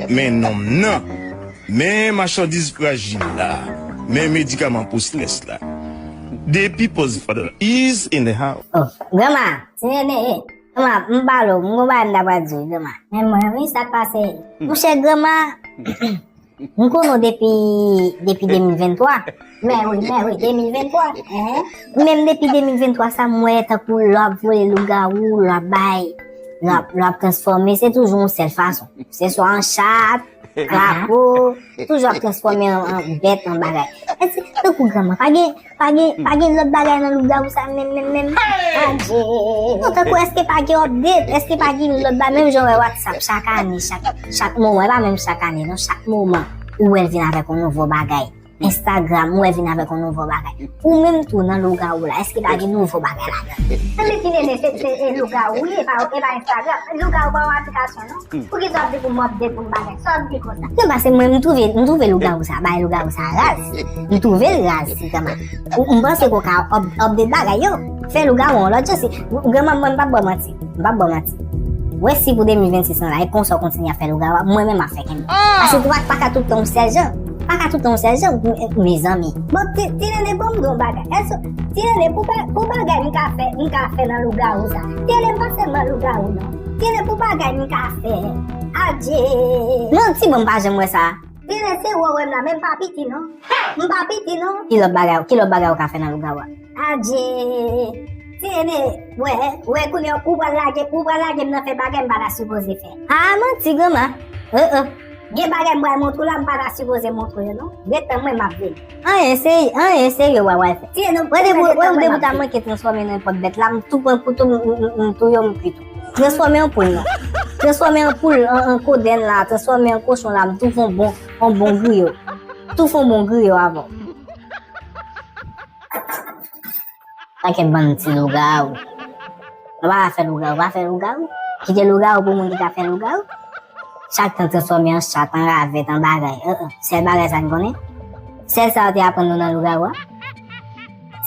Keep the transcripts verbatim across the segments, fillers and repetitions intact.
Men nonm nan, men machandiz frajil la, men medikaman pou strès la. The people's father is in the house. Oh, granma, ti nene, eh. Granma, m pale w, m gon bagay m ta pral di w, granma. Men mwen, wi, sa k pase? Monchè, granma, m konnen w depi, depi de mil venntwa. Men wi, men wi, de mil venntwa. Hein? Menm depi de mil venntwa sa, m wè tankou lè w ap vole lougawou, lè w ap bay, lè w ap, lè w ap transfòme, se toujou yon sèl fason. Se swa an chat, krapo, toujou ap transfòme an, an bèt, an bagay. Èske, tankou granma, pa gen, pa gen, pa gen lòt bagay nan lougawou sa menm, menm, menm? Adje! Non, tankou èske pa gen update? Èske pa gen lòt bagay? Menm jan w wè WhatsApp, chak ane, chak, chak moman, e pa menm chak ane, non, chak moman, ou wè l vin avèk yon nouvo bagay. Instagram, ou wè vin avèk yon nouvo bagay. Ou menm tou nan lougawou la, èske pa gen nouvo bagay ladan? Tann ti nene, se, se, e lougawou, wi, e pa, e pa Instagram. Lougawou pa yon aplikasyon, non. Poukisa w ap di pou m update pou m bagay? Sa w ap di konsa? Non, paske mwen, m twouve, m twouve lougawou sa, bay lougawou sa raz. M twouve l raz, ti granma. Ou, m panse ke w ka up-, update bagay yo. Fè lougawou an lòt jan, si, granma, mwen, m p ap ba w manti. M p ap ba w manti. Wè si pou de mil vennsis lan la, e konsa w kontinye ap fè lougawou a, mwen menm m ap fè kenbe. Paske ou pa, pa ka tout tan yon sèl jan. Pa ka tout tan yon sèl jan, m-, mezanmi. Bon, ti, ti nene, ban m di w yon bagay. Èske, ti nene, pou ba-, pou bagay m ka fè, m ka fè nan lougawou sa. Ti nene, m pa sèlman lougawou, non. Ti nene, pou bagay m ka fè. Adje. Non, ti bon, m pa janm wè sa. Ti nene, se wè w wè m la, men m pa piti, non. M pa piti, non. Ki lòt bagay, ki lòt bagay ou ka fè nan lougawou a? Adje! Ti nene, wè, wè, kounye a, ou pral lage, ou pral lage m nan fè bagay m pa ta sipoze fè. A, manti, granma. Heeh. Gen bagay m pral montre w la, m pa ta sipoze montre w yo, non. Ret tann mwen, m ap vini. Anyen serye, anyen serye w pral fè. Ti nene, wè, depi, wè, depi w ta manke transfòme nan nenpòt bèt la, m tou pran kouto, m, m, m, m touye w, m kwit ou. Transfòme an poul, non. Transfòme an poul, an, an kodenn la, transfòme an kochon la, m tou fè yon bon, yon bon griyo. Tou fè yon bon griyo avè w. Pakèt bann ti lougawou. Nou pa ka fè lougawou, pa fè lougawou. Kite lougawou pou moun ki ka fè lougawou. Chak tan transfòme an chat, an ravèt, an bagay. Heeh. Sèl bagay sa n konnen. Sèl sa yo te aprann nou nan lougawou a.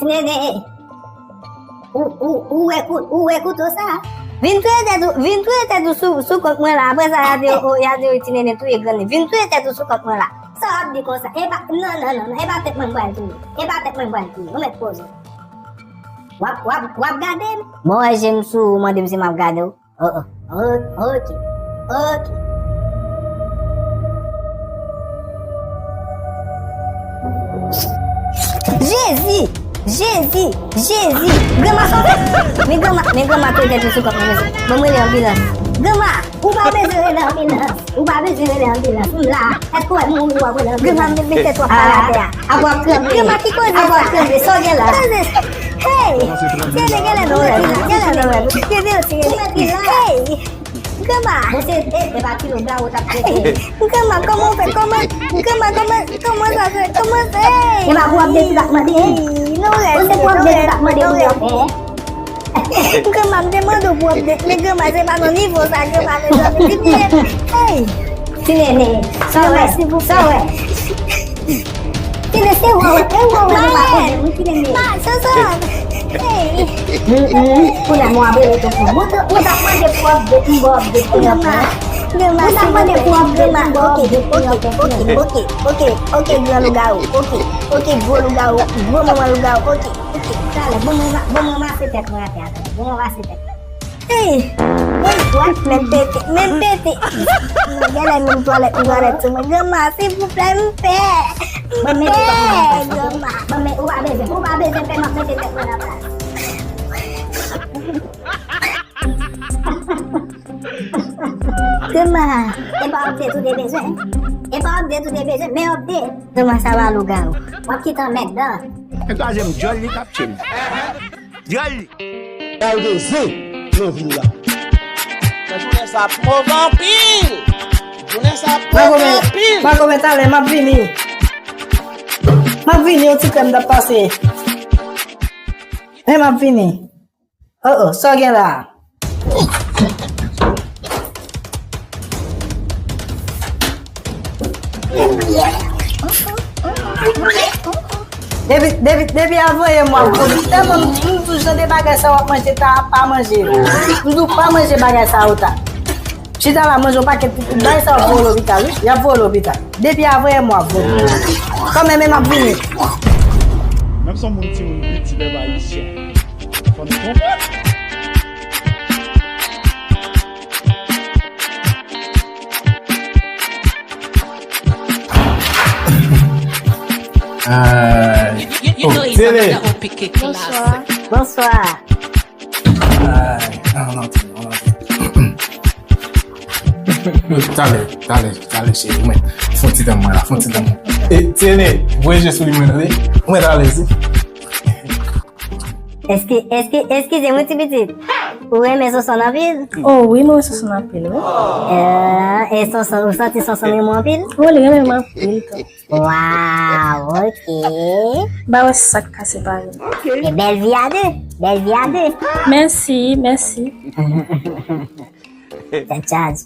Ti nene, ou, ou, ou wè kou-, ou wè kouto sa? Vin touye tèt ou, vin touye tèt ou sou, sou kont mwen la. Apre sa, y a di, oh, y a di, ti nene touye grann li. Vin touye tèt ou sou kont mwen la. Sa w ap di konsa? E pa, non, non, non, non, e pa tèt mwen m pral touye. E pa tèt mwen m pral touye. Ou mèt poze w. W ap, w ap, w ap gade m? Bon, wè je m sou ou, mande m si m ap gade w. Oh, oh. O-, ok. Ok. Jezi! Jezi! Jezi! Granma sove! Men granma, men granma touye tèt li sou kont mwen, mezanmi. Ban m rele anbilans. Granma! Ou pa bezwen rele anbilans. Ou pa bezwen rele anbilans. M la. Èske w wè m mouri w ap rele anbilans? Granma, m met tèt w ap pale atè a. Apa w ap tranble? Granma, ki koze sa? Apa w ap tranble? Sa w gen la? Koze sa? Hey! Genlè, genlè nou rèv. Genlè nou rèv. Genlè ti rèv. Hey! Granma! Bon, se, e, e pa kilo gawo t ap trete. Granma, kòman w fè? Kòman, granma, kòman, kòman sa fè? Kòman sa? Hey! E pa pou ap de tout ap mande, hein? Hey, nou rèv. Bon, se pou ap de tout ap mande pou yo fè, hein? Granma, m te mande w pou update, men granma, se pa nan nivo sa, granma, mezanmi, ti byen. Hey! Ti nene, sa w wè, sa w wè. Ti nene, se wè, wè, e wè, wè, nou pa konnen, wi, ti nene. Hey! Mm, mm, kounye a, mwen ap rele tonton. Mwen t-, mwen t ap mande pou update, m ba w update pou yo fè. Granma, granma, mwen t ap mande pou update, m ba w update pou yo fè. Ok, ok, ok, ok, ok, gran lougawou, ok, ok, gwo lougawou, gwo manman lougawou, ok. Ok, talè, bon, mwen va, bon, mwen va se tèt mwen atè a, talè. Bon, mwen va se tèt mwen. Hey! Bon, twalèt, men pete, men pete. Genlè menm twalèt, twalèt sou mwen. Granma, silvouplè, m pè. M pè, granma. Bon, men, ou pa bezwen, ou pa bezwen pè, m ap mete tèt mwen nan plas. Granma. E pa update ou te bezwen. E pa update ou te bezwen, men update. Granma, sa va lougawou. W ap kite anmèdan. E twazyèm dyòl li k ap tchil. Dyòl li. Gade zen nan vil la. Men jounen sa ap move anpil. Jounen sa ap move anpil. Magomen, talè, m ap vini. M ap vini, yon ti krèm t ap pase. Men m ap vini. Oh, oh, sa w gen la a? Depi, depi, depi a voye m w ap vomi. Tèlman m, m di w jan de bagay sa w ap manje ta, pa manje. M di w pa manje bagay sa yo ta. Chita la, manje yon pakèt pitit, bay sa yo voye w lopital, wi. Y ap voye w lopital. Depi avrè, mwen ap voye. Kanmenm, m ap vini. Menm si yon moun timoun piti, pèp ayisyen. Fò nou konprann. Ay. Oh, Tene. Bonswa. Bonswa. Ay, non, non, Tene, non, non. Talè, talè, talè, cheri, mwen. Fon ti tan mwen la, fon ti tan mwen. E, Tene, voye je sou li mwen, tande. Mwen talè, si. Eski-, eski-, eskize mwen, ti pitit. Ou renmen Sonson anpil? Oh, wi, mwen renmen Sonson anpil, wi. Eh, e Sonson, ou santi Sonson renmen w anpil? Oh, li renmen mwen anpil, tou. Waw, ok. Ba wè sa k ka separe nou. E bèl vi a de, bèl vi a de. Mèsi, mèsi. Tèt chaje.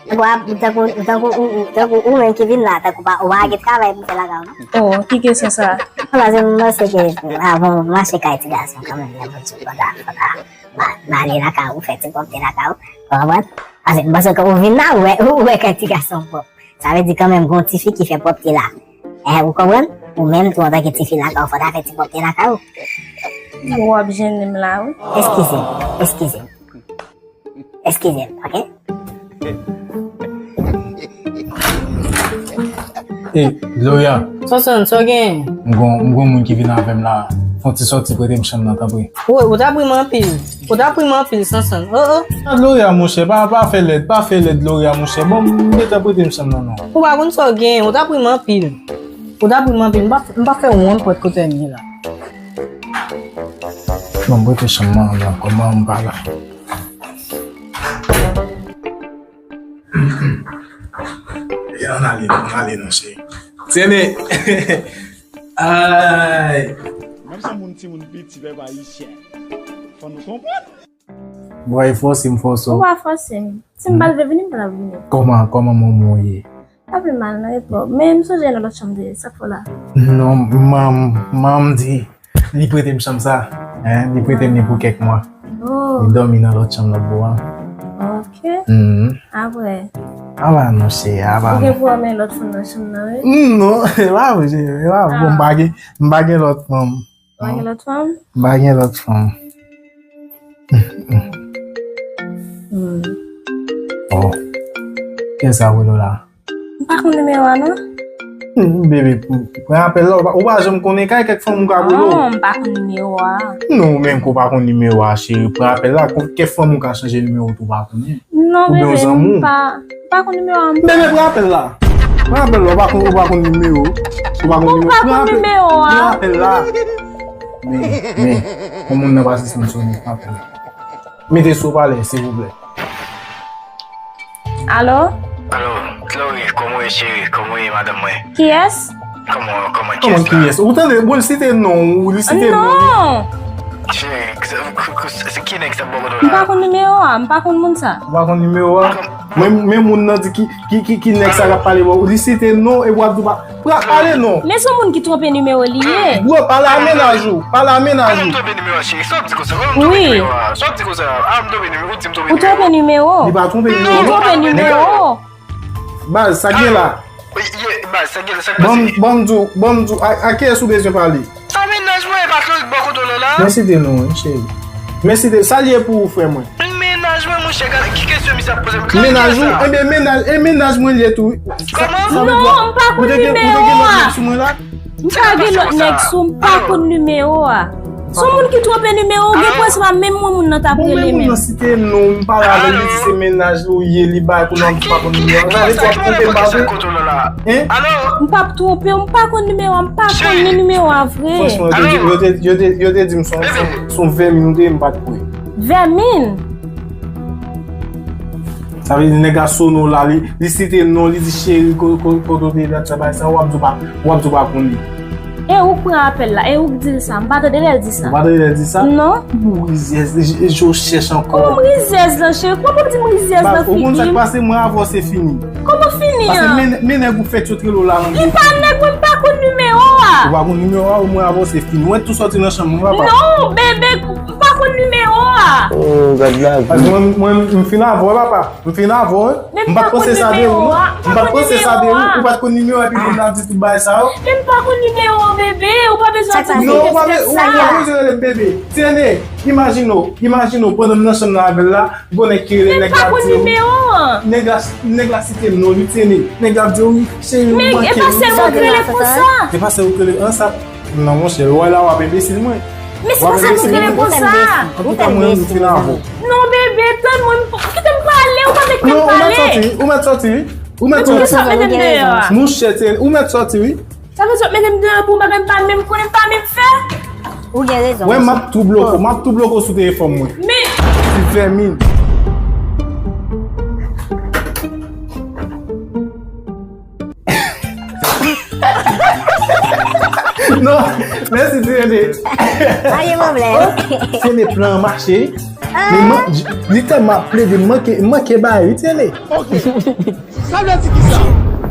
Tankou ap, tankou, tankou, ou, ou, tankou ou menm ki vin la, tankou pa, ou pa gen travay pou fè lakay ou, non? Oh, ki kesyon sa? Paske m panse ke avan w mache kay ti gason kanmenm, lè pou di w konsa, konsa. M a-, m ale lakay ou, fè ti pwòpte lakay ou, ou konprann? Paske m panse ke ou vin la, ou wè, ou wè kay ti gason pwòp. Sa vle di kanmenm, gen yon tifi ki fè pwòpte la. Eh, ou konprann? Ou menm tou, antanke tifi lakay ou, fò w ta fè ti pwòpte lakay ou. Ou ap jennen m la, wi. Eskize m, eskize m. Eskize m, ok? E, Gloria. Sonson, sa w gen? M gon, m gon moun ki vin avè m la. Fon ti sòti, prete m chanm nan, tanpri. Wi, ou ta pri m anpil. Ou ta pri m anpil, Sonson. Oh, oh. Ah, Gloria, monchè, pa, pa fè lèd, pa fè lèd, Gloria, monchè. Bon, m gentan prete m chanm nan, non. Ou pa konn sa w gen, ou ta pri m anpil. Ou ta pri m anpil, m pa, m pa fè wont pòt kote m ye la. Non, m prete chanm nan, non, kòman m pa la. E, ann ale, ann ale non, cheri. Tene. Ay. Menm si yon moun timoun piti, pèp ayisyen. Fò nou konprann. Bòy, fòse m fòse w. Ou pa fòse m. Si m pa t vle vini, m pa t ap vini. Kòman, kòman manman w ye? Pa pi mal, non, e pwòp. Men m sonje nan lòt chanm de, sa k fè w la? Non, manm, manm di, li prete m chanm sa. Hein, li prete m li pou kèk mwa. Oh. Li dòmi nan lòt chanm lòt bò a. Ok. Mhm. Apre? Apa non, cheri, apa non. Ou gen pou renmen lòt fanm nan chanm nan, wi? Non, e pa vre, cheri, e pa vre. Bon, m pa gen, m pa gen lòt fanm. Ou pa gen lòt fanm? M pa gen lòt fanm. Hmm. Oh. Kiyès sa rele w la? M pa konn nimewo a, non. Hmm, bebe, pran apèl la, ou pa, ou pa janm konnen kay kèk fanm ou ka rele w. Non, m pa konn nimewo a. Non, ou menm ke w pa konn nimewo a, cheri, pran apèl la, kèk fanm ou ka chanje nimewo tou, ou pa konnen. Non, bebe, m pa, m pa konn nimewo a, m pa. Bebe, pran apèl la. Pran apèl la, ou pa konn, ou pa konn nimewo. Ou pa konn nimewo. Pran apèl la. Men, men, yon moun nan pase san sone, pran apèl la. Mete sou opalè, silvouplè. Alo? Alo, Chloe, kòman w ye, cheri? Kòman w ye, madanm mwen? Kiyès? Kòman, kòman, kiyès la? Kòman kiyès? Ou tande, bon, li site non ou, li site non li. Non! Cheri, se, se, se ki nèg sa bò kote w la? M pa konn nimewo a, m pa konn moun sa. Ou pa konn nimewo a? Men, men moun nan di ki, ki, ki, ki nèg sa k ap pale bò, li site non, epi w ap di w pa, pale non. Men se yon moun ki twonpe nimewo li ye. Bro, pale a mennaj ou, pale a mennaj ou. Kòman m twonpe nimewo a, cheri? Sa w ap di konsa? Kòman m twonpe nimewo a? Sa w ap di konsa? Ah, m twonpe nimewo. Ou di m twonpe nimewo? Ou twonpe nimewo? Li pa twonpe nimewo. Li twonpe nimewo. Baz, sa k gen la? Ye, baz, sa k gen la, sa k pase? Ban m, ban m di w, ban m di w, a, a kiyès ou bezwen pale? Sa mennaj mwen, e pa Claude bò kote w la? Men site non, wi, cheri. Men site, sa l ye pou ou, frè mwen? Mennaj mwen, monchè, gade, ki kesyon misye ap poze m? Mennaj ou? Ebyen, mennaj, e mennaj mwen l ye tou, wi. Kòman? Non, m pa konn nimewo a. Ou te gen, ou te gen lòt nèg sou mwen la? M pa gen lòt nèg sou, m pa konn nimewo a. Se yon moun ki twonpe nimewo, gen pwen se pa menm mwen moun nan t ap rele menm. Bon, men moun nan site non, m pale avè l, li di se mennaj li w ye, li bay pou non, m pa konn nimewo a. Gade, w ap twonpe m, pa vre? Hein? M p ap twonpe w, m pa konn nimewo a, m pa konn ni nimewo a vre. Franchman, yo te di, yo te, yo te, yo te di m se yon, se yon, se yon vèmin ou te ye, m pa t kwè. Vèmin? Sa vle di nèg la sone w la, li, li site non, li di cheri, ko-, ko-, kote w te ye, dat sa, bagay sa, w ap di w pa, w ap di w pa konn li. E ou k pran apèl la, e ou k di l sa, m pa tande lè l di sa. Ou pa tande lè l di sa? Non. Bon, rizyèz, e, e, e, je w chèche ankò. Kòman m rizyèz lan, cheri? Kòman w di m rizyèz lan figi m? Ou konn sa k pase, mwen avè w se fini. Kòman fini an? Paske men, men nèg ou fèt yo t rele w la nan. Li pa nèg mwen, m pa konn nimewo a. Ou pa konn nimewo a, mwen avè w se fini. Mwen tou sòti nan chanm mwen, papa. Non, bebe, m pa konn nimewo a. Oh, gad la. Paske mwen, mwen, m fin avè w, papa. M fin avè w. M pa t panse sa de ou, non. M pa t panse sa de ou. Ou pa t konn nimewo a, epi moun nan di tout bagay sa yo. Men m pa konn nimewo an, bebe. Ou pa bezwen di sa. Non, ou pa be-, ou pa bezwen rele m bebe. Ti Nene, imajine w, imajine w, pandan m nan chanm nan avè l la, gon nèg ki rele nèg la di w. Men m pa konn nimewo an. Nèg la, nèg la site m non, wi, Ti Nene. Nèg la di w, cheri, ou manke m. Men e pa sèl mwen ki rele konsa. E pa sèl ou ki rele, an sa. Non, monchè, w wè la w ap enbesil mwen. Men se pa sa nou rele konsa. Antouka, mwen, m fin avè w. Non, bebe, tann mwen, kite m pale, ou pa vle kite m pale. Non, ou mèt sòti, wi, ou mèt sòti, wi. Ou mèt sòti. Mete m deyò a. Monchè, Ti Nene, ou mèt sòti, wi. Sa vle di w ap mete m deyò pou yon bagay m pa menm konnen, m pa menm fè? Ou gen rezon. Wè, m ap tou bloke w, m ap tou bloke w sou telefòn mwen. Men. Ti vèmin. Non, mèsi, Ti Nene. Pa gen pwoblèm. Ti Nene, plan an mache, wi. Men man, li tèlman ap plede, m manke, m manke bay, wi, Ti Nene. Ok. Sa vle di kisa?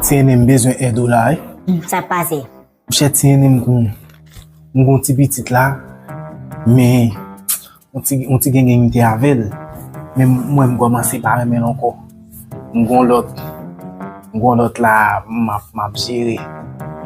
Ti Nene, m bezwen èd ou la, wi. Sa k pase? Monchè, Ti Nene, m gon, m gon ti pitit la, men yon ti, yon ti genyen m te avè l, men m wè m kòmanse pa renmen l ankò. M gon lòt, m gon lòt la, m ap, m ap jere.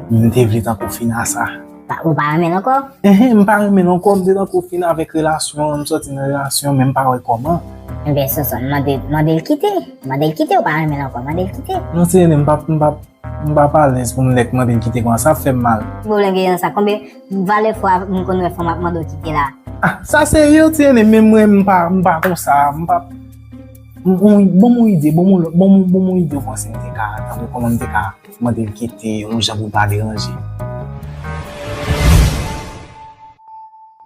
M te vle tankou fin a sa. Pa, ou pa renmen l ankò? Enhen, m pa renmen l ankò, m te tankou fin avèk relasyon an, m sòti nan relasyon, men m pa wè kòman. Enben, Sonson, mande, mande l kite. Mande l kite, ou pa renmen l ankò, mande l kite. Non, Ti Nene, m p ap, m p ap, m p ap alèz pou m nèk mande l kite konsa, sa ap fè m mal. Ki pwoblèm ki gen nan sa? Konbyen valè fwa m konn wè fanm ap mande w kite la? Ah, sa serye, Ti Nene, men mwen, m pa, m pa konsa, m pa, m, m, ban m yon ide, ban m yon lòt, ban m, ban m yon ide w panse m te ka, tankou kòman m te ka mande l kite, yon jan pou l pa deranje.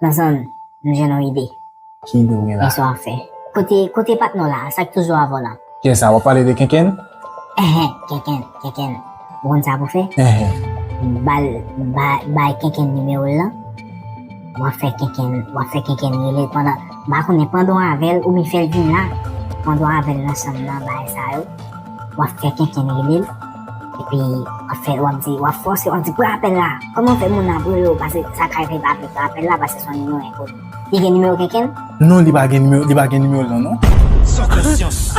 Nan zòn, m jwenn yon ide. Ki ide w gen la? Men sa w ap fè. Kote, kote patnè w la, sa k toujou avè w la? Kiyès sa, w ap pale de Kenkenn? Enhen, Kenkenn, Kenkenn. Ou konn sa pou fè? Enhen. Ba l, ba, bay Kenkenn nimewo l lan. W ap fè Kenkenn, w ap fè Kenkenn rele l pandan, m pa konnen pandan w avè l oubyen fè l vin la. Pandan w avè l nan chanm nan, bagay sa yo. W ap fè Kenkenn rele l. Epi, w ap fè, w ap di, w ap fòse, w ap di, pran apèl la. Kòman w fè moun nan ap rele w, paske sa ka rive pa ap pran apèl la, paske se yon nimewo enkoni. Li gen nimewo Kenkenn? Non, li pa gen nimewo, li pa gen nimewo l lan, non. Sans conscience,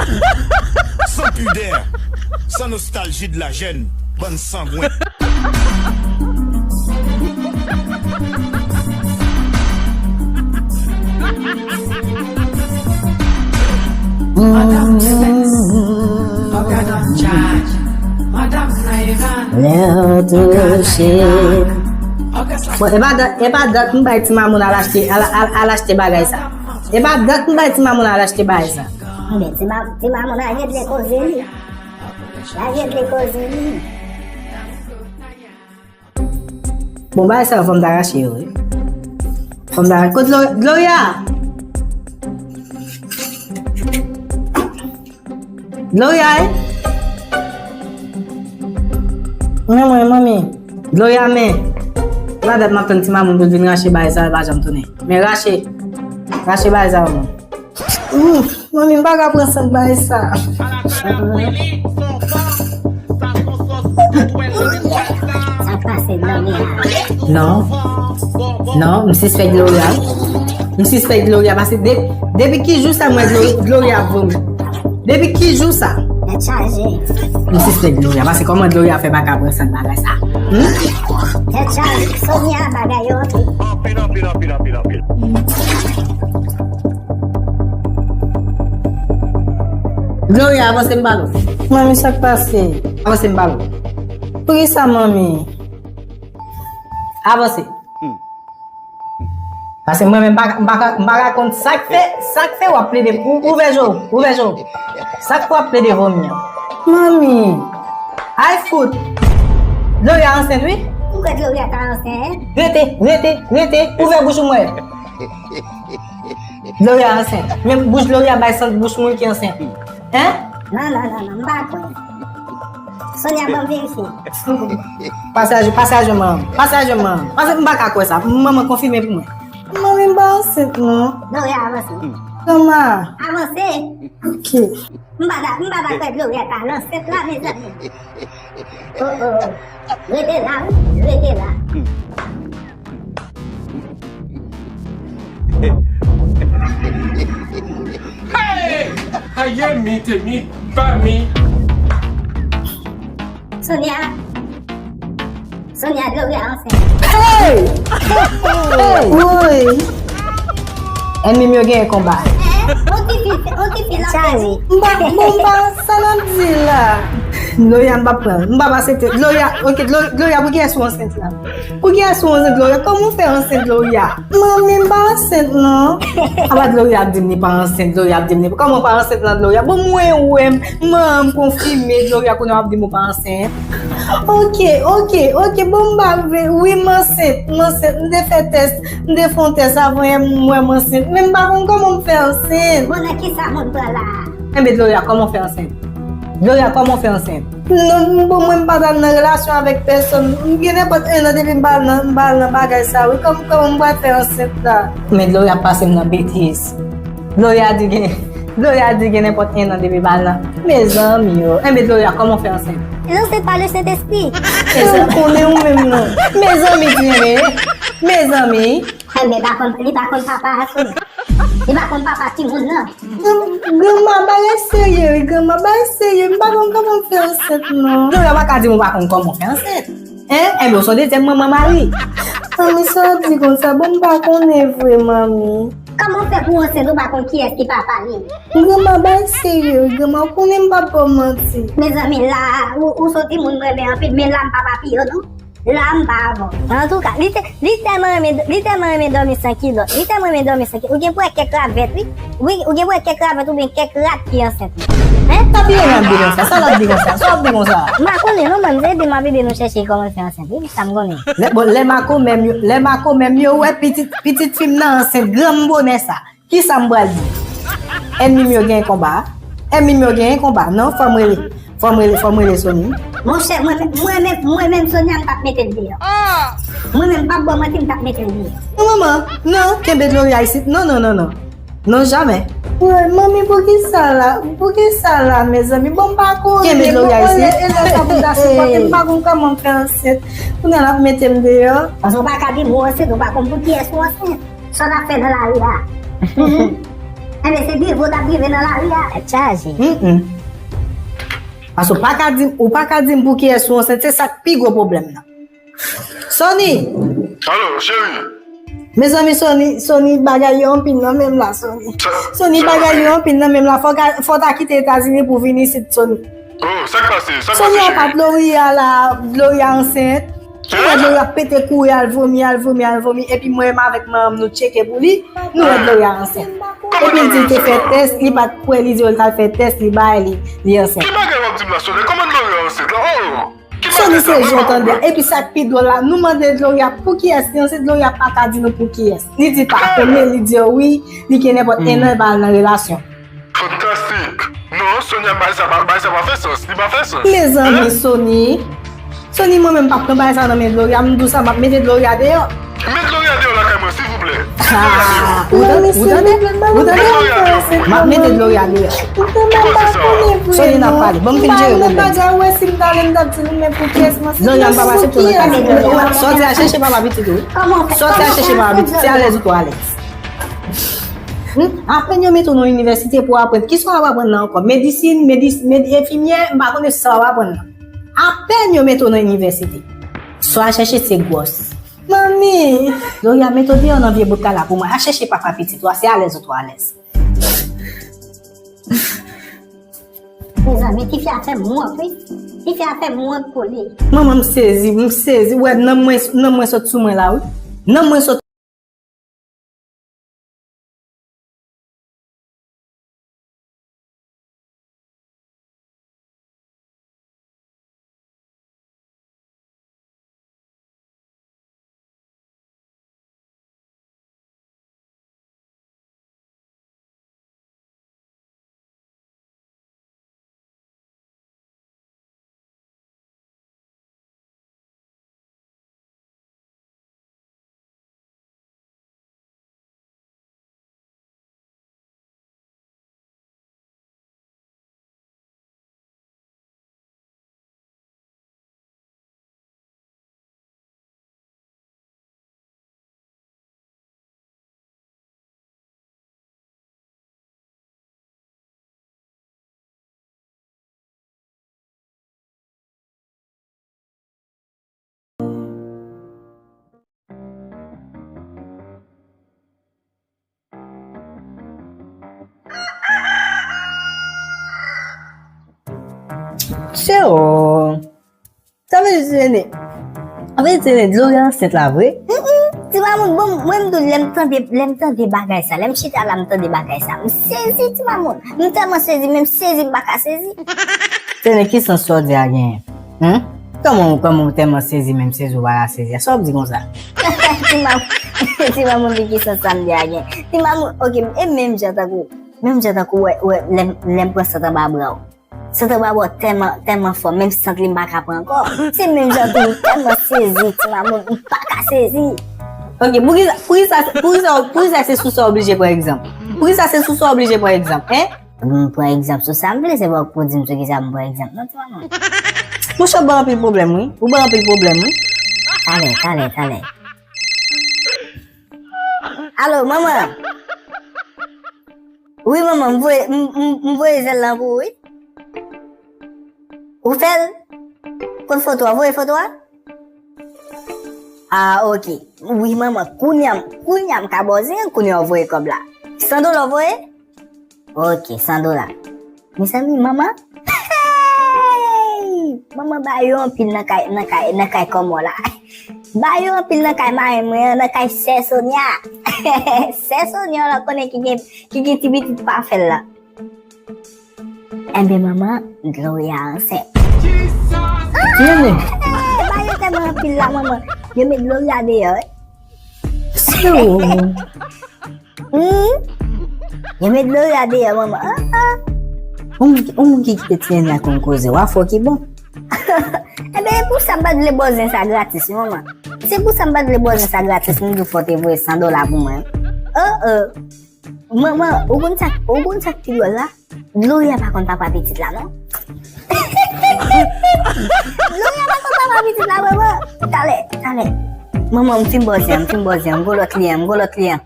sans pudeur, sans nostalgie de la jeune, bann sangwen. Madanm Sex, Oga Don Charge, Madanm Naivan, Oga Naivan, Oga Safra. Bon, e pa dat, e pa dat m bay ti mamoun al achte, al, al, al achte bagay sa. E pa dat m bay ti mamoun al achte bagay sa. Anben, ti ma-, ti mamoun al regle koze li. Al regle koze li. Bon, bagay sa yo, fò m ta rache yo, wi. Fò m ta, kote Glo-, Gloria? Gloria, wi? Mwen, mwen, manmi. Gloria, men. La dat m ap tann ti mamoun pou l vin rache bagay sa yo, l pa janm tounen. Men rache. Rache bagay sa yo, non. Ouf, manmi, m pa ka pran sant bagay sa. Sa k pase, Gloria? Non. Non, m sispèk Gloria. M sispèk Gloria, paske de-, depi ki jou sa m wè Glo-, Gloria ap vomi. Depi ki jou sa? Tèt chaje. M sispèk Gloria, paske kòman Gloria fè pa ka pran sant bagay sa? Hmm? Tèt chaje, Sonia bagay yo anpil. Anpil, anpil, anpil, anpil, anpil. Gloria, avanse m pale w. Manmi, sa k pase? Avanse m pale w. Poukisa, manmi? Avanse. Paske mwen menm, m pa, m pa ka, m pa ka konn sa k fè, sa k fè w ap plede, ou, ouvè je w, ouvè je w. Sa k fè w ap plede vomi an? Manmi! Ay fout! Gloria ansent, wi. Ou kwè Gloria ta ansent? Rete, rete, rete, ouvè bouch ou m wè. Gloria ansent. Men bouch Gloria bay sant bouch moun ki ansent. Hein? Non, non, non, non, m pa kwè. Sonia, ban m verifye. Pase a jwenn, pase a jwenn manman. Pase a jwenn manman. Pase, m pa ka kwè sa. Manman konfime pou mwen. Manmi, m pa ansent, non. Gloria, avanse. Manman. Avanse. Ok. M pa ta, m pa ta kwè Gloria ta ansent la, mezanmi. Oh, oh, oh. Rete la, wi. Rete la. Hey, Hey! Aye mi te mi pa mi. Sonia. Sonia, Gloria ansent. Hey! Hey! Woy! Ènmi m yo genyen konba. Yon ti fi, yon ti fi la fè wi. M pa, bon, m pa, sa n ap di la? Gloria, m p ap pran. M p ap aksepte. Gloria, ok, Glo-, Gloria, pou kiyès ou ansent la? Pou kiyès ou ansent, Gloria? Kòman w fè ansent, Gloria? Manmi, m pa ansent, non. Apa Gloria ap di m li pa ansent, Gloria ap di m li. Kòman w pa ansent lan, Gloria? Bon, mwen wè m, manman m konfime, Gloria, kounye a w ap di m ou pa ansent. Ok, ok, ok, bon, m pa vle. Wi, m ansent, m ansent. M te fè tès, m te fè yon tès avan yè, m wè m ansent. Men m pa konn kòman m fè ansent. Bon, nan kisa moun pran la? Enben, Gloria, kòman w fè ansent? Gloria, kòman w fè ansent? Non, bon, mwen m pa t al nan relasyon avèk pèsonn. M gen nenpòt en an depi m pa al nan, m pa al nan bagay sa, wi. Kòm, kòman m pral fè ansent la? Men Gloria ap pase m nan betiz. Gloria di gen, Gloria di gen nenpòt en an depi m pa al nan. Mezanmi yo. Enben Gloria, kòman w fè ansent? Lansé par le Saint-Esprit. Mezanmi, konnen ou menm non. Mezanmi, di men. Mezanmi. Enben, pa konn, li pa konn papa a sou. Li pa konn papa timoun nan. Granma, bagay serye, wi, granma, bagay serye. M pa konn kòman m fè ansent, non. Gloria pa ka di m ou pa konn kòman w fè ansent. Hein? Enben, ou se yon dezyèm manman mari. Manmi, sa w ap di konsa? Bon, m pa konnen vre, manmi. Kòman w fè pou w ansent, ou pa konn kiyès ki papa li? Granma, bagay serye, wi, granma, ou konnen m p ap ba w manti. Mezanmi, la, ou, ou se yon timoun m renmen anpil, men la, m pa papi yo, non. La m pa avè w. Antouka, li te, li tèlman renmen, li tèlman renmen dòmi san kilòt. Li tèlman renmen dòmi san kilòt. Ou gen pou wè kèk ravèt, wi. Wi, ou gen pou wè kèk ravèt oubyen kèk rat ki ansent. Hein? Sa ap vin nan di konsa? Sa l ap di konsa? Sa w ap di konsa? M pa konnen non, mwen, m se ede m ap ede nou chèche kòman l fè ansent, wi, sa m konnen. Lè, bon, lè makomè m yo, lè makomè m yo wè pitit, pitit fi m nan ansent, granm bonè sa. Kisa m pral di? Ènmi m yo genyen konba. Ènmi m yo genyen konba. Non, fò m rele. Fò m rele, fò m rele Sony. Monchè, mwen, mwen menm, mwen menm Sonia, m t ap mete l deyò. Mwen menm, m p ap ba w manti, m t ap mete l deyò. Non, manman, non, kenbe Gloria isit. Non, non, non, non. Non, jamè. Woy, manmi, poukisa la? Poukisa la, mezanmi? Bon, m pa konnen. Kenbe Gloria isit. E lè sa pou ta sipòte, m pa konn kòman m fè ansent. Kounye a l ap mete m deyò. Paske w pa ka di m ou ansent, ou pa konn pou kiyès ou ansent. Sa w ap fè nan lari a? Enben, se drive w t ap drive nan lari a. Tèt chaje. Mm, mm. Paske w pa ka di m, ou pa ka di m pou kiyès ou ansent, se sa k pi gwo pwoblèm nan. Sony! Alo, cheri! Mezanmi, Sony, Sony, bagay yo anpil nan men m la, Sony. Sony, bagay yo anpil nan men m la. Fò w ta kite Etazini pou w vin isit, Sony. Oh, sa k pase? Sa k pase, cheri? Sony, apa Gloria la, Gloria ansent. Ou wè Gloria ap pete kouri, al vomi, al vomi, al vomi. Epi mwen menm avèk manman m nou tcheke pou li, nou wè Gloria ansent. Epi l di l te fè tès, li pa t kwè, li di yo l t al fè tès, li bay, li, li ansent. Ki bagay w ap di m la, Sony? Kòman Gloria ansent la? Oh! Sony, se jan w tande. Epi sa k pi dwòl la, nou mande Gloria pou kiyès li ansent, Gloria pa ka di nou pou kiyès. Li di pa konnen, li di yo wi, li gen nenpòt en an, li pa al nan relasyon. Fantastik. Non, Sonia, bagay sa pa, bagay sa pa fè sans. Li pa fè sans. Mezanmi, Sony. Sony, mwen menm m p ap pran bagay sa nan men Gloria. M di w sa, m ap mete Gloria deyò. Met Gloria deyò lakay mwen, silvouplè. Ah, ou tande? Ou tande? Ou tande? Met Gloria deyò pou mwen. M ap mete Gloria deyò. Ki koze sa? Sony, n ap pale. Ban m fin jere pwoblèm. Gloria, m p ap aksepte w nan kay mwen. Sòti al chèche papa pitit ou. Sòti al chèche papa pitit. Se alèz ou twò alèz. Hmm? Apèn yo mete w nan inivèsite pou w aprann. Kisa w ap aprann la ankò? Medisin, medis-, med-, enfimyè, m pa konnen sa w ap aprann la. Apèn yo mete w nan inivèsite. Sa w al chèche se gwòs. Manmi! Gloria, mete w deyò nan vye bout kay la pou mwen. Al chèche papa pitit ou a, se alèz ou twò alèz. Mezanmi, tifi a fè m wont, wi. Tifi a fè m wont pou li. Manman, m sezi, m sezi. Ou wè, nanm mwen, nanm mwen sot sou mwen la, wi. Nanm mwen sot Cheo. Sa vle di Tene. Sa vle di Tene, Gloria ansent la vre? Mm-mm. Ti mamoun, bon, mwen m tou, lè m tande, lè m tande bagay sa, lè m chita la, m tande bagay sa, m sezi, ti mamoun. M tèlman sezi, menm sezi, m pa ka sezi. Tene, ki sans sa w di a genyen? Hen? Kòman, kòman w tèlman sezi, menm sezi, w pa ka sezi? Sa w ap di konsa? Ti mamoun, ti mamoun, di ki sans sa m di a genyen? Ti mamoun, ok, e menm jan tankou, menm jan tankou, wè, wè, lè m, lè m pran sant anba bra w. Santa Barbara tèlman, tèlman fò, menm sant li m pa ka pran ankò. Se menm jan tou, m tèlman sezi, ti mamoun, m pa ka sezi. Ok, poukisa, poukisa, poukisa, poukisa se sou sa w oblije pran egzanp? Poukisa se sou sa w oblije pran egzanp, hen? M pran egzanp sou sa m vle, se pa pou di m sou kisa m pran egzanp, non, ti mamoun. Monchè, ou ban anpil pwoblèm, wi. Ou ban anpil pwoblèm, wi. Talè, talè, talè. Alo, manman. Wi, manman, m voye, m, m, m voye zèl lan pou ou, wi. Ou fè l? Kot foto a? Voye foto a? Ah, ok. Wi, manman, kounye a, kounye a m ka ba w zen an, kounye a w voye kòb la. San dola w voye? Ok, san dola. Mezanmi, manman, hey! Manman ba yo anpil nan kay, nan kay, nan kay kòmò la. Ba yo anpil nan kay marenn mwen an, nan kay sè Sonia. Sè Sonia la konnen ki gen, ki gen ti pitit pa fè l la. Enben, manman, Gloria ansent. Tene. Hey, ba yo tèlman anpil la, manman. Yo met Gloria deyò, wi. Sou. Hmm? Yo met Gloria deyò, manman. Ah, ah. Yon moun ki, yon moun ki kite Tene a konn koze, w a fò ki bon. Enben, e pou sa m pa t vle ba w zen sa gratis, wi, manman. Se pou sa m pa t vle ba w zen sa gratis, m di w fò w te voye san dola pou mwen. Oh, oh. Manman, ou konn sa, ou konn sa k pi dwòl la? Gloria pa konn papa pitit la, non. Gloria pa konn papa pitit la, manman. Talè, talè. Manman, m fin ba w zen an, m fin ba w zen an, m gon lòt liyen, m gon lòt liyen.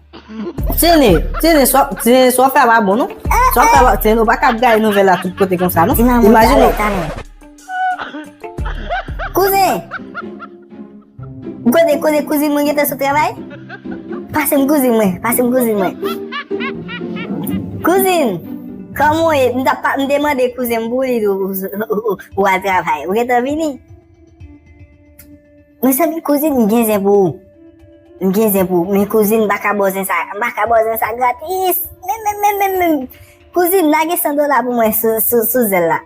Tene, Tene, sa, Tene, sa w fè a pa bon, non. Sa w fè a pa, Tene, ou pa ka ap gaye nouvèl la tout kote konsa, non. Imajine w. Talè, talè. Kouzen! Kote, kote kouzin mwen gentan sot travay? Pase m kouzin mwen, pase m kouzin mwen. Kouzin, kòman w ye? M t ap pa, m te mande kouzen m pou li, ou, ou, ou, ou al travay. Ou gentan vini? Mezanmi, kouzin, m gen zen pou ou. M gen zen pou ou. Men kouzin, m pa ka ba w zen sa, m pa ka ba w zen sa gratis. Men, men, men, men, men. Kouzin, lage san dola pou mwen sou, sou, sou zèl la.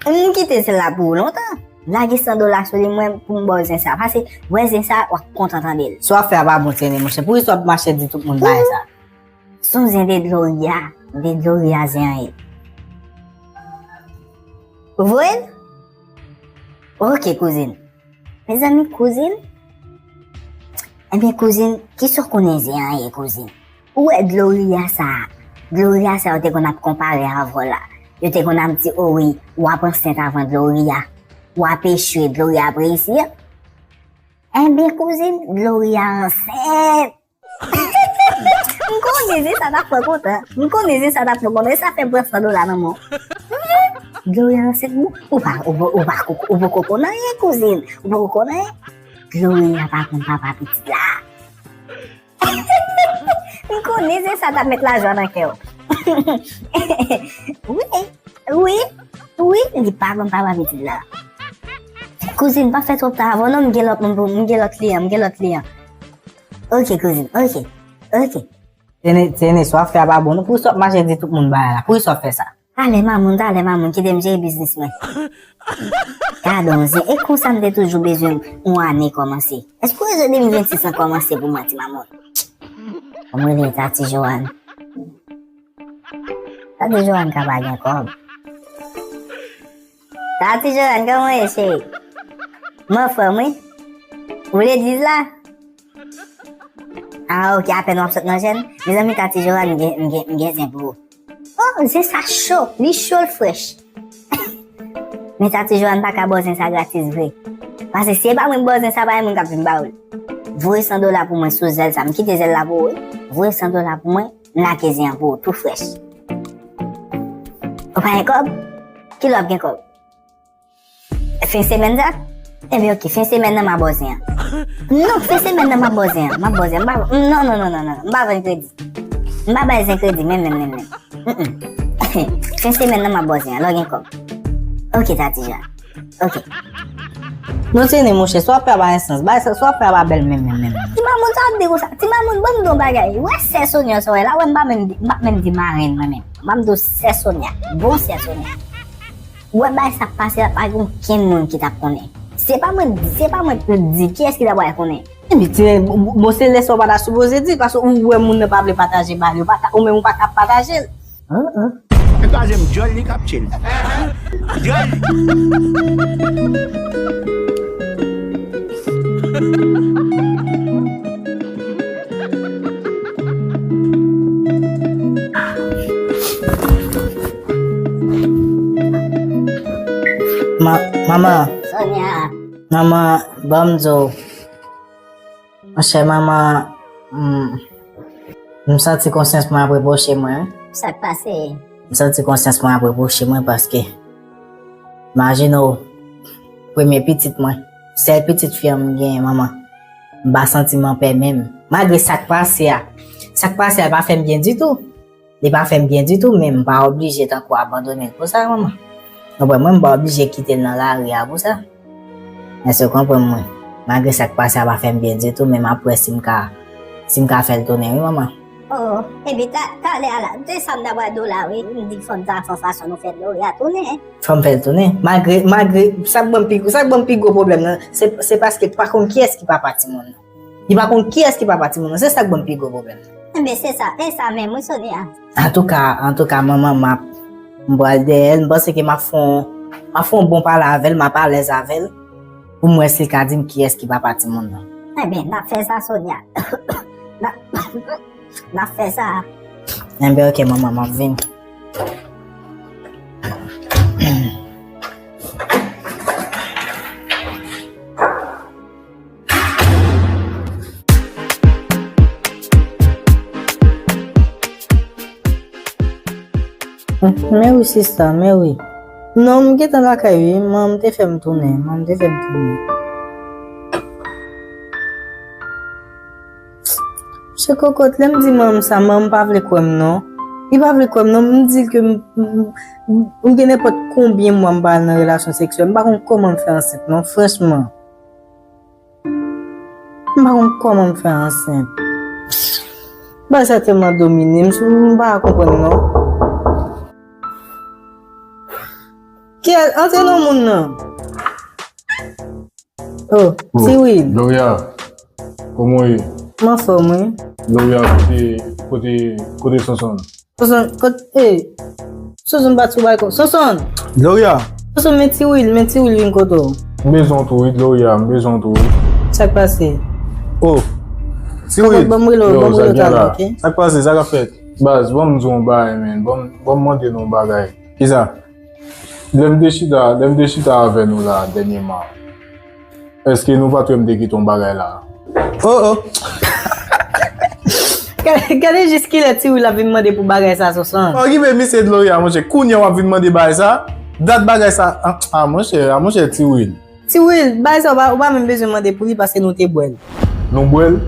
M kite zèl la pou ou lontan. Lage san dola sou li, mwen, pou m ba w zen sa. Pase, wè zen sa, w ap kontan tande l. Sa w ap fè a pa bon, Tene, monchè. Poukisa w ap mache di tout moun bagay sa? Se yon zen de Gloria, de Gloria zen an ye. Ou voye l? Ok, kouzin. Mezanmi, kouzin. Ebyen, kouzin, kisa w konnen zen an ye, kouzin? Ou wè Gloria sa a? Gloria sa a yo te konn ap konpare avè w la. Yo te konn ap di, o wi, w ap ansent avan Gloria. W ap echwe, Gloria ap reyisi. Enben, kouzin, Gloria ansent. M konnen zen sa t ap fè w kontan. M konnen zen sa t ap fè w kontan. E sa fè m pran san dola nan men w. Gloria ansent, ou, ou pa, ou, ou pa, ou poko konn anyen, kouzin. Ou poko konn anyen. Gloria pa konn papa pitit la. M konnen se sa t ap met lajwa nan kè w. Wi, wi, wi, li pa konn papa pitit la. Kouzin, pa fè twòp tan avè w non, m gen lòt moun pou, m gen lòt kliyan, m gen lòt kliyan. Ok, kouzin, ok, ok. Tene, Tene, sa w ap fè a pa bon non, poukisa w ap mache di tout moun bagay la, poukisa w ap fè sa? Talè, mamoun, talè, mamoun, kite m jere biznis mwen. Gade yon zen, e konsa m te toujou bezwen yon ane kòmanse. Èske w wè jan de mil vennsis lan kòmanse pou mwen, ti mamoun? Fò m rele Tati Joanne. Tati Joanne ka pa gen kòb. Tati Joanne, kòman w ye, cheri? M anfòm, wi. Ou legliz la? Ah, ok, apèn w ap sot nan jèn. Mezanmi, Tati Joanne, m gen, m gen, m gen zen pou ou. Oh, zen sa cho, li cho, l frèch. Men Tati Joanne pa ka ba w zen sa gratis vre. Pase si e pa mwen ki ba w zen sa, pa gen moun k ap vin ba ou l. Voye san dola pou mwen sou zèl sa. M kite zèl la pou ou, wi. Voye san dola pou mwen, m lage zen an pou ou, tou frèch. Ou pa gen kòb? Kilè w ap gen kòb? Fen semèn sa? Ebyen, ok, fen semèn nan, m a ba w zen an. Non, fen semèn nan, m a ba w zen an. M a ba w zen an. M pa, non, non, non, non, non. M pa vann kredi. M pa bay zen kredi, menm, menm, menm, menm. Mm, mm. Fen semèn nan, m a ba w zen an. Lè w gen kòb. Ki ta di jan. Ok. Non, se ne, monchè, sa w ap fè a pa gen sans. Bagay sa, sa w ap fè a pa bèl menm, menm, menm, menm. Ti mamoun, sa w ap di konsa? Ti mamoun, ban m di yon bagay. Ou wè sè Sonia sa w wè la, wè m pa menm di, m pa menm di marenn mwen menm. M ap di w sè Sonia. Bon sè Sonia. Ou wè bagay sa ap pase la, pa gen okenn moun ki t ap konnen. Se pa mwen, se pa mwen ki di kiyès ki ta pral konnen. Epi, ti, bon, se lè sa w pa ta sipoze di, paske ou wè moun nan pa vle pataje bagay yo, pa ta, ou menm ou pa ka pataje l. An, an. E pa janm djòl li k ap tchil. Djòl li. Ma-, manman. Sonia. Manman, ban m di w. Monchè, manman, m, m santi konsyans mwen ap repwoche mwen, wi. Sa k pase? M santi konsyans mwen ap repwoche mwen paske, imajine w, premye pitit mwen, sèl pitit fi an m genyen, manman. M pa santi m anpè menm. Malgre sa k pase a, sa k pase a pa fè m byen ditou. Li pa fè m byen ditou, men m pa oblije tankou abandone l pou sa, manman. Ou konprann mwen, m pa oblije kite l nan lari a pou sa. Èske w konprann mwen? Malgre sa k pase a pa fè m byen ditou, men m ap wè si m ka, si m ka fè l tounen, wi, manman. Oh, epi ta, talè a la, de sa m ta pral di w la, wi. M di fò m ta fè yon fason nou fè Gloria tounen. Fò m fè l tounen. Malgre, malgre, sa k ban m pi, sa k ban m pi gwo pwoblèm nan, se, se paske pa konn kiyès ki papa timoun nan. Li pa konn kiyès ki papa timoun nan. Se sa k ban m pi gwo pwoblèm. Enben, se sa, e sa menm, wi, Sonia. Antouka, antouka, manman, m ap, m pral dèyè l. M panse ke m ap fè yon, m ap fè yon bon pale avè l, m ap alèz avè l. Pou m wè si l ka di m kiyès ki papa timoun nan. Enben, n ap fè sa, Sonia. N ap, n ap fè sa. Enben, ok, manman, m ap vini. Mèwi sista, mèwi. Non, m gentan lakay wi, manman m te fè m tounen, manman m te fè m tounen. Se kokot, lè m di manman m sa, manman m pa vle kwè m non. Li pa vle kwè m non, m di l ke m, m, m, m gen nenpòt konbyen mwa m pa al nan relasyon seksyèl, m pa konn kòman m fè ansent non, franchman. M pa konn kòman m fè ansent. Bagay sa tèlman domine m, m pa konprann non. Kiyès? Antre non moun nan. Oh, oh, Ti Wil. Gloria, kòman w ye? M anfòm, wi. Gloria, kote, kote, kote Sonson? Sonson, kot, eh. Sonson bat sou balkon. Sonson! Gloria! Sonson, men Ti Wil, men Ti Wil vin kote w. M bezwen w tou wi, Gloria, m bezwen w tou wi. Sa k pase? Oh! Ti Wil! Ban m rele w, ban m rele w talè, ok? Sa k pase? Sa k ap fèt? Baz, ban m di w yon bagay, men. Ban m, ban m mande nou yon bagay. Kisa? Lè m te chita, lè m te chita avè nou la, dènyèman. Èske nou pa t wè m te kite yon bagay la? Oh, oh. Gade, gade jis kilè Ti Wil ap vin mande pou bagay sa, Sonson. Okipe misye Gloria, monchè. Kounye a w ap vin mande bagay sa? Dat bagay sa? Ah, ah, monchè, ah, monchè, Ti Wil. Ti Wil, bagay sa, ou pa, ou pa menm bezwen mande pou li paske nou te bwè l. Nou bwè l?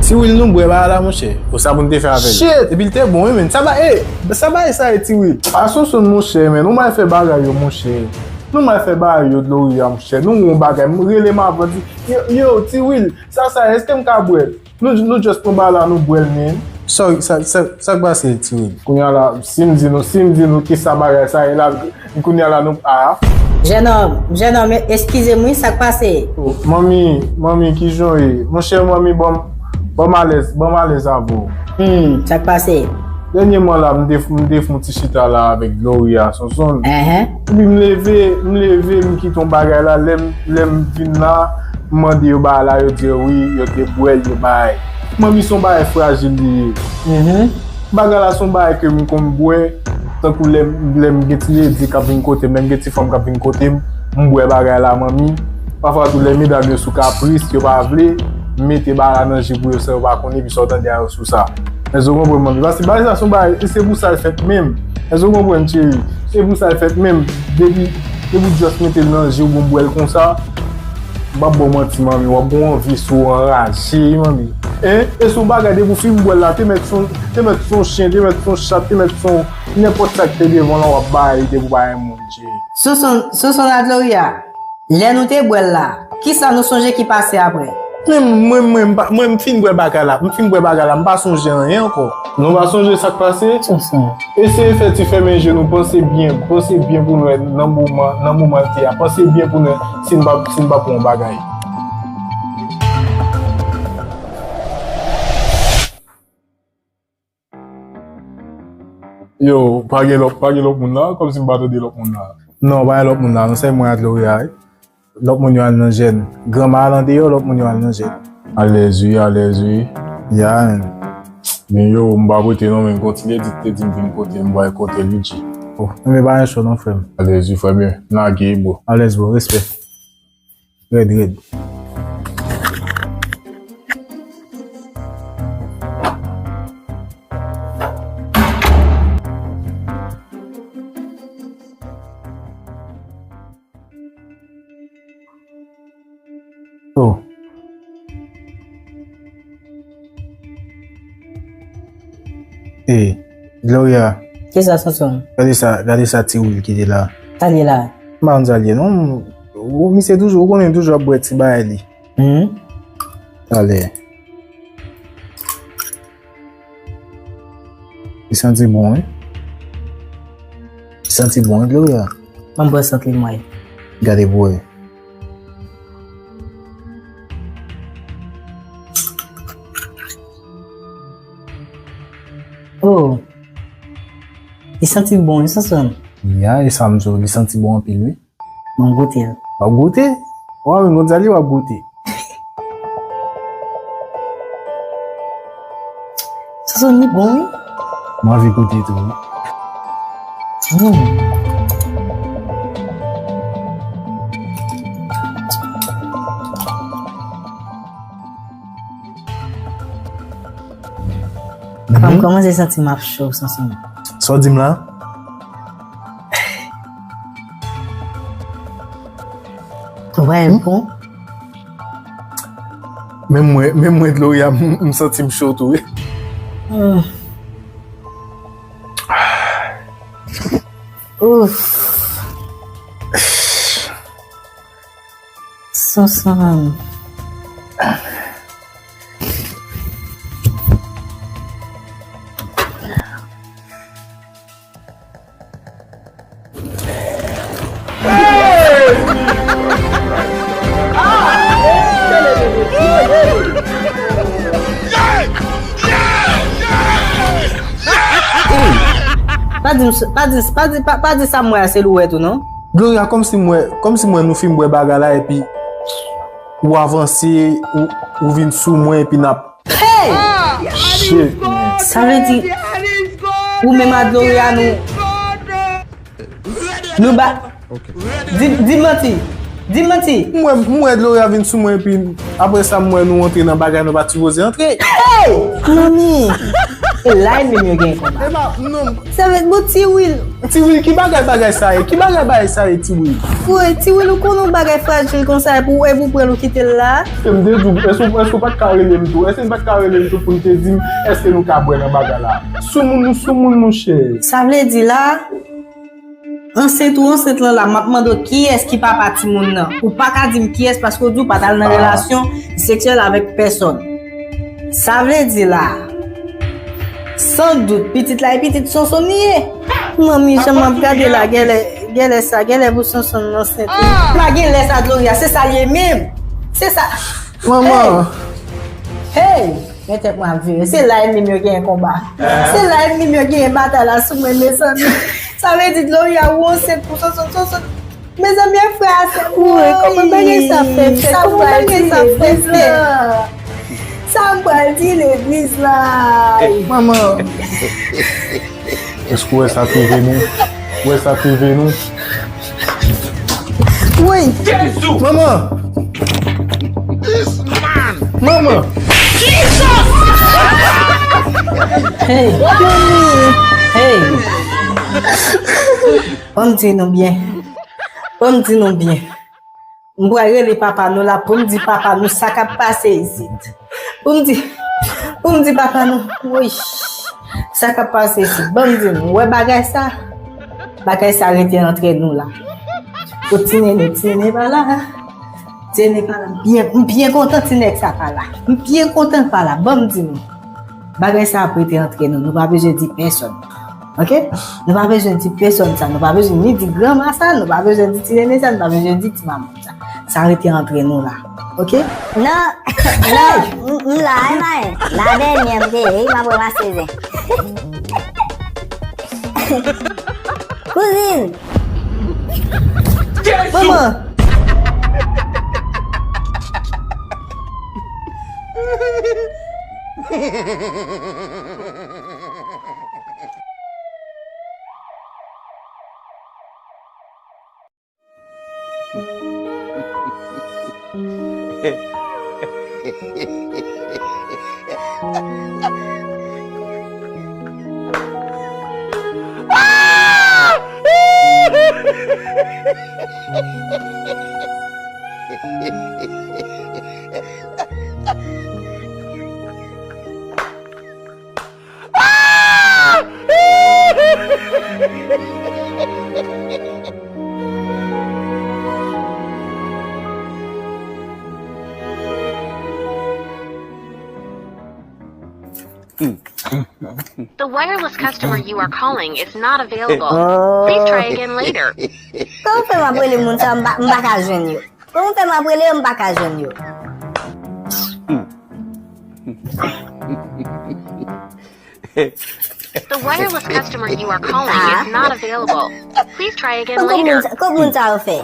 Ti Wil, nou bwè bagay la, monchè. O, sa pou n te fè avè l. Shit! Epi l te bon, wi, men. Sa ba, eh, sa bagay sa, eh, Ti Wil. Ah, Sonson, monchè, men. Nou mal fè bagay yo, monchè. Nou mal fè bagay yo, Gloria, monchè. Nou wè yon bagay. M rele m avan, di, yo, yo, Ti Wil, sa, sa, èske m ka bwè l? Nou, nou just pran bagay la, nou bwè l, men. Sa, sa, sa, sa k pase, Ti Wil? Kounye a la, si m di nou, si m di nou kisa bagay sa ye la, kounye a la, nou, ah. Jènòm, jènòm, eskize m wi, sa k pase? Oh, manmi, manmi, kijan w ye? Monchè, manmi, ban m, ban m alèz, ban m alèz avè w. Hmm, sa k pase? Dènyèman la, m te, m te fè yon ti chita la avèk Gloria, Sonson. Enhen. Epi m leve, m leve, m kite yon bagay la, lè m, lè m vin la, m mande yo bagay la, yo di wi, yo te bwè l, yo bay. Manmi, se yon bagay frajil li ye. Mhm. Bagay la se yon bagay ke m konn bwè, tankou lè m, lè m gen ti ledi k ap vin kote m, lè m gen ti fanm k ap vin kote m, m bwè bagay la, manmi. Pafwa tou lè medam yo sou kapris, yo pa vle, m mete bagay la nan ji pou yo san yo pa konnen, epi sa w tande a yo sou sa. Èske w konprann, manmi? Paske bagay sa se yon bagay, e se pou sa l fèt menm. Èske w konprann, cheri? Se pou sa l fèt menm. Depi, depi w just mete l nan ji w, bon, bwè l konsa, m p ap ba w manti, manmi, w ap gen yon anvi sou w anraje, wi, manmi. Hein? E se yon bagay depi w fin bwè l la, te mèt se yon, te mèt se yon chen, te mèt se yon chat, te mèt se yon nenpòt sa k te devan w lan, w ap bay li depi w pa gen moun, Jay. Sonson, Sonson ak Gloria, lè nou te bwè l la, kisa nou sonje ki pase apre? Mwen, mwen, mwen, m pa, mwen, m fin bwè bagay la, m fin bwè bagay la, m pa sonje anyen ankò. Nou pa sonje sa k pase? Sonson. Eseye fè ti fèmen je nou, panse byen, panse byen pou n wè nan moman, nan moman l te a, panse byen pou n wè si n pa, si n pa pran yon bagay. Yo, pa gen lòt, pa gen lòt moun la, kòmsi m pa tande lòt moun la. Non, pa gen lòt moun la, non, se mwen ak Gloria, wi. Lòt moun yo al nan jèn. Granma al andeyò, lòt moun yo al nan jèn. Alèz wi, alèz wi. Ya, men. Men yo, m pa pote non, men kontinye di te di m vin kote, m bay kote Luigi. Oh, men pa gen cho non, frè m. Alèz wi, frè m, lage, bro. Alèz, bro, respè. Rèd, rèd. Oh. Hey, Gloria. Kisa, Sonson? Gade sa, gade sa ti Will kite la. Sa l ye la? M pa konn sa l ye non. Ou, misye toujou, ou konnen toujou ap bwè ti bagay li. Hmm? Talè. Li santi bon, wi. Li santi bon, wi, Gloria. Ban m bwè sant li, mwen. Gade pou wè. Oh. Li santi bon, wi, Sonson. Ya, e sa m di w, li santi bon anpil, wi. Bon, goute l. W ap goute? W ap vin konn sa li w ap goute. Sonson, li bon, wi. M anvi goute tou, wi. Hmm. Mwen kòmanse santi m ap cho, Sonson. Sa w di m la? Ou pa wè l bon? Menm mwen, menm mwen, Gloria, m, m santi m cho tou, wi. Hmm. Ouf. Sonson. Pa di, pa di, pa di, pa, pa di sa m wè a se li w wè tou, non? Gloria, kòmsi m wè, kòmsi m wè nou fin bwè bagay la epi ou avanse, ou, ou vin sou mwen epi n ap Hey! Shit, man. Sa vle di, ou menm ak Gloria, nou, nou ba, di, di manti, di manti. M wè, m wè Gloria vin sou mwen, epi apre sa, m wè nou antre nan bagay nou pa t sipoze antre. Hey! Manmi! E la ennmi m yo genyen konba. Epa, non. Sa vle di, bon, Ti Will. Ti Will, ki bagay bagay sa ye? Ki bagay bagay sa ye, Ti Will? Woy, Ti Will, ou konnen yon bagay frajil konsa, epi w, epi w pran l ou kite l la? E m te di w, èske, èske w pa t ka rele m tou? Èske n pa t ka rele m tou pou n te di m, èske nou ka bwè nan bagay la? Soumoun nou, soumoun, monchè. Sa vle di la, ansent ou ansent lan la, m ap mande w kiyès ki papa timoun nan. Ou pa ka di m kiyès paske w di w pa t al nan relasyon seksyèl avèk pèsòn. Sa vle di la, san dout, pitit la e pitit Sonson li ye. Manmi, jan m ap gade la, genlè, genlè sa, genlè pou Sonson nan sent wi. Pa genlè sa, Gloria, se sa l ye menm. Se sa. Manman. Hey! Hey! Men tèt mwen ap vire. Se la ennmi m yo genyen konba. Se la ennmi m yo genyen batay la sou mwen, mezanmi. Sa vle di Gloria, ou ansent pou Sonson, Sonson. Mezanmi, frè a sè. Woy, kòman bagay sa fè fèt? Kòman bagay sa fè fèt? Sa m pral di legliz la. Manman. Èske w wè sa k rive nou? Ou wè sa k rive nou? Woy! Manman! Manman! Hey! Hey! Ban m di nou byen. Ban m di nou byen. M pral rele papa nou la pou m di papa nou sa k ap pase isit. Pou m di, Pou m di papa nou, woy, sa k ap pase isit? Ban m di nou, ou wè bagay sa? Bagay sa rete antre nou la. O ti nene, ti nene pa la. Ti nene pa la. M byen, m byen kontan ti nèg sa pa la. M byen kontan l pa la. Ban m di nou. Bagay sa ap rete antre nou. Nou pa bezwen di pèsonn. Oke? Nou pa bezwen di pèsonn sa. Nou pa bezwen ni di granma sa. Nou pa bezwen di ti nene sa. Nou pa bezwen di ti manman sa. Sa rete antre nou la. Oke? Non, non, m, m la, e mayen. La dènyè m te ye, wi, m ap ranmase zen. Kouzin! Manman! The wireless customer you are calling is not available. Please try again later. Kòman fè m ap rele moun sa, m pa, m pa ka jwenn yo? Kòman fè m ap rele yo, m pa ka jwenn yo? The wireless customer you are calling is not available. Please try again later. Kot moun sa, kot moun sa yo fè?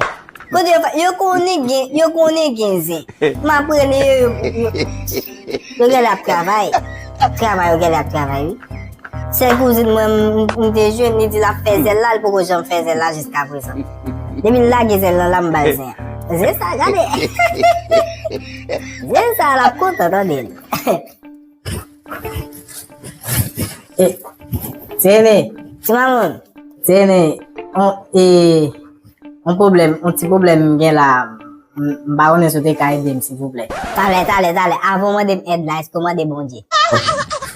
Kote yo fè? Yo konnen gen, yo konnen gen zen. M ap rele yo, yo, yo, yo genlè ap travay. Travay, yo genlè ap travay, wi. Sèl kouzin mwen, m, m te jwenn, li di l ap fè zèl la, li poko janm fè zèl la jiskaprezan. Depi l lage zèl lan la, m ba l zen an. Zen sa, gade. Zen sa, l ap kontan tande l. E, Tene. Ti mamoun. Tene, on, e, on pwoblèm, on ti pwoblèm m gen la. M, m pa konnen si w te ka ede m, silvouplè. Talè, talè, talè. Avan w mande m èd la, èske w mande Bondye?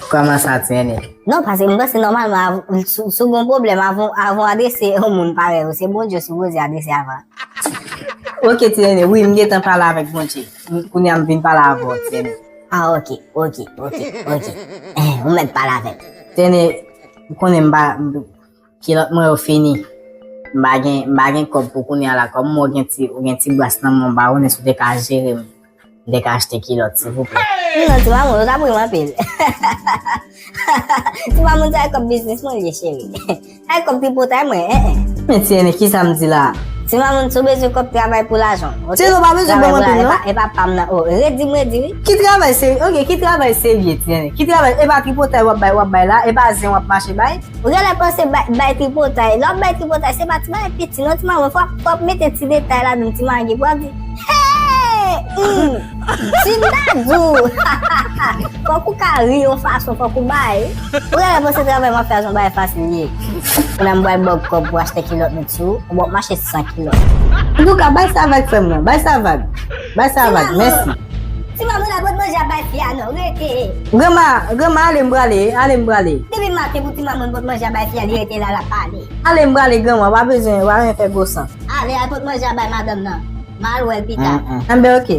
Kòman sa, Tene? Non, paske m panse nòmalman, av-, si, si w gen yon pwoblèm, avan, avan w adrese yon moun parèy ou, se Bondye w sipoze adrese avan. Oke, Tene, wi, m gentan pale avèk Bondye. M, kounye a m vin pale avè w, Tene. Ah, oke, oke, oke, oke. Eh, ou mèt pale avè m. Tene, ou konnen m pa, m, kilòt mwen yo fini. M pa gen, m pa gen kòb pou kounye a la. Kòm ou gen ti, ou gen ti bras nan men w, m pa konnen si w te ka jere m. M te ka achte kilòt, silvouplè. Non, ti mamoun, ou t ap ri m anpil. Ti mamoun, sa e kòb biznis mwen li ye, cheri. Sa e kòb tripotay mwen, en, en. Men Tene, kisa m di la? Ti mamoun, si w bezwen kòb, travay pou lajan w, oke? Tene, ou pa bezwen ban m anpil, non. Travay pou lajan, e pa, e pa pa m nan, o, redi m, redi, wi. Ki travay serye? Oke, ki travay serye, Tene? Ki travay? E pa tripotay w ap bay, w ap bay la? E pa zen w ap mache bay? Ou genlè panse bay, bay tripotay. Lè w ap bay tripotay, se pa ti bagay piti non, ti mamoun. Fò, fò w mete ti detay ladan, ti magi, pou w ap di, hey! Hmm, ti dadou! Fòk ou ka ri yon fason, fòk ou bay. Ou genlè panse travay m ap fè a se yon bagay fasil li ye. Kounye a m pral ba w kòb pou achte kilòt met sou ou, ou p ap mache san kilòt. Antouka, bay sa vag, frè m nan. Bay sa vag. Bay sa vag. Mèsi. Ti mamoun la pot manje a bay fi a non, rete. Granma, granma, ale m prale, ale m prale. Depi maten pou ti mamoun pot manje a bay fi a, li rete la, l ap pale. Ale m prale, granma, pa bezwen, pa bezwen fè gwo san. Ale, al pot manje a bay madanm nan. M al wè l pita. Enben, oke.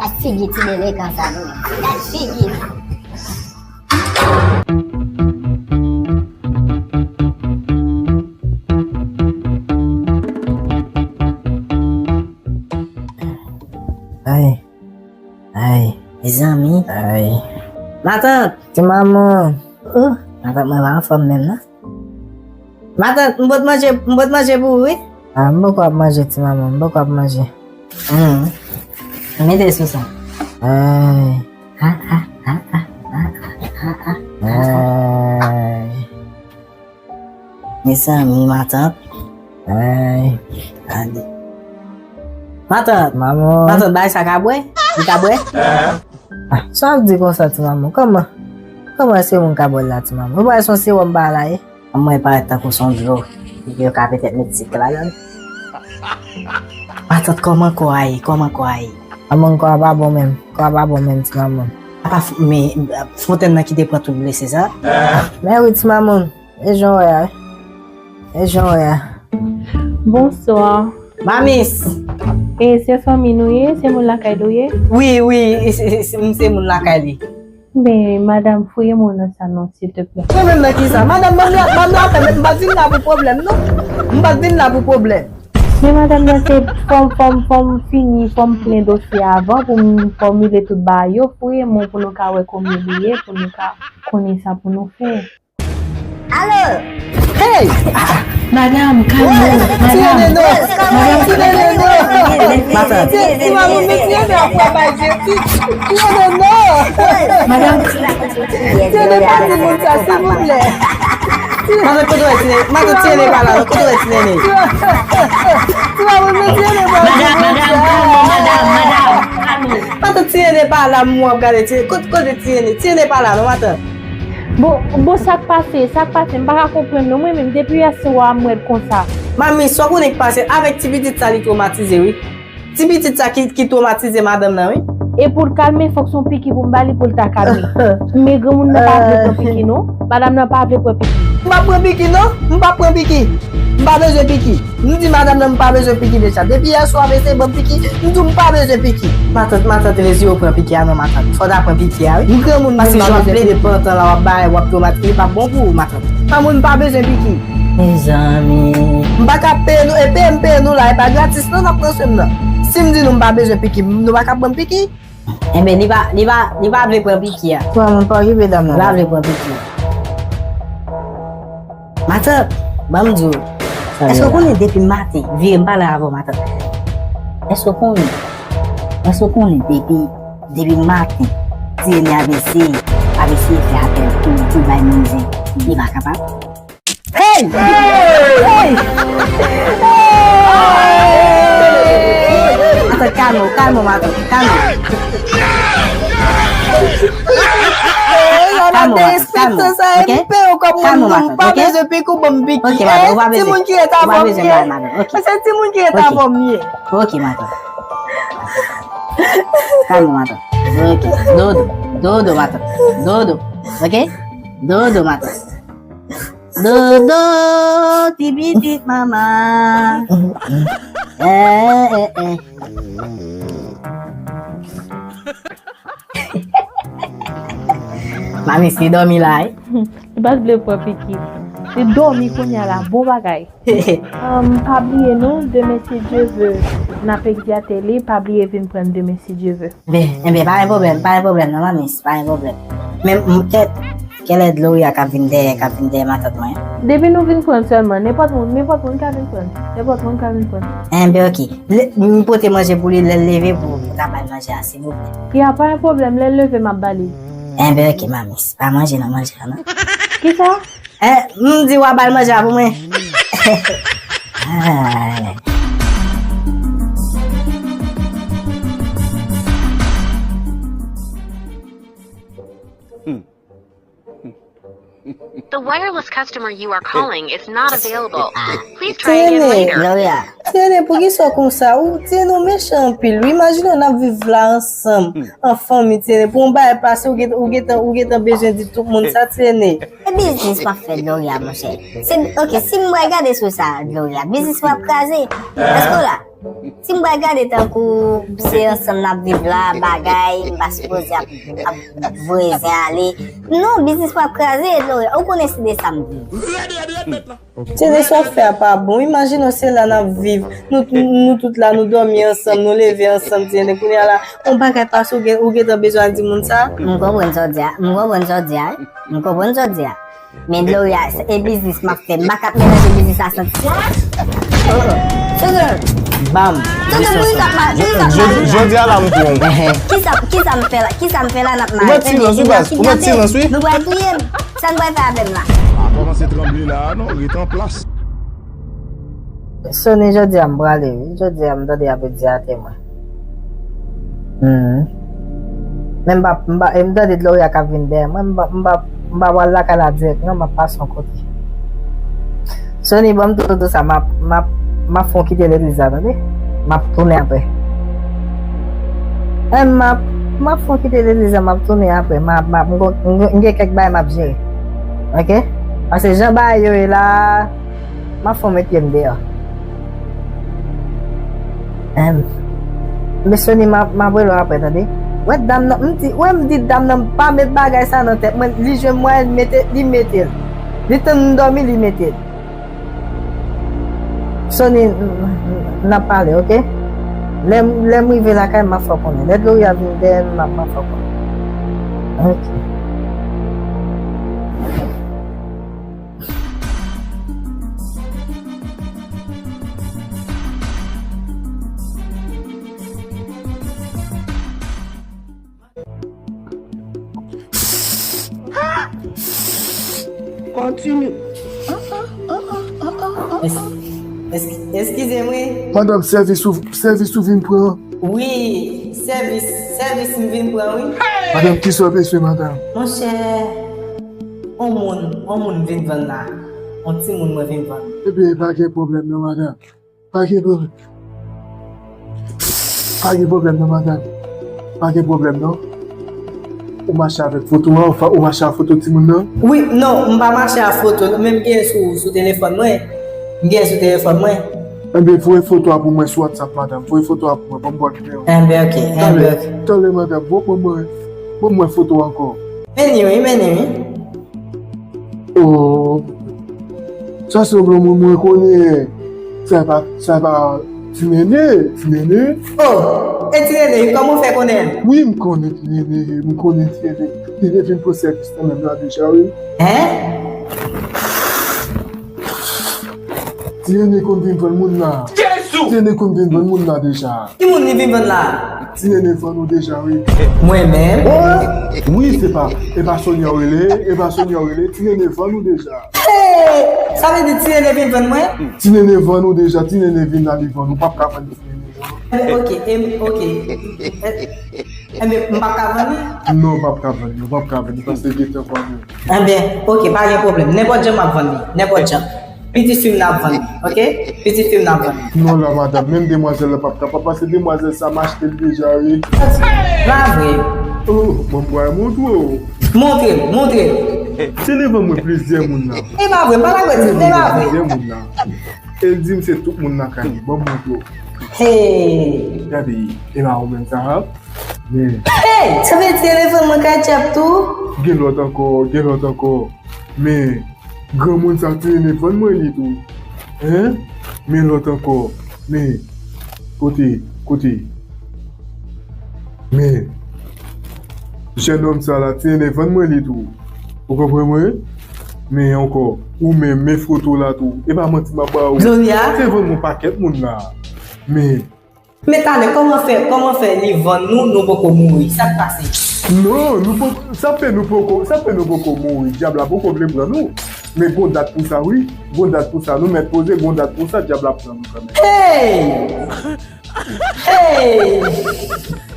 Gad figi ti delekan sa, non. Gad figi. Ay. Ay. Mezanmi. Ay. Matant. Ti mamoun. Oh, matant mwen pa anfòm menm, non? Matant, m pot manje, m pot manje pou ou, wi. Ah, m poko ap manje, ti mamoun, m poko ap manje. Hmm. Mete sou sa. Ay. Ah, ah, ah, ah, ah, ah, ah, ah. Ay. Mezanmi, matant. Ay. Gade. Matant. Mamoun. Matant, bagay sa ka bwè? Li ka bwè? Ah, sa w ap di konsa, ti mamoun? Kòman? Kòman èske moun ka bwè l la, ti mamoun? Ou pa wè se yon sewòm bagay la ye? Mwen parèt tankou se yon dlo. Yo ka petèt met sik ladan l. Matant, kòman kò a ye? Kòman kò a ye? Mamoun, kò a pa bon menm. Kò a pa bon menm, ti mamoun. Apa f- men Fontèn nan ki te pran tout blese sa? Men wi, ti mamoun, e jan w wè a, wi. E jan w wè a. Bonswa. Mamis! E se fanmi nou ye? Se moun lakay nou ye? Wi, wi, e se- se- se- m se moun lakay li. Men, madanm, fouye m nan sa non, silteplè. Mwen menm nan ki sa? Madanm, ban m la, ban m la fè, men m pa t vin la pou pwoblèm, non. M pa t vin la pou pwoblèm. Men madanm nan se fò m, fò m, fò m fini, fò m plen dosye avan pou m fòmile tout bagay yo, fouye m pou nou ka wè konbyen li ye, pou nou ka konnen sa pou nou fè. Alo! Hey! Madanm, kalme w, madanm. Ti Neno! Ti Neno! Matant. Ti Neno! Ti Neno! Ti Neno! Madanm. Ti Neno, pa di moun sa, silvouplè. Matant, kote w ye, Ti Nene? Matant, Ti Nene pa la, non. Kote w ye, Ti Nene? Ti Nene pa la. Madanm, madanm, kalme w, madanm, madanm, kalme w. Matant, Ti Nene pa la, m w ap gade. Ti- Kote, kote Ti Nene? Ti Nene pa la, non, matant. Bon, bon, sa k pase? Sa k pase? M pa ka konprann non, mwen menm, depi yè swa m wè l konsa. Manmi, sa w konnen k pase avèk ti pitit sa, li twomatize, wi. Ti pitit sa ki, ki twomatize madanm nan, wi. E pou l kalme, fòk se yon piki pou m ba li pou l ta kalme. Men granmoun nan pa vle pran piki, non. Madanm nan pa vle pran piki. M pa pran piki, non. M pa pran piki. M pa bezwen piki. M di madanm nan m pa bezwen piki deja. Depi yè swa, mesye ban m piki. M di w m pa bezwen piki. Matant, matant, rezi yo pran piki a non, matant. Fò ta pran piki a, wi. M granmoun, paske jan w ap plede pantan la, w ap bay, w ap twomatize, li p ap bon pou ou, matant. Granmoun pa bezwen piki. Mezanmi. M pa ka peye nou, e peye m peye nou la, e pa gratis non n ap pran swen m nan. Si m di nou m pa bezwen piki, nou pa ka ban m piki. Enben, li pa, li pa, li pa vle pran piki a. Granmoun pa okipe dam nan. Li pa vle pran piki a. Matant, ban m di w. Èske w konnen depi maten, vire m pale avè w, matant. Èske w konnen? Èske w konnen depi, depi maten, Ti Nene ap eseye, ap eseye fè apèl pou, pou bay moun zen, li pa kapab? Hey! Hey! Matant, kalme w, kalme w, matant, kalme w. Kalme w, matant, kalme w, ok? Kalme w, matant, ok? M pa bezwen pik ou ban m pik. Ok, matant, ou pa bezwen, ou pa bezwen bay, matant, ok. Se timoun ki ret avè m ye. Ok, matant. Kalme w, matant. Ok, dodo, dodo, matant. Dodo, ok? Dodo, matant. Dodo, ti pitit manman. Eh, eh, eh. Manmi, si dòmi la, eh? Li pa t vle pran piki. Li dòmi kounye a la, bon bagay. Um, pa bliye non, demen si Dye ve, n ap egzate li, pa bliye vin pran demen si Dye ve. Ben, enben, pa gen pwoblèm, pa gen pwoblèm non, manmi, pa gen pwoblèm. Men, m, kè, kèlè Gloria k ap vin dèyè, k ap vin dèyè matant mwen? Depi nou vin pran sèlman, nenpòt moun, nenpòt moun ka vin pran. Nenpòt moun ka vin pran. Enben, ok. M pote manje pou li, lè l leve pou, pou ta bay manje a, silvouplè. Ya, pa gen pwoblèm, lè l leve, m ap ba li. Enben, ok, manmi, pa manje nan manje a, non. Kisa? Eh, m di w a ba l manje a pou mwen. Ay. The wireless customer you are calling is not available. Please try again later. Gloria. Ti Nene, poukisa w konsa? Ou, Ti Nene, ou mechan anpil wi. Imajine w n ap viv la ansanm, an fanmi, Ti Nene. Pou yon bagay pase, ou gentan, ou gentan, ou gentan bezwen di tout moun sa, Ti Nene. E biznis w ap fè Gloria, monchè? Se, ok, si m pral gade sou sa, Gloria, biznis w ap kraze. Èske w la? Si m pral gade tankou se ansanm n ap viv la, bagay, m pa sipoze ap, ap voye zen ale. Non, biznis w ap kraze, Gloria. Ou konnen se de sa m viv. Ti Nene, sa w ap fè a pa bon. Imajine w se la n ap viv. Nou, nou tout la, nou dòmi ansanm, nou leve ansanm, Ti Nene. Kounye a la, yon bagay pase, ou gen, ou gentan bezwen al di moun sa? M konprann sa w di a. M konprann sa w di a. M konprann sa w di a. Men Gloria, e biznis m ap fè. M pa ka ap melanje biznis la santi. Oh, oh. Sou zòn. Bam. Sou zòn, poukisa m ap mal, poukisa m ap mal. Jodi a la m pran w. Kisa, kisa m fè la, kisa m fè la n ap mal. Ou mèt silans wi baz, ou mèt silans wi. Nou pral touye m. Sa n pral fè avè m la? Pa kòmanse tranble la a non, ret an plas. Sony, jodi a m prale wi. Jodi a m tande y ap egzate mwen. Hmm. Men m pa, m pa, e m tande Gloria k ap vin dèyè mwen, m pa, m pa, m pa pral lakay la dirèk non, m ap pase yon kote. Sony, ban m tou, tou sa, m ap, m ap, m ap fè w kite legliz la, tande? M ap tounen apre. E m ap M ap fè w kite legliz la, m ap tounen apre. M ap, m ap, m gon- m gon- m gen kèk bagay m ap jere. Oke? Paske jan bagay yo ye la, m ap fè w met pye m deyò. Em, Mesoni, m ap, m ap rele w apre, tande? Wè dam nan, m di, wè m di dam nan, pa met bagay sa nan tèt mwen, li jwenn mwayen mete, li mete l. Li tann m dòmi, li mete l. Soni, n ap pale, oke? Lè m, lè m rive lakay, m ap fè w konnen. Lè Gloria vin dèyè m, m ap, m ap fè w konnen. Oke. Kontini. Es- es- Eskize m, wi. Madanm, sèvis ou, sèvis ou vin pran? Wi, sèvis, sèvis m vin pran, wi. Madanm, kisa w bezwen, madanm? Monchè, on moun, on moun vin vann la. On timoun mwen vin vann. Ebyen, pa gen pwoblèm non, madanm. Pa gen pwoblèm. Pa gen pwoblèm non, madanm. Pa gen pwoblèm non. Ou mache avèk foto a, ou fa- ou mache ak foto timoun nan? Wi, non, m pa mache ak foto, non, men m gen sou, sou telefòn mwen. M gen sou telefòn mwen. Enben, voye foto a pou mwen sou WhatsApp, madanm. Voye foto a pou mwen, ban m ba w nimewo. Enben, oke, enben, oke. Talè, madanm, ban mwen, ban mwen foto a ankò. Men li wi, men li wi. Oh, sa se yon granmoun mwen konnen. Sa e pa, sa e pa Ti Nene, Ti Nene. Oh, e Ti Nene, kòman w fè konnen l? Wi, m konnen Ti Nene, m konnen Ti Nene. Ti Nene vin pran sèvis nan menm la deja, wi. Hen? Ti Nene konn vin vann moun la. Jezi! Ti Nene konn vin vann moun la deja. Ki moun li vin vann la? Ti Nene vann ou deja, wi. Mwen menm? Wi, se pa, e pa Sonia w rele, e pa Sonia w rele, Ti Nene vann ou deja. Hey! Sa vle di Ti Nene vin vann mwen? Ti Nene vann ou deja, Ti Nene vin la, li vann ou, p ap ka vann Ti Nene, non. Eh, ok, em, ok. Eh, enben, m p ap ka vann li? Non, w p ap ka vann li, w p ap ka vann li, paske gentan vann ou. Enben, ok, pa gen pwoblèm. Nenpòt jan m ap vann li. Nenpòt jan. Pitit fi m n ap vann li, ok? Pitit fi m n ap vann li. Non la, madanm, menm demwazèl la p ap kapab, paske demwazèl sa m achte l deja, wi. Pa vre. Oh, bon, m pral montre w. Montre m, montre m. Se devan mwen plizyè moun nan. E pa vre, m pa ta kwè di, e pa vre. Plizyè moun nan. E l di m se tout moun nan kay li. Bon, m montre w. Hey! Gade, e pa ou menm sa, ha? Men. Hey! Sa vle di telefòn mwen ka djab tou? Gen lòt ankò, gen lòt ankò. Men, granmoun sa Ti Nene vann mwen li tou. Hen? Men lòt ankò. Men, kote, kote. Men, jènòm sa la, Ti Nene vann mwen li tou. Ou konprann mwen? Men ankò, ou menm, men foto la tou. E pa manti m ap ba ou. Gloria? Se vann yon pakèt moun la. Men, Men talè, kòman fè, kòman fè li vann nou, nou poko mouri? Sa k pase? Non, nou poko, sa fè nou poko, sa fè nou poko mouri. Dyab la poko vle pran nou. Men gon dat pou sa, wi. Gon dat pou sa. Nou mèt poze, gon dat pou sa, dyab la pran nou kanmenm. Hey! Hey!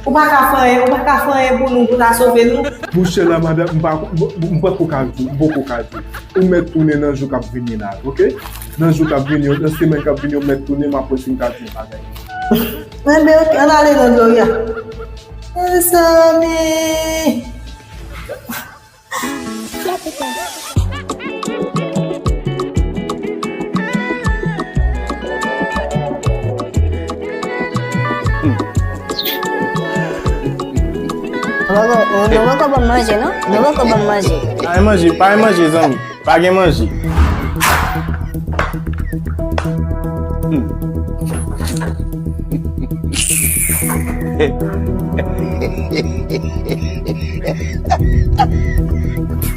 Ou pa ka fè anyen, ou pa ka fè anyen pou nou, pou ta sove nou? Monchè la, madanm, m pa, m, m poko ka di, m poko ka di. Ou mèt tounen nan jou k ap vini la, ok? Nan jou k ap vini yo, nan semèn k ap vini yo, m mèt tounen, m ap wè si m ka di yon bagay. Enben, ok, ann ale non, Gloria. Mezanmi. Nou poko, nou, nou poko ban m manje, non? Nou poko ban m manje. Pa gen manje, pa gen manje, zanmi. Pa gen manje. Hmm.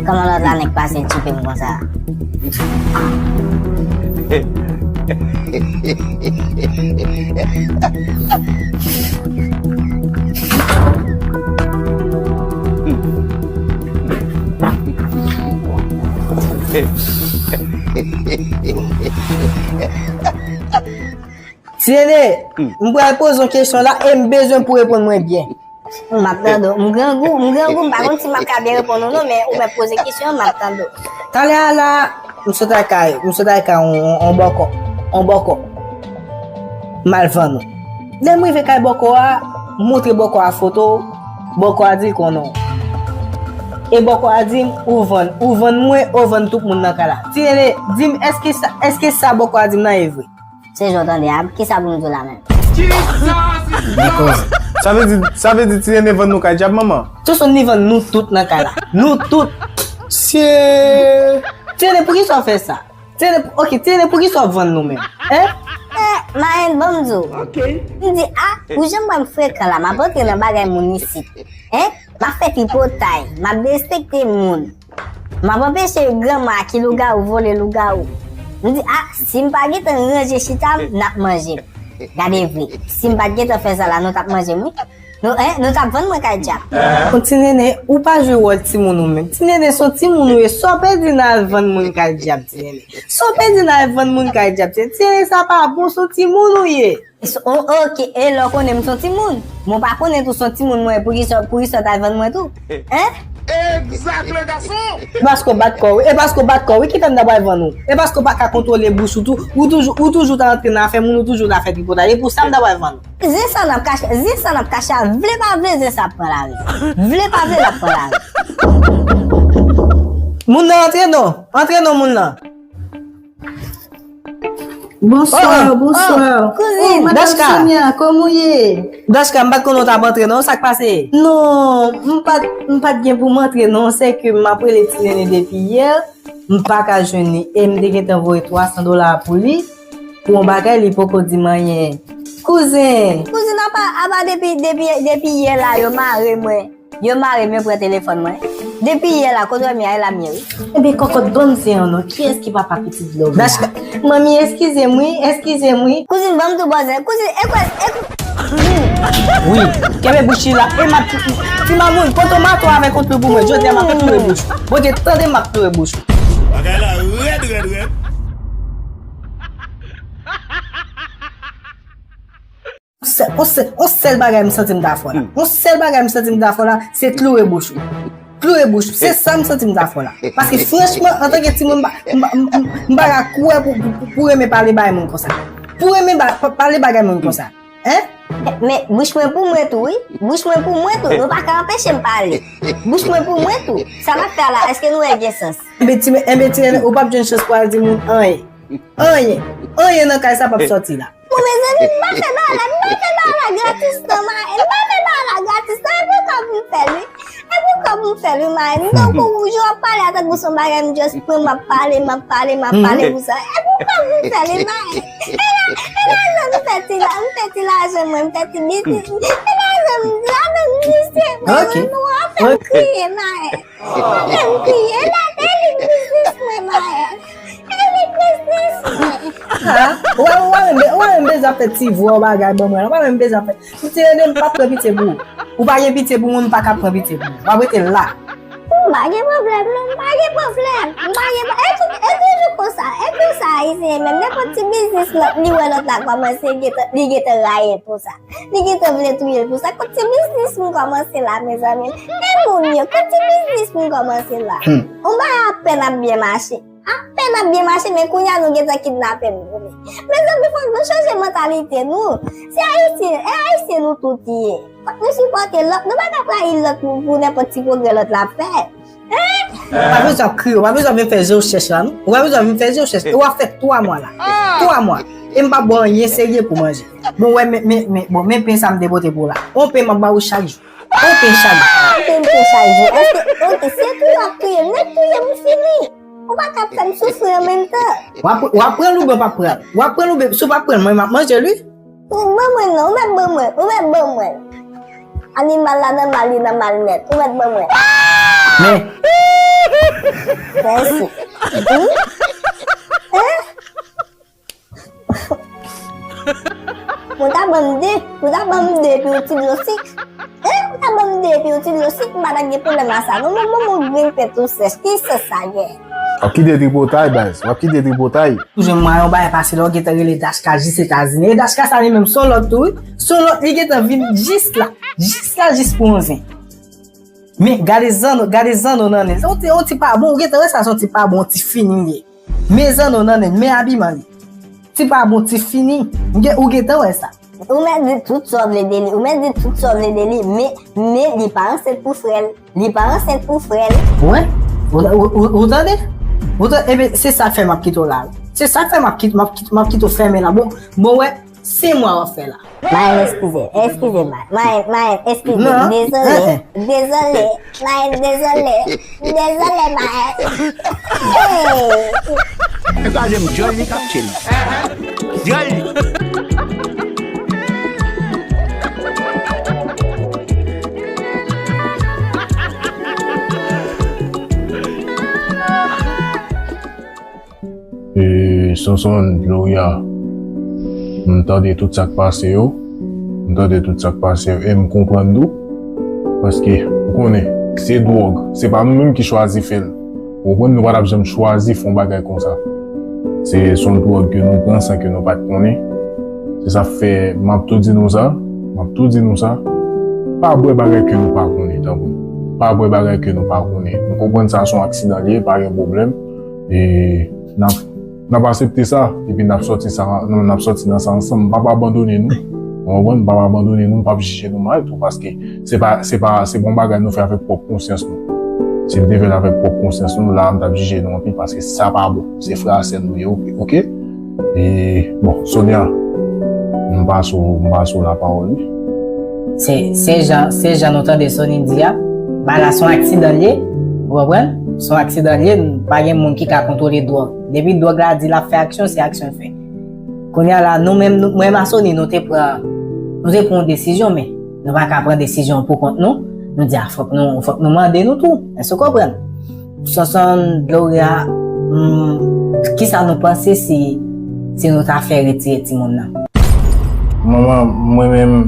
Kòman lòt la nèk pase tchipe m konsa? Ti Nene, m pral poze yon kesyon la e m bezwen pou w reponn mwen byen. M ap tande w. M grangou, m grangou, m pa konn si m ap ka byen reponn ou non, men ou mèt poze kesyon, m ap tande w. Talè a la, m sot al kay, m sot al kay on, on, on bòkò. On bòkò. M al vann ou. Lè m rive kay bòkò a, m montre bòkò a foto, Bòkò a di l konnen w. E bòkò a di m ou vann, ou vann mwen, ou vann tout moun nan kay la. Ti Nene, di m, èske sa, èske sa bòkò a di m nan e vre? Se jan w tande a, kisa pou m di w la menm? Dakò. Sa vle di, sa vle di Ti Nene vann nou kay dyab, manman? Tout son ni vann nou tout nan kay la. Nou tout. Sye. Ti Nene, poukisa w fè sa? Ti Nene, ok, Ti Nene, poukisa w ap vann nou menm? Hein? Eh, Mayen, ban m di w. Ok. M di, ah, pou jan m wè m frekan la, m ap antre nan bagay moun isit. Hein? M ap fè tripotay, m ap derespekte moun. M ap anpeche granma ki lougawou vole lougawou. M di, ah, si m pa gentan ranje chita m, n ap manje m. Gade vre, si m pa t gentan fè sa la, nou t ap manje m, wi. Nou, hein, nou t ap vann mwen kay dyab. Bon, Ti Nene, ou pa jwe wòl timoun ou menm. Ti Nene se yon timoun ou ye. Sa w pèdi nan al vann moun kay dyab, Ti Nene? Sa w pèdi nan al vann moun kay dyab, Ti Nene? Ti Nene, sa pa bon, se yon timoun ou ye. So, o-, ok, e lè w konnen m se yon timoun? Mwen pa konnen tou se yon timoun mwen, poukisa, poukisa w t al vann mwen tou? Hein? Egzak, le gason! E paske w bat kò w wi, e paske w bat kò w wi ki fè m ta pral vann ou. E paske w pa ka kontwole bouch ou tou, ou toujou, ou toujou ta antre nan afè moun, ou toujou ta fè tripotay, e pou sa m ta pral vann ou. Zen sa n ap kache, zen sa n ap kache a, vle pa vle, zen sa ap pran lari. Vle pa vle, l ap pran lari. Moun nan antre non, antre non moun nan. Bonswa, oh, oh, bonswa. Oh, kouzin. Oh, madanm Sonia, kòman w ye? Dachka, m pa t konnen w t ap antre non, sa k pase? Non, m pa t, m pa t gen pou m antre non, se ke m ap rele Ti Nene depi yè, m pa ka jwenn li, e m te gentan voye twa san dola pou li, pou yon bagay li poko di m anyen. Kouzin. Kouzin, apa, apa depi, depi, depi yè la yo mare mwen. Yo mare m, yo pran telefòn mwen. Depi yè la, kote w wè m ye a, e la m ye wi. Ebyen kòkòt, ban m zen an non. Kiyès ki papa pitit love la? Dachka. Manmi, eskize m wi, eskize m wi. Kouzin, ban m tou bò zen. Kouzin, e kwè, e kwè. Wi, kenbe bouch li la. E m ap, ti mamoun, pote yon mato avèk yon klou pou mwen. Jodi a, m ap ploure bouch ou. Bondye tande, m ap ploure bouch ou. Bagay la rèd, rèd, rèd. On sèl, on sèl, on sèl bagay m santi m ta fè w la. Hmm. On sèl bagay m santi m ta fè w la, se kloure bouch ou. Kloure bouch ou. Se sa m santi m ta fè w la. Paske franchman, antanke timoun, m pa, m pa, m, m, m pa ka kwè pou, pou, pou, pou renmen pale bagay moun konsa. Pou renmen ba, pa, pale bagay moun konsa. Hein? Men bouch mwen pou mwen tou, wi. Bouch mwen pou mwen tou. Nou pa ka anpeche m pale. Bouch mwen pou mwen tou. Sa m ap fè a la, èske nou wè l gen sans? Enben, ti, enben, ti, ou p ap jwenn chans pou al di moun anyen. Anyen. Anyen nan kay sa p ap sòti la. Bon, mezanmi, m pa fè bagay la, m pa fè bagay la gratis non, Mayen. M pa fè bagay la gratis non, e pou kòb m fè l wi. E pou kòb m fè l wi, Mayen. M tankou ou, jan w ap pale a tankou se yon bagay m just pran, m ap pale, m ap pale, m ap pale pou sa. E pou kòb m fè l wi, Mayen. E la, e lajan m fè ti la, m fè ti lajan mwen, m fè ti biznis. E lajan m, lajan m misye, Mayen. Ok. Nou ap fè m kriye, Mayen. Fè m kriye la, e li k biznis mwen, Mayen. E li k biznis mwen. Ah, ou pa, ou pa menm be-, ou pa menm bezwen fè ti vwa ou bagay ban mwen. Ou pa menm bezwen fè. M te rele m p ap pran pitye pou ou. Ou pa gen pitye pou mwen, m pa ka pran pitye pou ou. W ap rete la. M pa gen pwoblèm, non, m pa gen pwoblèm. M pa gen pwo-, e tou, e toujou konsa, e konsa, Ayisyen menm, nenpòt ti biznis lòt, li wè lòt la kòmanse, gentan, li gentan rayi l pou sa. Li gentan vle touye l pou sa. Kot ti biznis m kòmanse la, mezanmi? E moun yo, kot ti biznis m kòmanse la? Hmm. On bagay apèn ap byen mache. Apèn ap byen mache, men kounye a nou gentan kidnape m, goumen. Mezanmi, fòk nou chanje mantalite nou. Se Ayisyen, e Ayisyen nou tout ye. Fòk nou sipòte lòt. Nou pa ka trayi lòt pou, pou nenpòt ti pwogrè lòt la fè. Hein? Ou pa bezwen ap kriye, ou pa bezwen ap vin fè je w chèch la, non. Ou pa bezwen ap vin fè je w chèch. E w ap fè twa mwa la. Twa mwa. E m pa ba w anyen serye pou manje. Bon, wè, men, men, men, bon, men pen sa m te pote pou w la. On pen m ap ba ou chak jou. On pen chak jou. Pen, pen chak jou. Èske, ok, se touye w ap touye m, nèk touye m, m fini. Ou pa ka ap fè m soufri an menm tan. W ap, w ap pran l oubyen w p ap pran l? W ap pran l oubyen, si w p ap pran l, mwen, m ap manje l, wi. Ban mwen non, ou mèt ban mwen, ou mèt ban mwen. Animal la nan mal, li nan mal nèt, ou mèt ban mwen. Men. Mèsi. Wi. Hein? Ou ta ban m de, ou ta ban m de epi yon ti dlo sik. Hein? Ou ta ban m de epi yon ti dlo sik, m pa t ap gen pwoblèm a sa. Non, men bon, bon, grenn tèt ou sèch. Ki sans sa gen? W ap kite tripotay, baz. W ap kite tripotay. Ou jwenn mwa yon bagay pase lè w gentan rele Dachka jis Etazini. E Dachka sa li menm, se yon lòt tou, wi. Se yon lòt, li gentan vin jis la. Jis la, jis pou yon zen. Men, gade zanno, gade zanno nan nen. Se yon ti, yon ti pa bon, ou gentan wè sa, se yon ti pa bon, yon ti fini li ye. Men zanno nan nen, men abiman li. Ti pa bon, ti fini. Ou gen, ou gentan wè sa. Ou mèt di tout sa w vle de li, ou mèt di tout sa w vle de li, men, men li pa ansent pou frè l. Li pa ansent pou frè l. Wè? Ou, ou, ou, ou tande? Ou tande? Ebyen, se sa k fè m ap kite w la. Se sa k fè m ap kite, m ap kite, m ap kite w fèmen la. Bon, bon, wè, se mwa w ap fè la. Mayen, eskize, eskize, Mayen, Mayen, Mayen, eskize, non, dezole, eh, eh, dezole, Mayen, dezole, dezole, Mayen. Hey! E pa janm djòl li k ap tchè l. Djòl li. E, Sonson, Gloria, m tande tout sa k pase yo. M tande tout sa k pase yo e m konprann tou. Paske, ou konnen, se dwòg. Se pa nou menm ki chwazi fè l. Ou konprann, nou pa t ap janm chwazi fè yon bagay konsa. Se, se yon dwòg ke nou pran san ke nou pa t konnen. Se sa k fè, m ap tou di nou sa. M ap tou di nou sa. Pa bwè bagay ke nou pa konnen, tanpri. Pa bwè bagay ke nou pa konnen. Nou konprann sa se yon aksidan li ye, pa gen pwoblèm. E n ap, n ap aksepte sa, epi n ap sòti sa, n ap sòti nan sa ansanm. M p ap abandone nou. Ou konprann? M p ap abandone nou, m p ap jije nou mal tou, paske se pa, se pa, se pa yon bagay nou fè avèk pwòp konsyans nou. Si n te fè l avèk pwòp konsyans nou, la a m t ap jije nou anpil, paske sa pa bon. Se frè a sè nou ye, oke? E, bon, Sonia, m pase w, m pase w lapawòl, wi. Se, se jan, se jan nou tande Sony di a, bagay la se yon aksidan l ye, ou konprann? Se yon aksidan l ye, pa gen moun ki ka kontwole dwòg. Depi dwòg la di l ap fè aksyon, se aksyon l fè. Kounye a la, nou menm, nou, mwen menm a Sony, nou te pran, nou te pran yon desizyon, men nou pa ka pran desizyon pou kont nou. Nou di, a, fòk nou, fòk nou mande nou tou. Èske w konprann? Sonson, Gloria, hmm, kisa nou panse si, si nou ta fè retire timoun nan? Manman, mwen menm,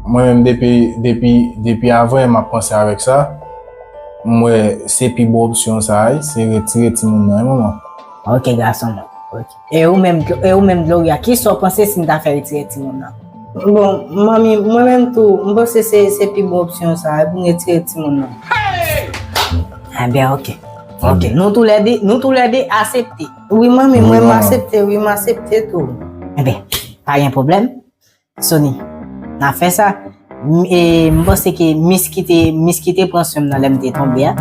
mwen menm depi, depi, depi avan m ap panse avèk sa. M wè se pi bon opsyon sa a, wi, se retire timoun nan, wi, manman. Ok, gason mwen. Ok. E ou menm, e ou menm, Gloria, kisa w panse si n ta fè retire timoun nan? Bon, manmi, mwen menm tou, m panse se, se pi bon opsyon sa a, wi, pou n retire timoun nan. Ebyen, ok. Ok, nou toulède, nou toulède aksepte. Wi, manmi, mwen, m aksepte, wi, m aksepte tou. Ebyen, pa gen pwoblèm. Sony, n a fè sa. M, e, m panse ke mis ki te, mis ki te pran swen m nan lè m te tonbe a.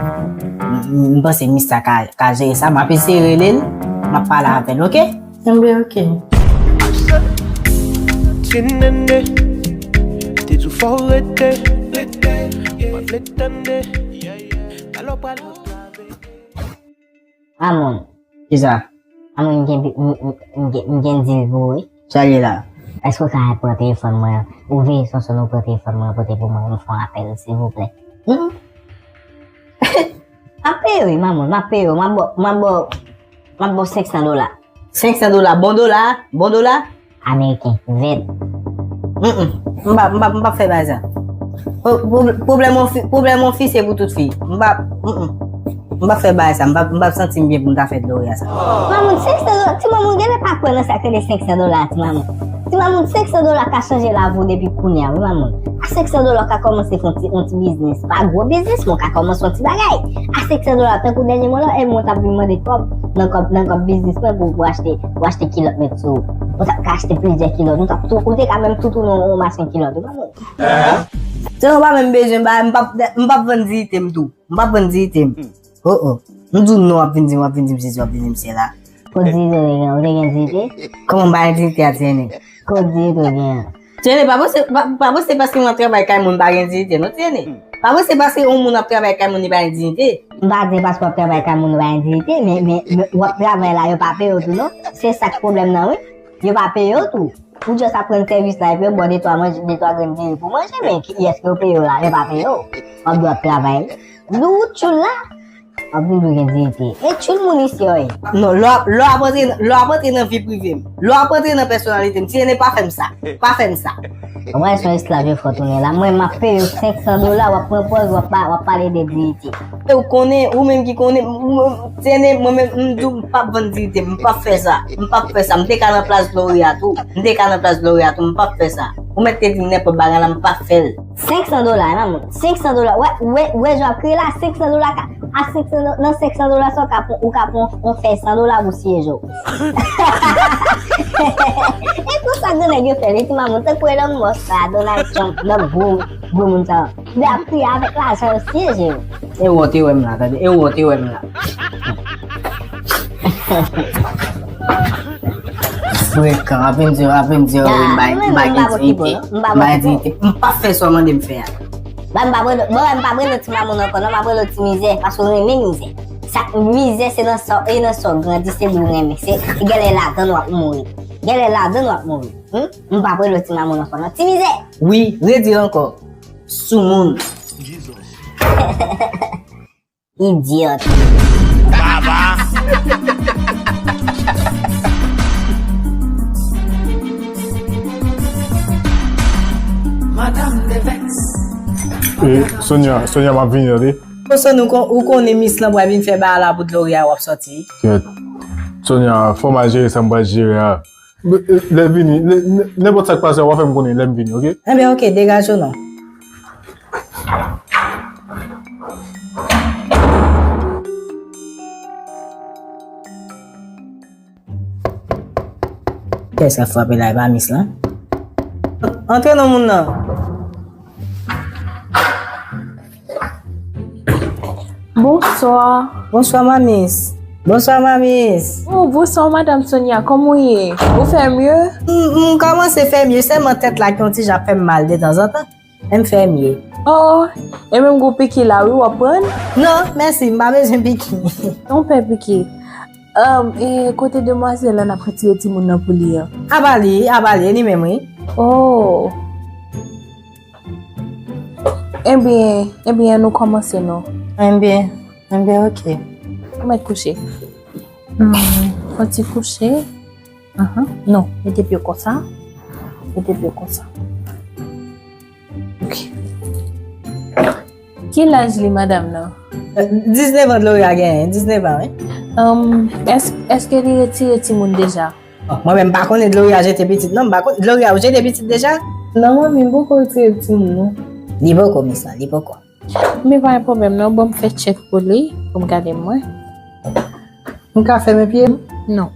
M, m panse mis sa ka, ka jere sa. M ap eseye rele l. M ap pale avè l, ok? Enben, ok. Tjenene, te di w fò w rete. Mwen vle tande. Alò pral antrave. Amon. Kisa? Amon, m gen, m, m, m gen, m gen dil pou ou, wi. Sa l ye la? Èske w ka pran telefòn mwen? Ou veye Sonson, ou pran telefòn mwen, pote pou mwen, m fè yon apèl, silvouplè. Hmm? M ap peye w, wi, Amon, m ap peye w, m ap ba w, m ap ba w, m ap ba w senk san dola. Senk san dola, bon dola, bon dola? Ameriken, vèt. Mm, mm. M p ap, m p ap, m p ap fè bagay sa. Pwo-, pwo-, pwoblèm yon fi, pwoblèm yon fi se pou tout fi. M p ap, mm, mm. M p ap fè bagay sa. M p ap, m p ap santi m byen pou m ta fè Gloria sa. Mamoun, senk san dola, ti mamoun, genlè pa kwè nan sa k rele senk san dola, ti mamoun. Ti mamoun, senk san dola ka chanje lavi w depi kounye a, wi, mamoun. A senk san dola, w ka kòmanse fè yon ti, yon ti biznis. Pa gwo biznis, men w ka kòmanse yon ti bagay. A senk san dola, tankou dènye mwa la, e mwen t ap vin mande kòb, nan kòb, nan kòb biznis mwen pou, pou achte, pou achte kilòt met sou ou. Ou t ap ka achte plizyè kilòt. Ou t ap tou, ou te ka menm tou tounen yon machann kilòt, wi, mamoun. Se nou pa menm bezwen bay, m p ap, m p ap vann diyite m tou. M p ap vann diyite m. Oh, oh. M di w non, w ap vin di m, w ap vin di m sesi, w ap vin di m sela. Kot diyite w te gen, ou te gen diyite? Kòman m pa gen diyite a, Tiene? Kot diyite w gen an? Tiene, pa panse, pa, pa panse paske mwen ap travay kay moun m pa gen diyite, non, Tiene. Pa panse paske yon moun ap travay kay moun li pa gen diyite. M pa di paske w ap travay kay moun ou pa gen diyite, men, men, men w ap travay la, yo pa peye w tou, non. Se sa k pwoblèm nan, wi. Yo pa peye w tou. Ou just ap rann sèvis la, epi yo ba w de twa manje, de twa grenn diri pou manje, men kiyès ke yo peye w la? Yo pa peye w. W ap dwe ap travay. Dou tchoul la. W ap vin dwe gen diyite. E tchoul moun isi yo ye. Non, lè w ap, lè w ap antre, lè w ap antre nan vi prive m, lè w ap antre nan pèsonalite m, Tiene, pa fè m sa. Pa fè m sa. Ou wè se yon esklav yo fè w tounen la. Mwen, m ap peye w senk san dola, w ap pran pòz, w ap pa, w ap pale de diyite. E ou konnen, ou menm ki konnen, m, m, Tiene, mwen menm, m di w, m p ap vann diyite m, m p ap fè sa. M p ap fè sa. M te ka nan plas Gloria tou. M te ka nan plas Gloria tou, m p ap fè sa. Ou mèt te di m nenpòt bagay la, m p ap fè l. Senk san dola, wi, mamoun. Senk san dola. Wè, wè, wè, jan w ap kriye la, senk san dola ka, a senk san do-, nan senk san dola sa, w ka pran, ou ka pran yon fèy san dola pou siyeje w. E konsa grann nèg yo fè l, wi, ti mamoun. Tankou Elon Musk la, Donald Trump, lòt gwo, gwo moun sa yo. Li ap kriye avèk lajan yo siyeje yo. E wè w te wè m la, tande. E wè w te wè m la. Frekan, apre m di, apre m di, wi, m bay, m bay gen diyite. M bay diyite. M p ap fè sa w mande m fè a. Bon, m p ap rele, bon, m p ap rele w ti mamoun ankò, non, m ap rele w ti mizè, paske w renmen mizè. Sa, mizè se nan sa, e nan sa w grandi, se li w renmen. Se, genlè ladann w ap mouri. Genlè ladann w ap mouri. Hmm? M p ap rele w ti mamoun ankò, non. Ti mizè! Wi, redi l ankò. Soumoun. Idiot. Baba. E, Sonia, Sonia, m ap vini, tande. Bon, Sonia, ou kon-, ou konnen mis lan pral vin fè bagay la pou Gloria w ap sòti. Kèt. Sonia, fò m al jere sa m pral jere a. Lè, lè vini, lè, lè, nenpòt sa k pase, w a fè m konnen lè m vini, oke? Enben, oke, degaje w non. Kiyès k ap frape la, e pa mis lan? Antre non, moun nan. Bonswa. Bonswa, mamis. Bonswa, mamis. Oh, bonswa, madam Sonia. Kòman w ye? Ou fè mye? M, m kòmanse fè mye, sèlman tèt la ki yon ti jan ap fè m mal detanzantan. M fè mye. Oh, e menm gwo piki la, wi, w ap pran? Non, mèsi, m pa bezwen piki. Non, pè piki. Um, e kote demwazèl la n ap retire timoun nan pou li an? Aba li, aba li, e li menm, wi. Oh. Ebyen, ebyen, nou kòmanse non. Ebyen, ebyen, oke. Ou mèt kouche. Hmm, fò ti kouche. Ahan. Non, mete pye w konsa. Mete pye w konsa. Ok. Ki laj li, madanm nan? Diznèf an Gloria genyen, diznèf an, wi. Um, èske, èske li retire timoun deja? Bon, mwen menm, m pa konnen Gloria jete pitit, non, m pa konnen. Gloria, ou jete pitit deja? Non, manmi, m poko retire timoun, non. Li poko, mis lan, li poko. Men pa gen pwoblèm, non, ban m fè tchèk pou li, pou m gade mwen. M ka fèmen pye m? Non.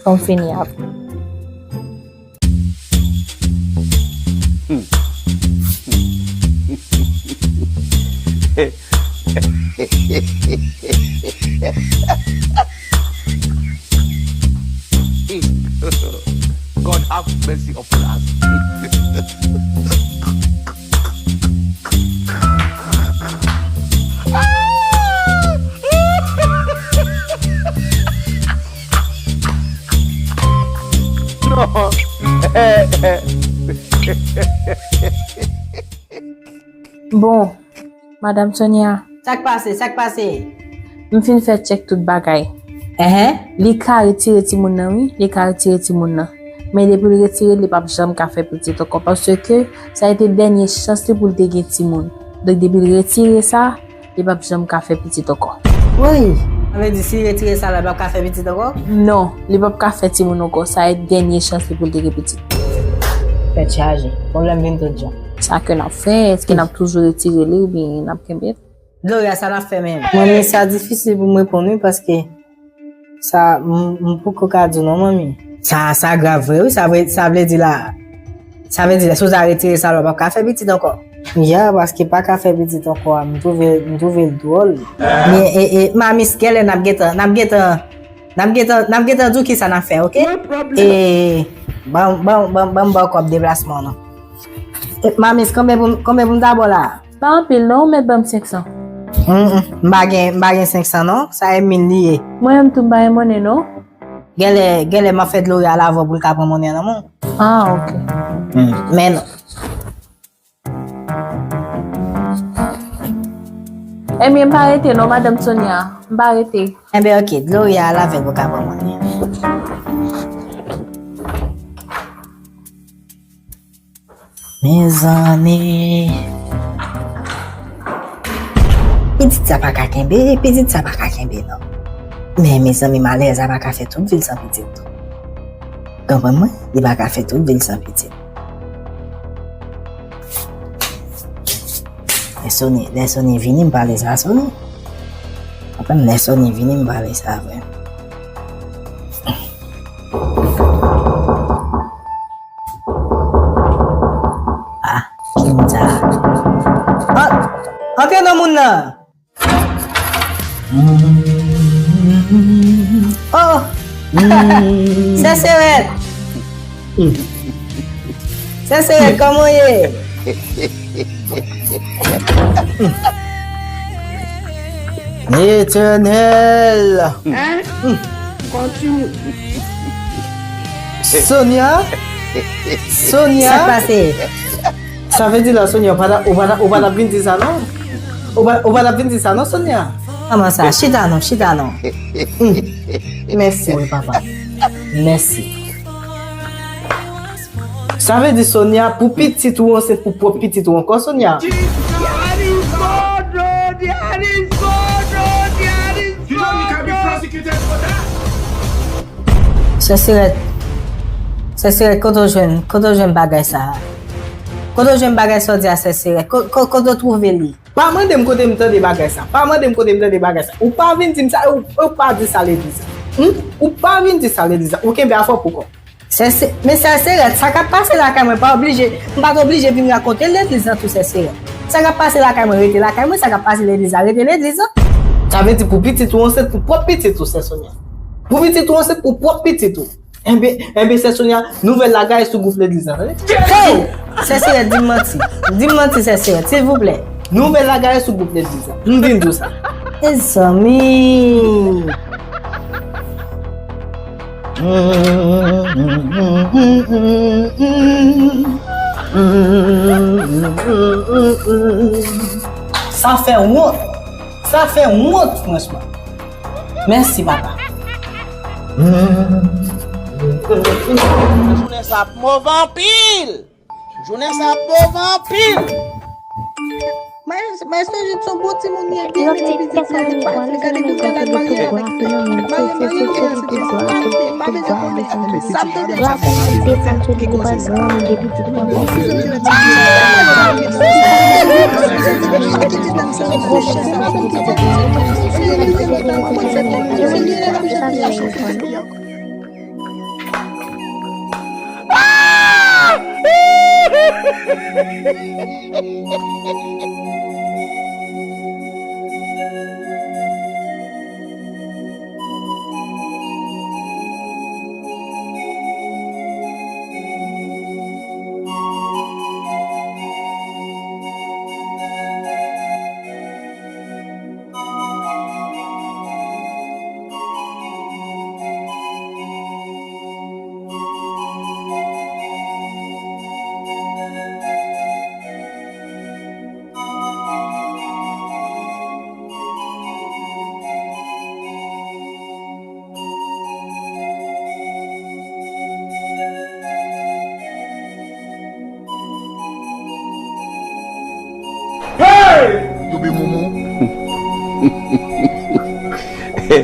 Fò m fini avè w. God have mercy upon us. Non. Bon, Madam Sonia. Sa k pase? Sa k pase? M fin fè tchèk tout bagay. Enhen. Li ka retire timoun nan, wi. Li ka retire timoun nan. Men depi l retire l, li p ap janm ka fè pitit ankò. Paske sa a te dènye chans li pou l te gen timoun. Donk, depi l retire sa, li p ap janm ka fè pitit ankò. Woy! Sa vle di, si l retire sa la, l p ap ka fè pitit ankò? Non, li p ap ka fè timoun ankò. Sa a te dènye chans li pou l te gen pitit. Tèt chaje. Pwoblèm vin tout jan. Sa ke n ap fè? Èske n ap toujou retire li oubyen n ap kenbe l? Gloria, sa n ap fè menm? Manmi, sa difisil pou m reponn, wi, paske sa, m, m poko ka di w non, manmi. Sa, sa grav vre, wi, sa vre, sa vle di la, sa vle di la, si w ta retire sa la, w p ap ka fè pitit ankò. Ya, paske pa ka fè pitit ankò a, m twouve, m twouve l dwòl. Men, e, e, mamis, genlè n ap gentan, n ap gentan, n ap gentan, n ap gentan di w kisa n ap fè, oke? E, ban, ban, ban, ban m ba w kòb deplasman w non. E, mamis, konbyen pou m, konbyen pou m ta ba w la? Pa anpil non, ou mèt ban m senk san. Mm, mm, m pa gen, m pa gen senk san non, sa e mil li ye. Mwen menm tou m pa gen monnen non. Genlè, genlè m ap fè Gloria lave w pou l ka pran monnen an nan men w. Ah, ok. Mm, men non. Ebyen, m pa rete non, Madanm Sonia. M pa rete. Enben, ok, Gloria lave l pou l ka pran monnen an. Mezanmi. Pitit sa pa ka kenbe, pitit sa pa ka kenbe non. Men mezanmi, malè sa pa ka fè tout vil san pitit tou. Konprann mwen, li pa ka fè tout vil san pitit. Lè Sony, lè Sony vini, m pale sa Sony. Konprann, lè Sony vini, m pale sa vre. Ah, ki moun sa? Ah, antre non moun nan. Oh! Sè Serèt! Sè Serèt, kòman w ye? Letènèl! Hein? Kontinye. Sonia? Sonia? Sa k pase? Sa vle di la, Sonia, ou pa ta, ou pa ta, ou pa ta vin di sa non. Ou pa, ou pa ta vin di sa non, Sonia. Kòman sa? Chita non, chita non. Mèsi. Wi, papa. Mèsi. Sa vle di, Sonia, pou pitit ou ansent pou pwòp pitit ou ankò, Sonia? Sè Sirèt, Sè Sirèt, kote w jwenn, kote w jwenn bagay sa a? Kote w jwenn bagay sa w di a, Sè Sirèt? Ko-, ko-, kote w twouve li? Pa mande m kote m tande bagay sa. Pa mande m kote m tande bagay sa. Ou pa vin di m sa, ou, ou pa di sa legliz la. Hmm? Ou pa vin di sa legliz la. Ou kenbe afè w pou kò w. Sè, sè, men Sè Sirèt, sa k ap pase lakay mwen pa oblije, m pa t oblije vin rakonte l legliz la tou, Sè Sirèt. Sa k ap pase lakay mwen rete lakay mwen, sa k ap pase legliz la rete legliz la. Sa vle di pou pitit ou ansent pou pwòp pitit ou, Sè Sonia. Pou pitit ou ansent pou pwòp pitit ou. Enben, enben, Sè Sonia, nouvèl la gaye sou gwoup legliz la, tande? Hey! Sè Sirèt, di m manti. Di m manti, Sè Sirèt, silvouplè. Nouvèl la gaye sou gwoup legliz la. M vin di w sa. Mezanmi! Sa fè wont. Sa fè wont, franchman. Mèsi, papa. Jounen sa ap move anpil. Jounen sa ap move anpil. Maestro Jude se yon bon timoun li ye, byen ede pitit sa li pa li gade bout gad al marye avèk fi a. Marye, marye, li te ansent, pa bezwen konnen. Sa m tande la, se ki koze sa. Hey! Doubi moumou. Hey!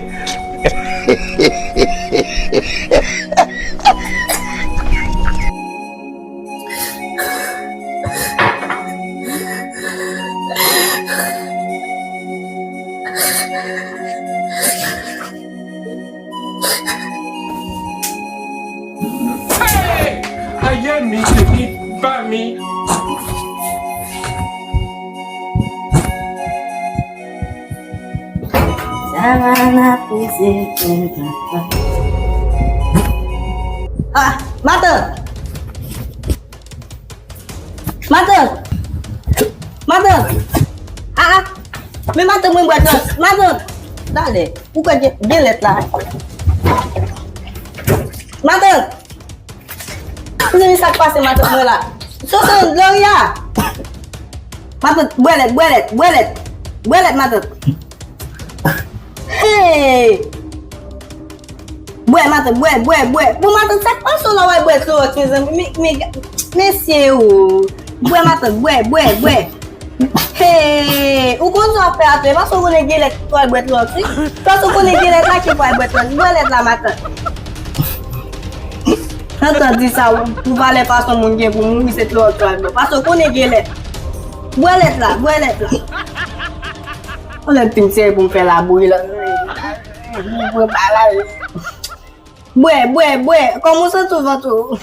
Aye mi, se ki pa mi. Sa va n ap peze kwen papa. Ah, matant! Matant! Matant! Ah, ah! Men matant, mwen bwè tras. Matant! Talè, ou kwè gen, gen lèt la? Matant! Mezanmi, sa k pase matant mwen la? Soso, Gloria! Matant, bwè lèt, bwè lèt, bwè lèt. Bwè lèt, matant. Hey! Bwè, matant, bwè, bwè, bwè. Bon, matant, sa k pase w la w al bwè klowòks, mezanmi? Men, men, mesye o. Bwè, matant, bwè, bwè, bwè. Hey, ou konn sa w ap fè a tou, e paske w konnen gen lèt pou al bwè klowòks, wi. Paske w konnen gen lèt la ki pou al bwè klowòks. Bwè lèt la, matant. Antan di sa, ou, ou valè fason moun gen pou mouri, se klowòks pou al bwè. Paske w konnen gen lèt. Bwè lèt la, bwè lèt la. Yon lèt fin sere pou m fè labou la. Mwen pa la. Bwè, bwè, bwè. Kòman w santi w, vant ou?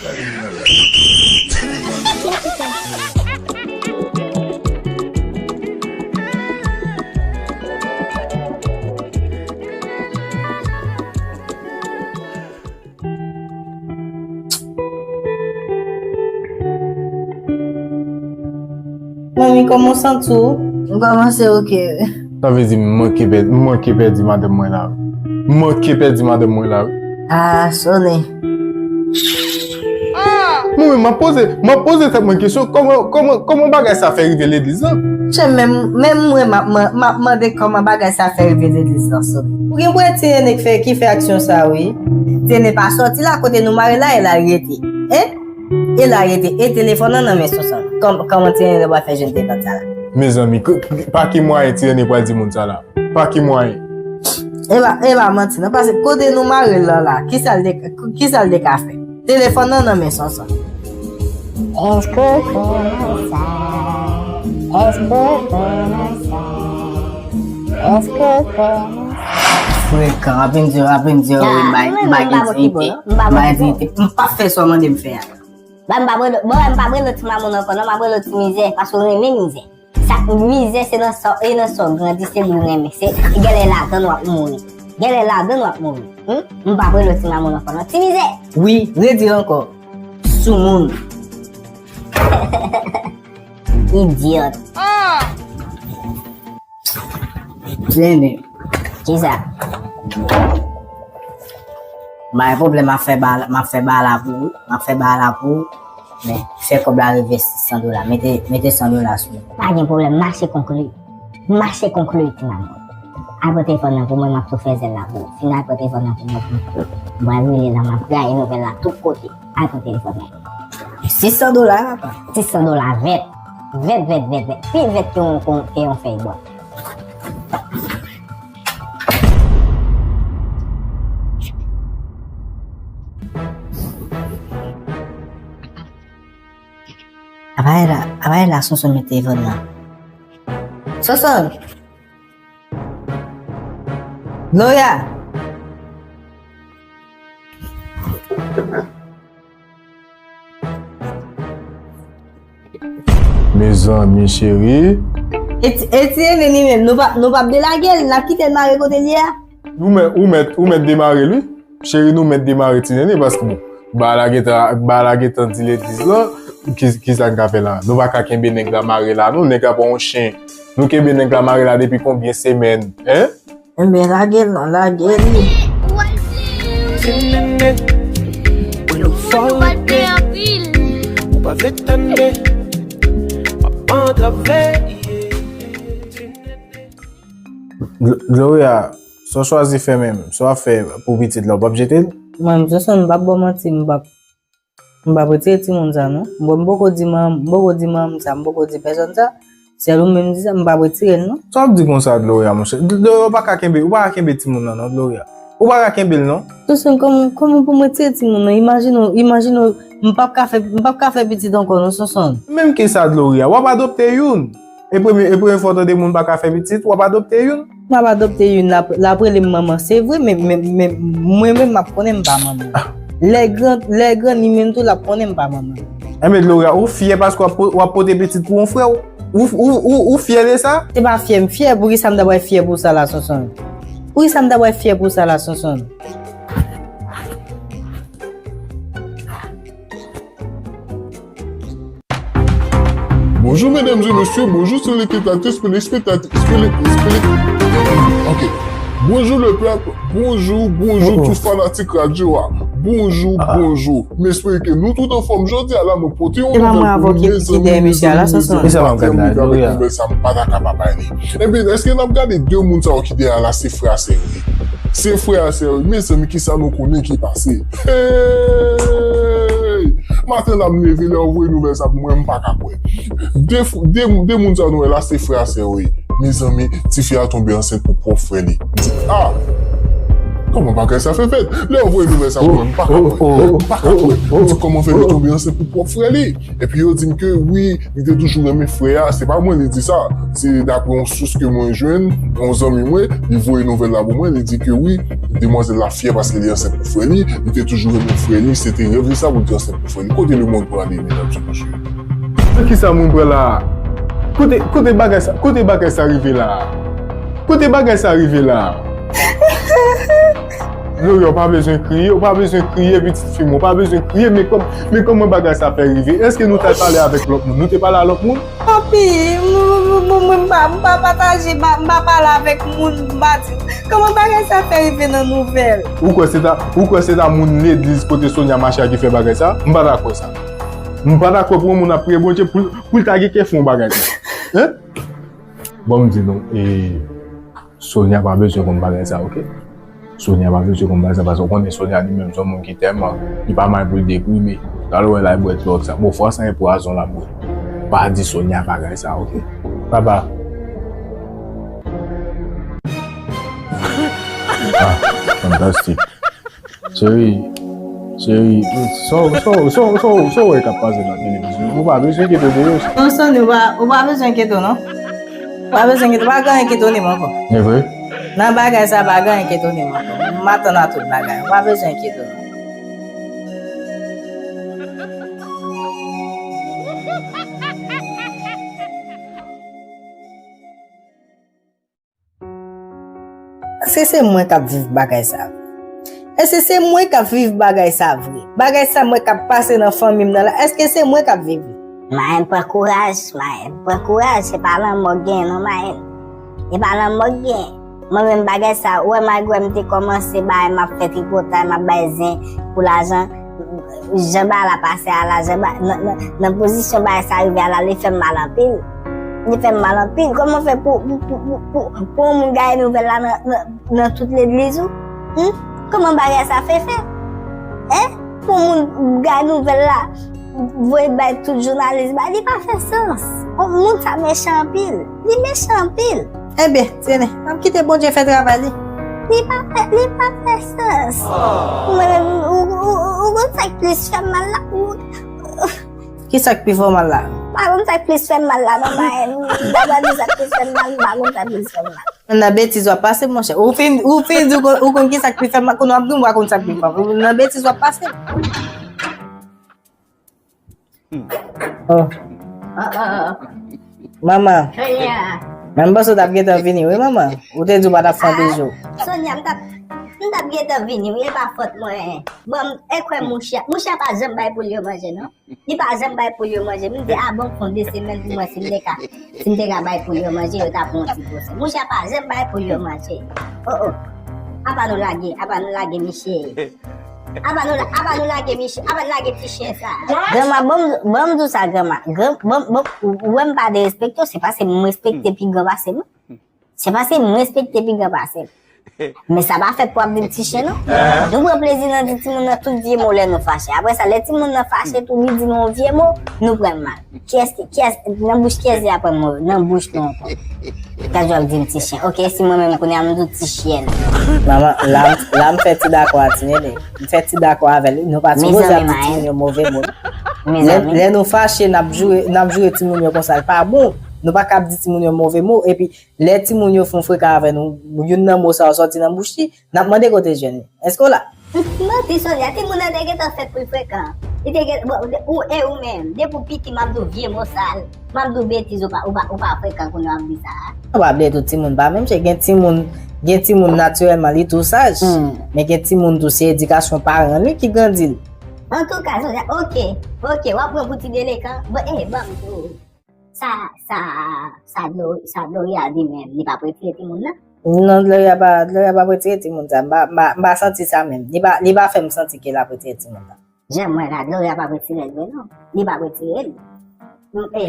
Manmi, kòman w santi w? M kòmanse oke. Sa vle di m manke pèdi, m manke pèdi madanm mwen la wi. M manke pèdi madanm mwen la wi. Ah, Sony. Mwen menm, m ap poze, m ap poze tèt mwen kesyon, kòman, kòman, kòman bagay sa fè rive legliz lan? Chè, menm, menm mwen, m ap, m ap, m ap mande kòman bagay sa fè rive legliz lan, Sony. Ou gen pou wè Ti Rene k fè, ki fè aksyon sa, wi. Ti Rene pa sòti la, kote nou mare la, e la l rete. Hein? E la l rete. E telefòn nan nan men Sonson. Kòm, kòman Ti Rene pral fè jwenn telefòn sa la? Mezanmi, k-, k-, pa ki mwayen Ti Rene pral di moun sa la? Pa ki mwayen? E pa, e pa manti, non, paske kote nou mare l lan la, kisa l te, kisa l te ka fè? Telefòn nan nan men Sonson. Èske w konnen sa? Èske w konnen sa? Èske w konnen sa? Frekan, apre m di w, apre m di w, wi, m bay, m bay gen diyite, m bay diyite. M p ap fè sa w mande m fè a. Ba m pa rele, bon, m pa rele ti mamoun ankò, non, m ap rele ti mizè, paske w renmen mizè. Sa, mizè se nan sa, e nan sa w grandi, se li w renmen. Se, genlè ladann w ap mouri. Genlè ladann w ap mouri. Hmm? M pa rele ti mamoun ankò, non. Ti mizè! Wi, redi l ankò. Soumoun. Idiot. Ti Rene. Kisa? M pa gen pwoblèm, m ap fè ba, m ap fè ba la pou ou. M ap fè ba la pou ou. Men, fè kòb la rive sis san dola. Mete, mete san dola sou li. Pa gen pwoblèm, mache konkli. Mache konkli, ti mamoun. Al pran telefòn nan pou mwen, m ap tou fè zèl la pou ou. Fin al pran telefòn nan pou mwen, m pral rele la, m ap gaye nouvèl la tout kote. Al pran telefòn nan. Sis san dola, papa. Sis san dola vèt. Vèt, vèt, vèt, vèt. Pi vèt ke yon, ke yon fèy bwa. Apa e la, apa e la Sonson met telefòn nan? Sonson! Gloria! Mezanmi cheri. E ti, e ti Rene li menm, nou pa, nou p ap delage l, n ap kite l mare kote l ye a? Nou mèt, ou mèt, ou mèt demare l wi. Cheri, nou mèt demare Ti Rene paske bon, ba la gentan, ba la gentan di legliz lan, ki, kisa n ka fè la? Nou pa ka kenbe nèg la mare la non, nèg la pa yon chen. Nou kenbe nèg la mare la depi konbyen semèn, en? Enben, lage l non, lage li. Ti nene, mwen nou fò rete, ou pa vle tande, m ap antrave. Gl-, Gloria, sa w chwazi fè menm, sa w ap fè pou pitit la, w p ap jete l? Mwen, m Sonson, m p ap ba w manti, m p ap M p ap retire timoun sa non. Bon, m poko di manman, m poko di manman m sa, m poko di pèsòn sa. Sèl ou menm di sa, m p ap retire l non. Sa w ap di konsa, Gloria, monchè? Gloria, ou pa ka kenbe, ou pa ka kenbe timoun nan non, Gloria. Ou pa ka kenbe l non. Sonson, kòman, kòman pou m retire timoun nan? Imajine w, imajine w, m p ap ka fè, m p ap ka fè pitit ankò non, Sonson. Menm ki sa, Gloria, w ap adopte youn. E premye, e premye fwa w tande moun pa ka fè pitit, w ap adopte youn? M ap adopte youn, l ap, l ap rele m manman, se vre, men, men, men mwen menm m ap konnen m pa manman. Lè gran, lè gran li menm tou, l ap konnen m pa manman. Enben, Gloria, ou fyè paske w ap po-, w ap pote pitit pou yon frè w? Ou, ou, ou, ou fyè de sa? Se pa fyè, m fyè, poukisa m ta pral fyè pou sa la, Sonson? Poukisa m ta pral fyè pou sa la, Sonson? Bonjou medam e mesye, bonjou telespektatris, telespektatris, tele-, tele-, ok. Bonjou lepèp, bonjou, bonjou tout fanatik radyo a. Bonjou, bonjou. M espere ke nou tout anfòm. Jodi a la, mwen pote yon nouvèl pou nou, mezanmi, mezanmi, mezanmi, m pa t renmen nouvèl sa, m pa ta ka pa bay li. Ebyen, èske n ap gade de moun sa yo ki dèyè la, se frè a sè yo ye? Se frè a sè yo ye. Mezanmi, kisa nou konnen ki pase? Hey! Maten la, m leve, lè yo voye nouvèl sa pou mwen, m pa ka kwè. De, de, de moun sa nou wè la, se frè a sè yo ye. Mezanmi, tifi a tonbe ansent pou pwòp frè li. M di, ah! Kòman bagay sa fè fèt? Lè yo voye nouvèl sa pou mwen, m pa ka kwè. M pa ka kwè. Yo di kòman fè li tonbe ansent pou pwòp frè li. Epi yo di m ke wi, li te toujou renmen frè a. Se pa mwen li di sa. Se daprè yon sous ke mwen jwenn, yon zanmi mwen, li voye nouvèl la pou mwen, li di ke wi, demwazèl la fyè paske li ansent pou frè li, li te toujou renmen frè li, se te rèv li sa pou l te ansent pou frè li. Kote lemonn prale, medam e mesye? Nan kisa moun pran la a? Kote, kote bagay sa, kote bagay sa rive la a? Kote bagay sa rive la a? Gloria, ou pa bezwen kriye, ou pa bezwen kriye, pitit fi m, ou pa bezwen kriye, men kòm, men kòman bagay sa fè rive? Èske nou t al pale avèk lòt moun? Nou te pale a lòt moun? Papi, mwen, mwen, mwen, mwen pa, mwen pa pataje, mwen pa, mwen pa pale avèk moun, mwen pa di. Kòman bagay sa fè rive nan nouvèl? Ou kwè se ta, ou kwè se ta moun legliz kote Sonia mache a ki fè bagay sa? Mwen pa ta kwè sa. Mwen pa ta kwè pou yon moun ap priye Bondye pou, pou l ta gen kè fè yon bagay sa. Hein? Bon, m di nou, e, Sonia pa bezwen konn bagay sa, oke? Sonia pa bezwen konn bagay sa, paske w konnen Sonia li menm se yon moun ki tèlman, li pa mal pou l deprime. Talè w wè l al bwè dwòg sa. Bon, fwa sa e pwazon l ap bwè. Pa di Sonia bagay sa, oke? Papa. Ah, fantastik. Cheri, cheri, sa w, sa w, sa w, sa w, sa w wè k ap pase nan televizyon? Ou pa bezwen enkyete w de yo. Non, Sony, ou pa, ou pa bezwen enkyete w, non. Ou pa bezwen enkyete w, pa gen anyen k etone m ankò. E vre? Nan bagay sa, pa gen anyen k etone m ankò. M atann a tout bagay. Ou pa bezwen enkyete w, non. Èske se mwen k ap viv bagay sa vre? Èske se mwen k ap viv bagay sa vre? Bagay sa mwen k ap pase nan fanmi m nan la, èske se mwen k ap viv li? Mayen, pran kouraj, Mayen, pran kouraj, se pa lanmò k genyen non, Mayen. Se pa lanmò k genyen. Mwen menm bagay sa, ou wè malgre m te kòmanse bay, m ap fè tripotay, m ap bay zen pou lajan, jan bagay la pase a la, jan ba, nan, nan, nan pozisyon bagay sa rive a la, li fè m mal anpil. Li fè m mal anpil. Kòman fè pou, pou, pou, pou, pou, pou yon moun gaye nouvèl la nan, nan, nan tout legliz ou? Hmm? Kòman bagay sa fè fèt? Hein? Pou moun gaye nouvèl la, voye bay tout jounalis, bay, li pa fè sans. Moun sa mechan anpil. Li mechan anpil. Enben, Sene, n ap kite Bondye fè travay li. Li pa fè, li pa fè sans. Mwen menm, ou, ou, ou, ou konn sa k plis fè m mal la? Ou, Ki sa k pi fè w mal la? Pa konn sa k plis fè m mal la, non, Mayen. M pa di sa k plis fè m mal, m pa konn sa k plis fè m mal. Nan betiz w ap pase, monchè. Ou fin, ou fin di ou konn, ou konn ki sa k pi fè m mal, kounye a w ap di m w pa konn sa k pi fè m mal. Nan betiz w ap pase. Oh. Oh, oh, oh. Manman. Sonia. Menm panse w t ap gentan vini, wi, manman. Ou te di w pa t ap fè anpil jou. Sonia, m t ap, m t ap gentan vini, wi, e pa fòt mwen. Bon, e kwè mouche a, mouche a pa janm bay poul yo manje, non. Li pa janm bay poul yo manje. M di, a bon, fè yon de semèn pou mwen, si m te ka, si m te ka bay poul yo manje, yo t ap yon ti pwosè. Mouche a pa janm bay poul yo manje. Oh, oh. Apa nou lage, apa nou lage misye. Apa nou, apa nou lage misye, apa nou lage ti chen sa. Granma, bon, bon, m di w sa, granma. Gran, bon, bon, ou wè m pa derespekte w, se paske m respekte pi gran pase m. Se paske m respekte pi gran pase m. Men sa pa fèt pou ap di m ti chen, non. Nou pran plezi nan di timoun nan tout vye mo lè nou fache. Apre sa, lè timoun nan fache tou, li di nou yon vye mo, nou pran l mal. Kiyès, kiyès, nan bouch kiyès li aprann mo? Nan bouch nou ankò. Gad jan w ap di m ti chen. Oke, si mwen menm kounye a m di w ti chyèn. Manman, la, la m fè ti dakò a Tinene. M fè ti dakò avè l. Nou pa sipoze ap di timoun yo move mo. Lè, lè nou fache, n ap joure, n ap joure timoun yo konsa, l pa bon. Nou pa ka ap di timoun yo move mo. Epi, lè timoun yo fè yon freka avè nou, youn nan mo sa yo sòti nan bouch li, n ap mande kote l jwenn li. Èske w la? Manti, Sonia, timoun nan te gentan fèt pou l frekan. Li te gen, bon, de, ou, e ou menm, depi w piti, m ap di w vye mo sal, m ap di w betiz, ou pa, ou pa, ou pa frekan kounye w ap di sa a. Ou pa bliye tou, timoun pa menm jan, gen timoun, gen timoun natirèlman li tou saj, men gen timoun tou se edikasyon paran li ki grandi l. Antouka, Sonia, oke, oke, w ap pran pou ti delekan, bon, e, ban m di w. Sa, sa, sa Glo-, sa Gloria di menm, li p ap retire timoun nan? Non, Gloria pa, Gloria p ap retire timoun sa. M pa, m pa, m pa santi sa menm. Li pa, li pa fè m santi ke l ap retire timoun nan. Jan m wè la, Gloria p ap retire l vre non. Li p ap retire l. M, e,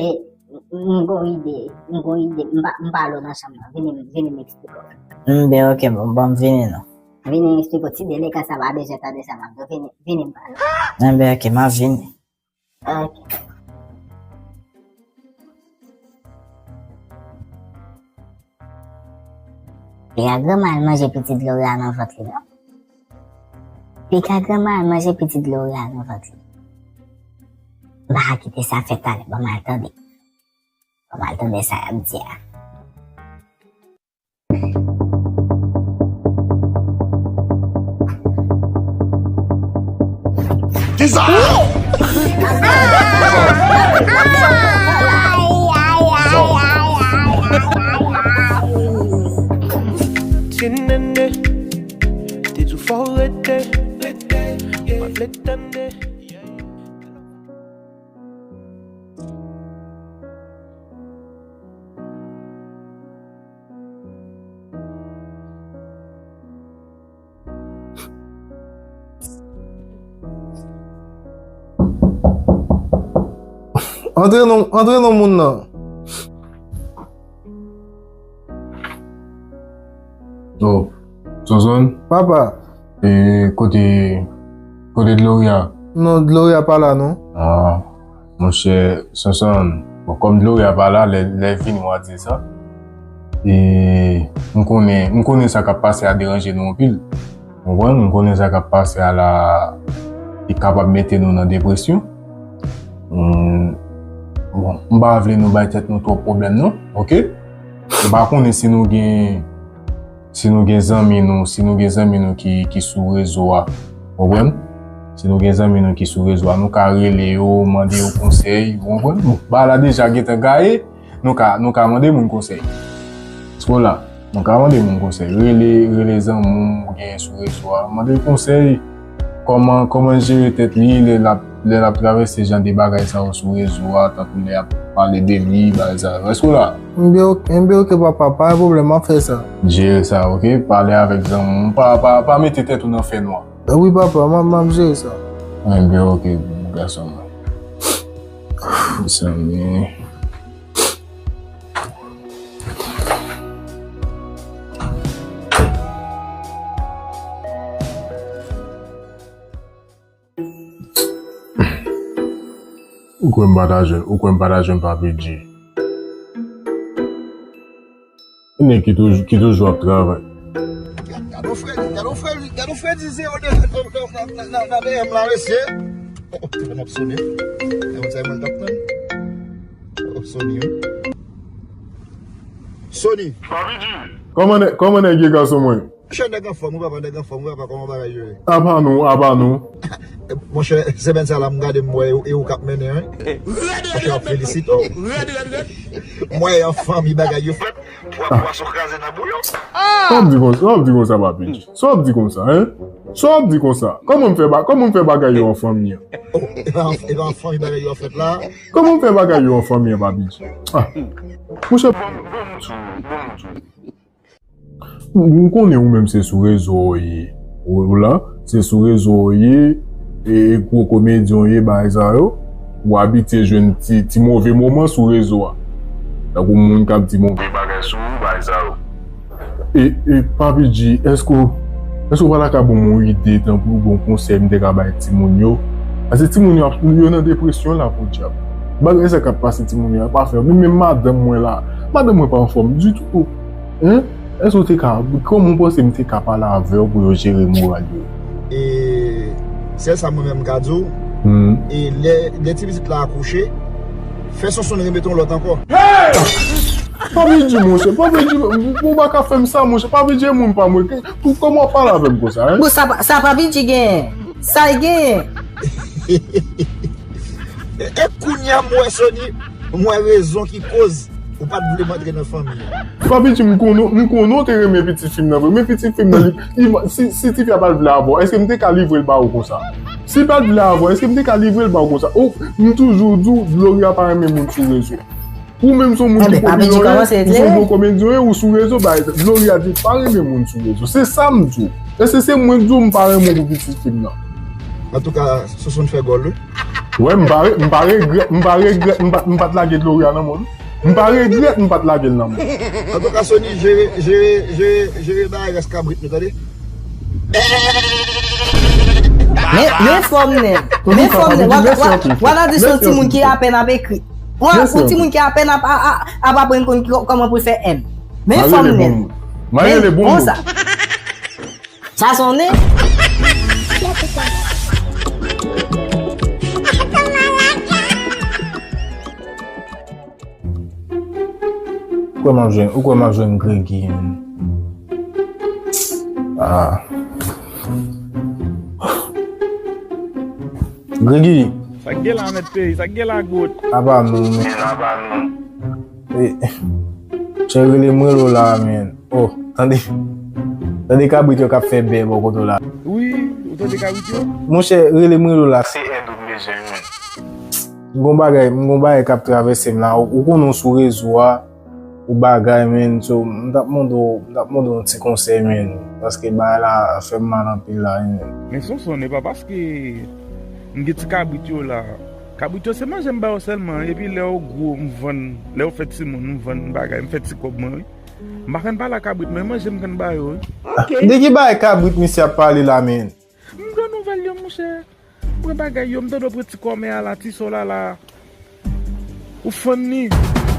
m gon ide, m gon ide. M pa, m pale w nan chanm nan. Vini, vini m eksplike w. M, ben, oke, bon, bon, m vini non. Vini m eksplike w. Ti delekan sa pa bezwen tande sa m ap di w. Vini, vini m pale w. M, ben, oke, m ap vini. Ok. Li a granma al manje pitit Gloria nan vant li non. Piga granma al manje pitit Gloria nan vant li. M pa ka kite sa fèt talè, ban m al tande. Ban m al tande sa y ap di a. Kisa? Tinende, te di w fò w rete, rete, mwen vle tande. Antre non, antre non moun nan. Oh, Sonson? Papa. E kote, kote Gloria? Non, Gloria pa la non. Ah, monchè, Sonson, bon, kòm Gloria pa la, lè, lè vini w a di sa. E m konnen, m konnen sa k ap pase a deranje nou anpil. Ou konprann? M konnen sa k ap pase a la, li kapab mete nou nan depresyon. M, bon, m pa vle nou bay tèt nou twòp pwoblèm non, oke? M pa konnen si nou gen, si nou gen zanmi nou, si nou gen zanmi nou ki, ki sou rezo a, ou konprann? Si nou gen zanmi nou ki sou rezo a, nou ka rele yo, mande yo konsèy, ou konprann? Bon, bagay la deja gentan gaye, nou ka, nou ka mande moun konsèy. Èske w la? Nou ka mande moun konsèy. Rele, rele zanmi w ou genyen sou rezo a. Mande l konsèy. Kòman, kòman l jere tèt li lè l ap, lè l ap travèse jan de bagay sa yo sou rezo a, tankou lè y ap pale de li, bagay sa yo. Èske w la? M byen ok, m byen ok, papa, pa gen pwoblèm, m ap fè sa. Jere sa, oke? Pale avèk zanmi w. Pa, pa, pa mete tèt ou nan fènwa. Wi, papa, m ap, m ap jere sa. M byen ok, gason mwen. Mezanmi. Ou kwè m pa ta jwenn, ou kwè m pa ta jwenn Papi G? Nèg ki toujou, ki toujou ap travay. Gad, gad on fredi, gad on fredi, gad on fredi zewo de nan, nan, nan, nan, nan D M la, mesye. Oh, oh, telefòn ap sone. E yon ti moun k ap tann. Oh, Sony, wi. Sony. Papi G. Kòman nè-, kòman nèg ye, gason mwen? Monchè, nèg anfòm, wi papa, nèg anfòm, wi papa, kòman bagay yo ye? Apa nou, apa nou. Monchè, semèn sa la, m gade m wè e ou k ap mennen, wi. Monchè, m ap felisite w. M wè an fanmi bagay yo fèt. Pwa, pwason kraze nan bouyon. Sa w ap di konsa, sa w ap di konsa, Papi G? Sa w ap di konsa, en? Sa w ap di konsa? Kòman m fè ba-, kòman m fè bagay yo an fanmi an? Oh, e pa, e pa an fanmi bagay yo ap fèt la? Kòman m fè bagay yo an fanmi an, Papi G? Ah. Monchè, bon, bon, bon, bon. M konnen ou menm se sou rezo w ye. Ou, ou la, se sou rezo w ye, e, e gwo komedyen w ye, bagay sa yo. Ou abitye jwenn ti, ti move moman sou rezo a. Tankou moun k ap di move bagay sou ou, bagay sa yo. E, e, Papi G, èske w, èske w pa ta ka ban m yon ide tankou yon konsèy m te ka bay timoun yo? Paske timoun yo ap, yo nan depresyon la, podyab. Bagay sa k ap pase timoun yo a pa fè. Menm, menm madanm mwen la, madanm mwen pa anfòm ditou. Hein? Èske w te ka, kòman w panse m te ka pale avè w pou yo jere moral yo? E sèl sa mwen menm m ka di w, hmm, e lè, lè ti pitit la akouche, fè Sonson remete yon lòt ankò. Hey! Papi G, monchè, Papi G, ou pa ka fè m sa, monchè, Papi G, moun pa mwen. Pou, kòman w ap pale avè m konsa, hein? Bon, sa, pa- sa Papi G genyen. Sa l genyen. E, e kounye a m wè Sony, m wè rezon ki koz ou pa t vle m antre nan fanmi an. Papi G, m konnen, m konnen w te renmen pitit fi m nan vre, men pitit fi m nan, li, li, si, si tifi a pa t vle avè w, èske m te ka livre l ba ou konsa? Si l pa t vle avè w, èske m te ka livre l ba ou konsa? Ou, m toujou di w, Gloria pa renmen moun sou rezo. Ou menm se yon moun ki popilè, ou se yon gwo komedyen, ou sou rezo, ba, Gloria di pa renmen moun sou rezo. Se sa m di w. Èske se mwen k di w m pa renmen w pou pitit fi m nan? Antouka, Sonson fè gòl, wi. Wè, m pa re-, m pa regrèt, m pa regrèt, m pa, m pa t lage Gloria nan men w. M pa regrèt m pa t lage l nan men w. Antouka, Sony, jere, jere, jere, jere bagay rès kabrit nou, tande? Men, men fòm nèg. Men fòm nèg. W a, w a, w a tande se yon timoun ki apèn ap ekri. Yon, yon timoun ki apèn ap, a, a, ap aprann konn ki, kòman pou l fè M. Men fòm nèg. Men konsa. Sa sonnen. Ou kwè m ap jwenn, ou kwè m ap jwenn Gregi, menn? Ah. Gregi. Sa k gen la, mèt peyi, sa k gen la, Goat? Apa nou, menn, apa nou. E, chè, rele m rele w la, menn. Oh, tande. Tande kabrit yo k ap fè bè bò kote w la. Wi, ou tande kabrit yo? Monchè, rele m rele w la. Se èd ou m bezwen, menn. M gon bagay, m gon bagay k ap travèse m la. Ou, ou konnen w sou rezo a, ou bagay, menn. So, m t ap mande w, m t ap mande w yon ti konsèy, menn. Paske bagay la fè m mal anpil la, menn. Men Sonson, e pa paske m gen ti kabrit yo la. Kabrit yo se manje m ba yo sèlman. Epi lè yo gwo, m vann. Lè yo fè timoun, m vann bagay. M fè ti kòb mwen, wi. M pa konn pale a kabrit, men manje m konn ba yo, wi. Ok. De ki bagay kabrit misye ap pale la, menn? M pran nouvèl yo, monchè. Pran bagay yo, m tande w pran ti kòmè a la, ti sòl la la. Ou fann li.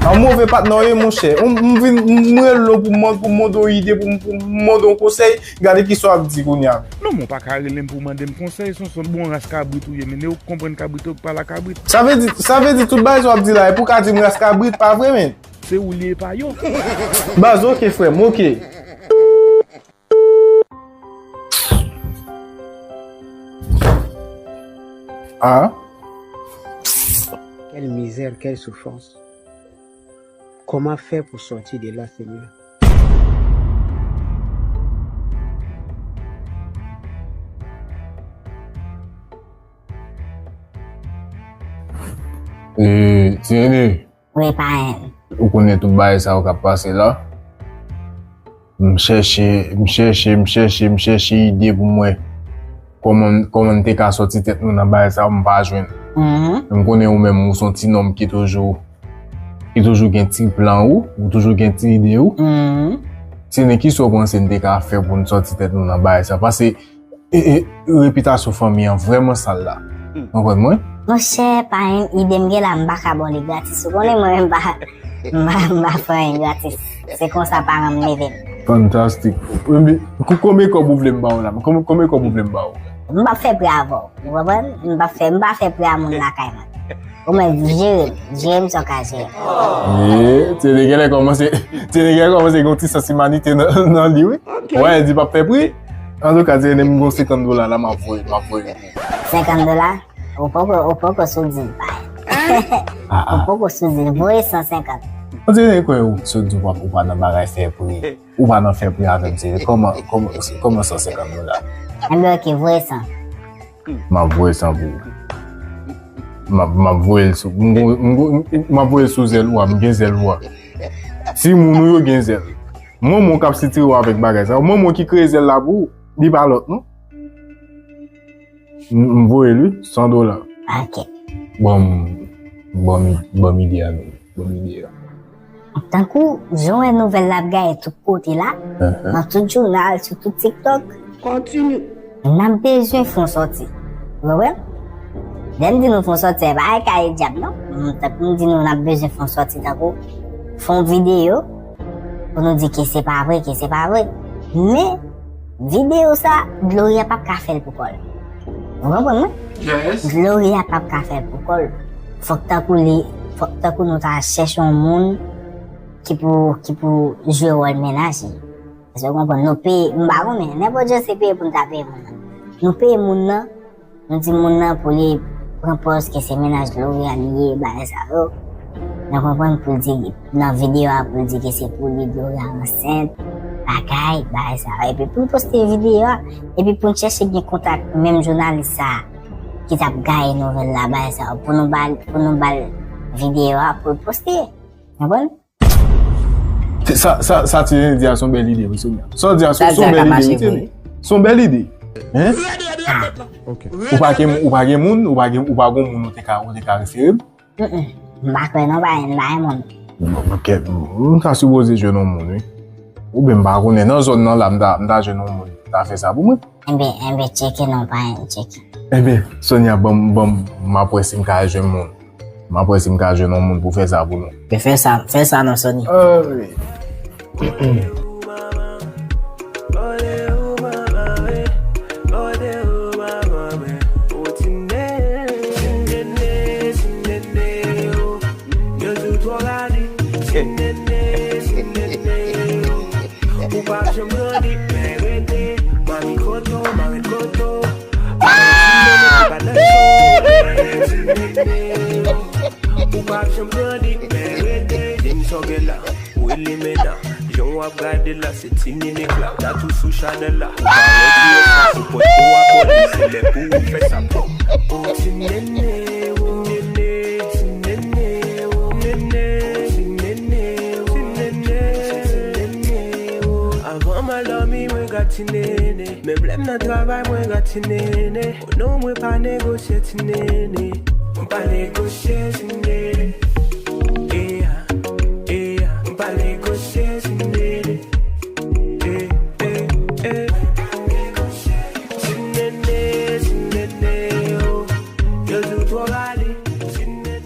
An move patnè w ye, monchè. M, m vin, m rele w pou m, pou m mande w ide, pou m, pou m mande w konsèy. Gade kisa w ap di kounye a. Non, men w pa ka rele m pou w mande m konsèy, Sonson. Bon ras kabrit ou ye, men ou konprann kabrit ou pale a kabrit. Sa vle di, sa vle di tout bagay sa w ap di la, e pou w ka di m ras kabrit, pa vre, menn? Se ou li ye, pa yo. Baz, ok, frè m, ok. Ah. Quelle misère, quelle souffrance. Comment faire pour sortir de là, Seigneur? E, Thierry. Wi, parenn. Ou konnen tout bagay sa yo k ap pase la. M chèche, m chèche, m chèche, m chèche ide pou m wè kòman, kòman n te ka sòti tèt nou nan bagay sa yo, m pa jwenn. Mhm. M konnen ou menm, ou se yon ti nonm ki toujou, ki toujou gen ti plan ou, ou toujou gen ti ide ou. Mhm. Se nan kisa w panse n te ka fè pou n sòti tèt nou nan bagay sa? Paske E, e, repitasyon fanmi an vrèman sal la. Hmm. Konprann mwen? Monchè, pa yon ide m gen la, m pa ka ba w li gratis. Ou konnen mwen menm m pa, m pa, m pa fè anyen gratis. Se konsa paran m leve m. Fantastik. Ebyen, ko-, konbyen kòb ou vle m ba w la? Konbyen, konbyen kòb ou vle m ba w? M p ap fè prè avè w. Ou konprann? M p ap fè, m pa fè prè a moun lakay mwen. Ou menm, jere m, jere m sa w ka jere m. Ye, ti nèg genlè kòmanse, ti nèg genlè kòmanse gen yon ti sans imanite nan, nan li, wi. Ok. Wè, di p ap fè pri. Antouka, ti nèg, m gon senkant dola la, m ap voye, m ap voye. Senkant dola? Ou poko, ou poko sou di l, pa. Ah, ah. Ou poko sou di l, voye san senkant. Ti nèg kwè ou sou di w pa, ou pa nan bagay fè pri. Ou pa nan fè pri avè m, se kòman, kòman, kòman san senkant dola? Enben, ok, voye san. M ap voye san pou ou. M ap, m ap voye l sou, m gon, m gon, m ap voye l sou zèl ou a, m gen zèl ou a. Timoun ou yo gen zèl. Manman w k ap sitire w avèk bagay sa yo. Manman w ki kreye zèl la pou ou. Li pa lòt, non. M, m voye l, wi, san dola. Ok. Ban m, ban m, ban m ide a, non. Ban m ide a. Tankou jan w wè nouvèl la ap gaye tout kote la, nan tout jounal, sou tout TikTok. Kontinye. N ap bezwen fè yon sòti. Ou konprann? Lè m di nou fè yon sòti, se pa kay dyab, non. M, tankou m di nou, n ap bezwen fè yon sòti, tankou fè yon videyo pou nou di ke se pa vre, ke se pa vre. Men, videyo sa, Gloria p ap ka fè l pou kò l. Ou konprann mwen? Yes. Gloria p ap ka fè l pou kò l. Fòk tankou li, fòk tankou nou ta chèche yon moun ki pou, ki pou jwe wòl mennaj li. Èske w konprann? Nou peye, m pa konnen, nenpòt jan se peye pou n ta peye moun nan. Nou peye moun nan, nou di moun nan pou li pran pòz ke se mennaj Gloria li ye, bagay sa yo. Nou konprann pou l di, nan videyo a, pou l di ke se pou li Gloria ansent, bagay, bagay sa yo. Epi pou l poste videyo a, epi pou n chèche gen kontak menm jounalis sa a ki t ap gaye nouvèl la, bagay sa yo, pou nou ba l, pou nou ba l videyo a, pou l poste. Konprann? Sa, sa, sa ti nèg di a se yon bèl ide, wi, Sonia. Sa w di a se, se yon bèl ide, wi, Thierry. Se yon bèl ide. Hein? Ah. Ok. Ou pa gen, ou pa gen moun, ou pa gen, ou pa gen moun ou te ka, ou te ka refere m? Mm-mm. M pa kwè non, pa, m pa gen moun. Ok, m ta sipoze jwenn yon moun, wi. Oubyen m pa konnen, nan zòn nan la, m ta, m ta jwenn yon moun, ta fè sa pou mwen. Enben, enben, tcheke non, pa, tcheke. Enben, Sonia, ban m, ban m, m ap wè si m ka jwenn moun. M ap wè si m ka jwenn yon moun pou fè sa pou nou. Fè sa, fè sa non, Sony. Ah, wi. Kote ou mama, wi. Kote ou mama, wi. Kote ou mama, Ou pa janm grandi, men rete. Mami kote w, mami kote w. Mami ti nene, se pa nan cho. Ou pa janm grandi, men rete. Di m sa w gen la, wi limena. Jan w ap gade la, se ti nene k la. Tatou sou chanèl la. Ou pa wè ki yo sa sou pòt pou abòne, se lè pou ou fè sa. O ti nene, o nene, ti nene, o nene, ti nene, o nene, ti nene, o. Avan m al dòmi, mwen gad ti nene. Menm lè m nan travay, mwen gad ti nene. O non, mwen pa negosye ti nene. Mwen pa negosye ti nene. Eya, eya, mwen pa negosye ti nene. Eh, eh, eh. Ti nene, ti nene, oh. Yo di w twò rale. Ti nene,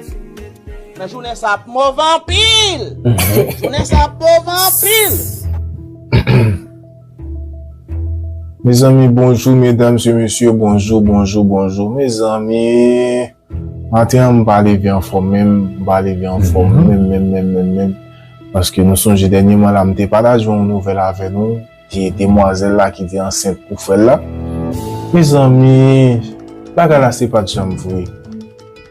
ti nene. Men jounen sa ap move anpil. Jounen sa ap move anpil. Mezanmi, bonjou, medam e mesye, bonjou, bonjou, bonjou. Mezanmi, maten an, m pa leve anfòm menm, m pa leve anfòm menm, menm, menm, menm, menm. Paske nou sonje dènyèman la, m te pataje yon nouvèl avè nou, de demwazèl la ki te ansent pou frè l la. Mezanmi, bagay la se pa t janm vre.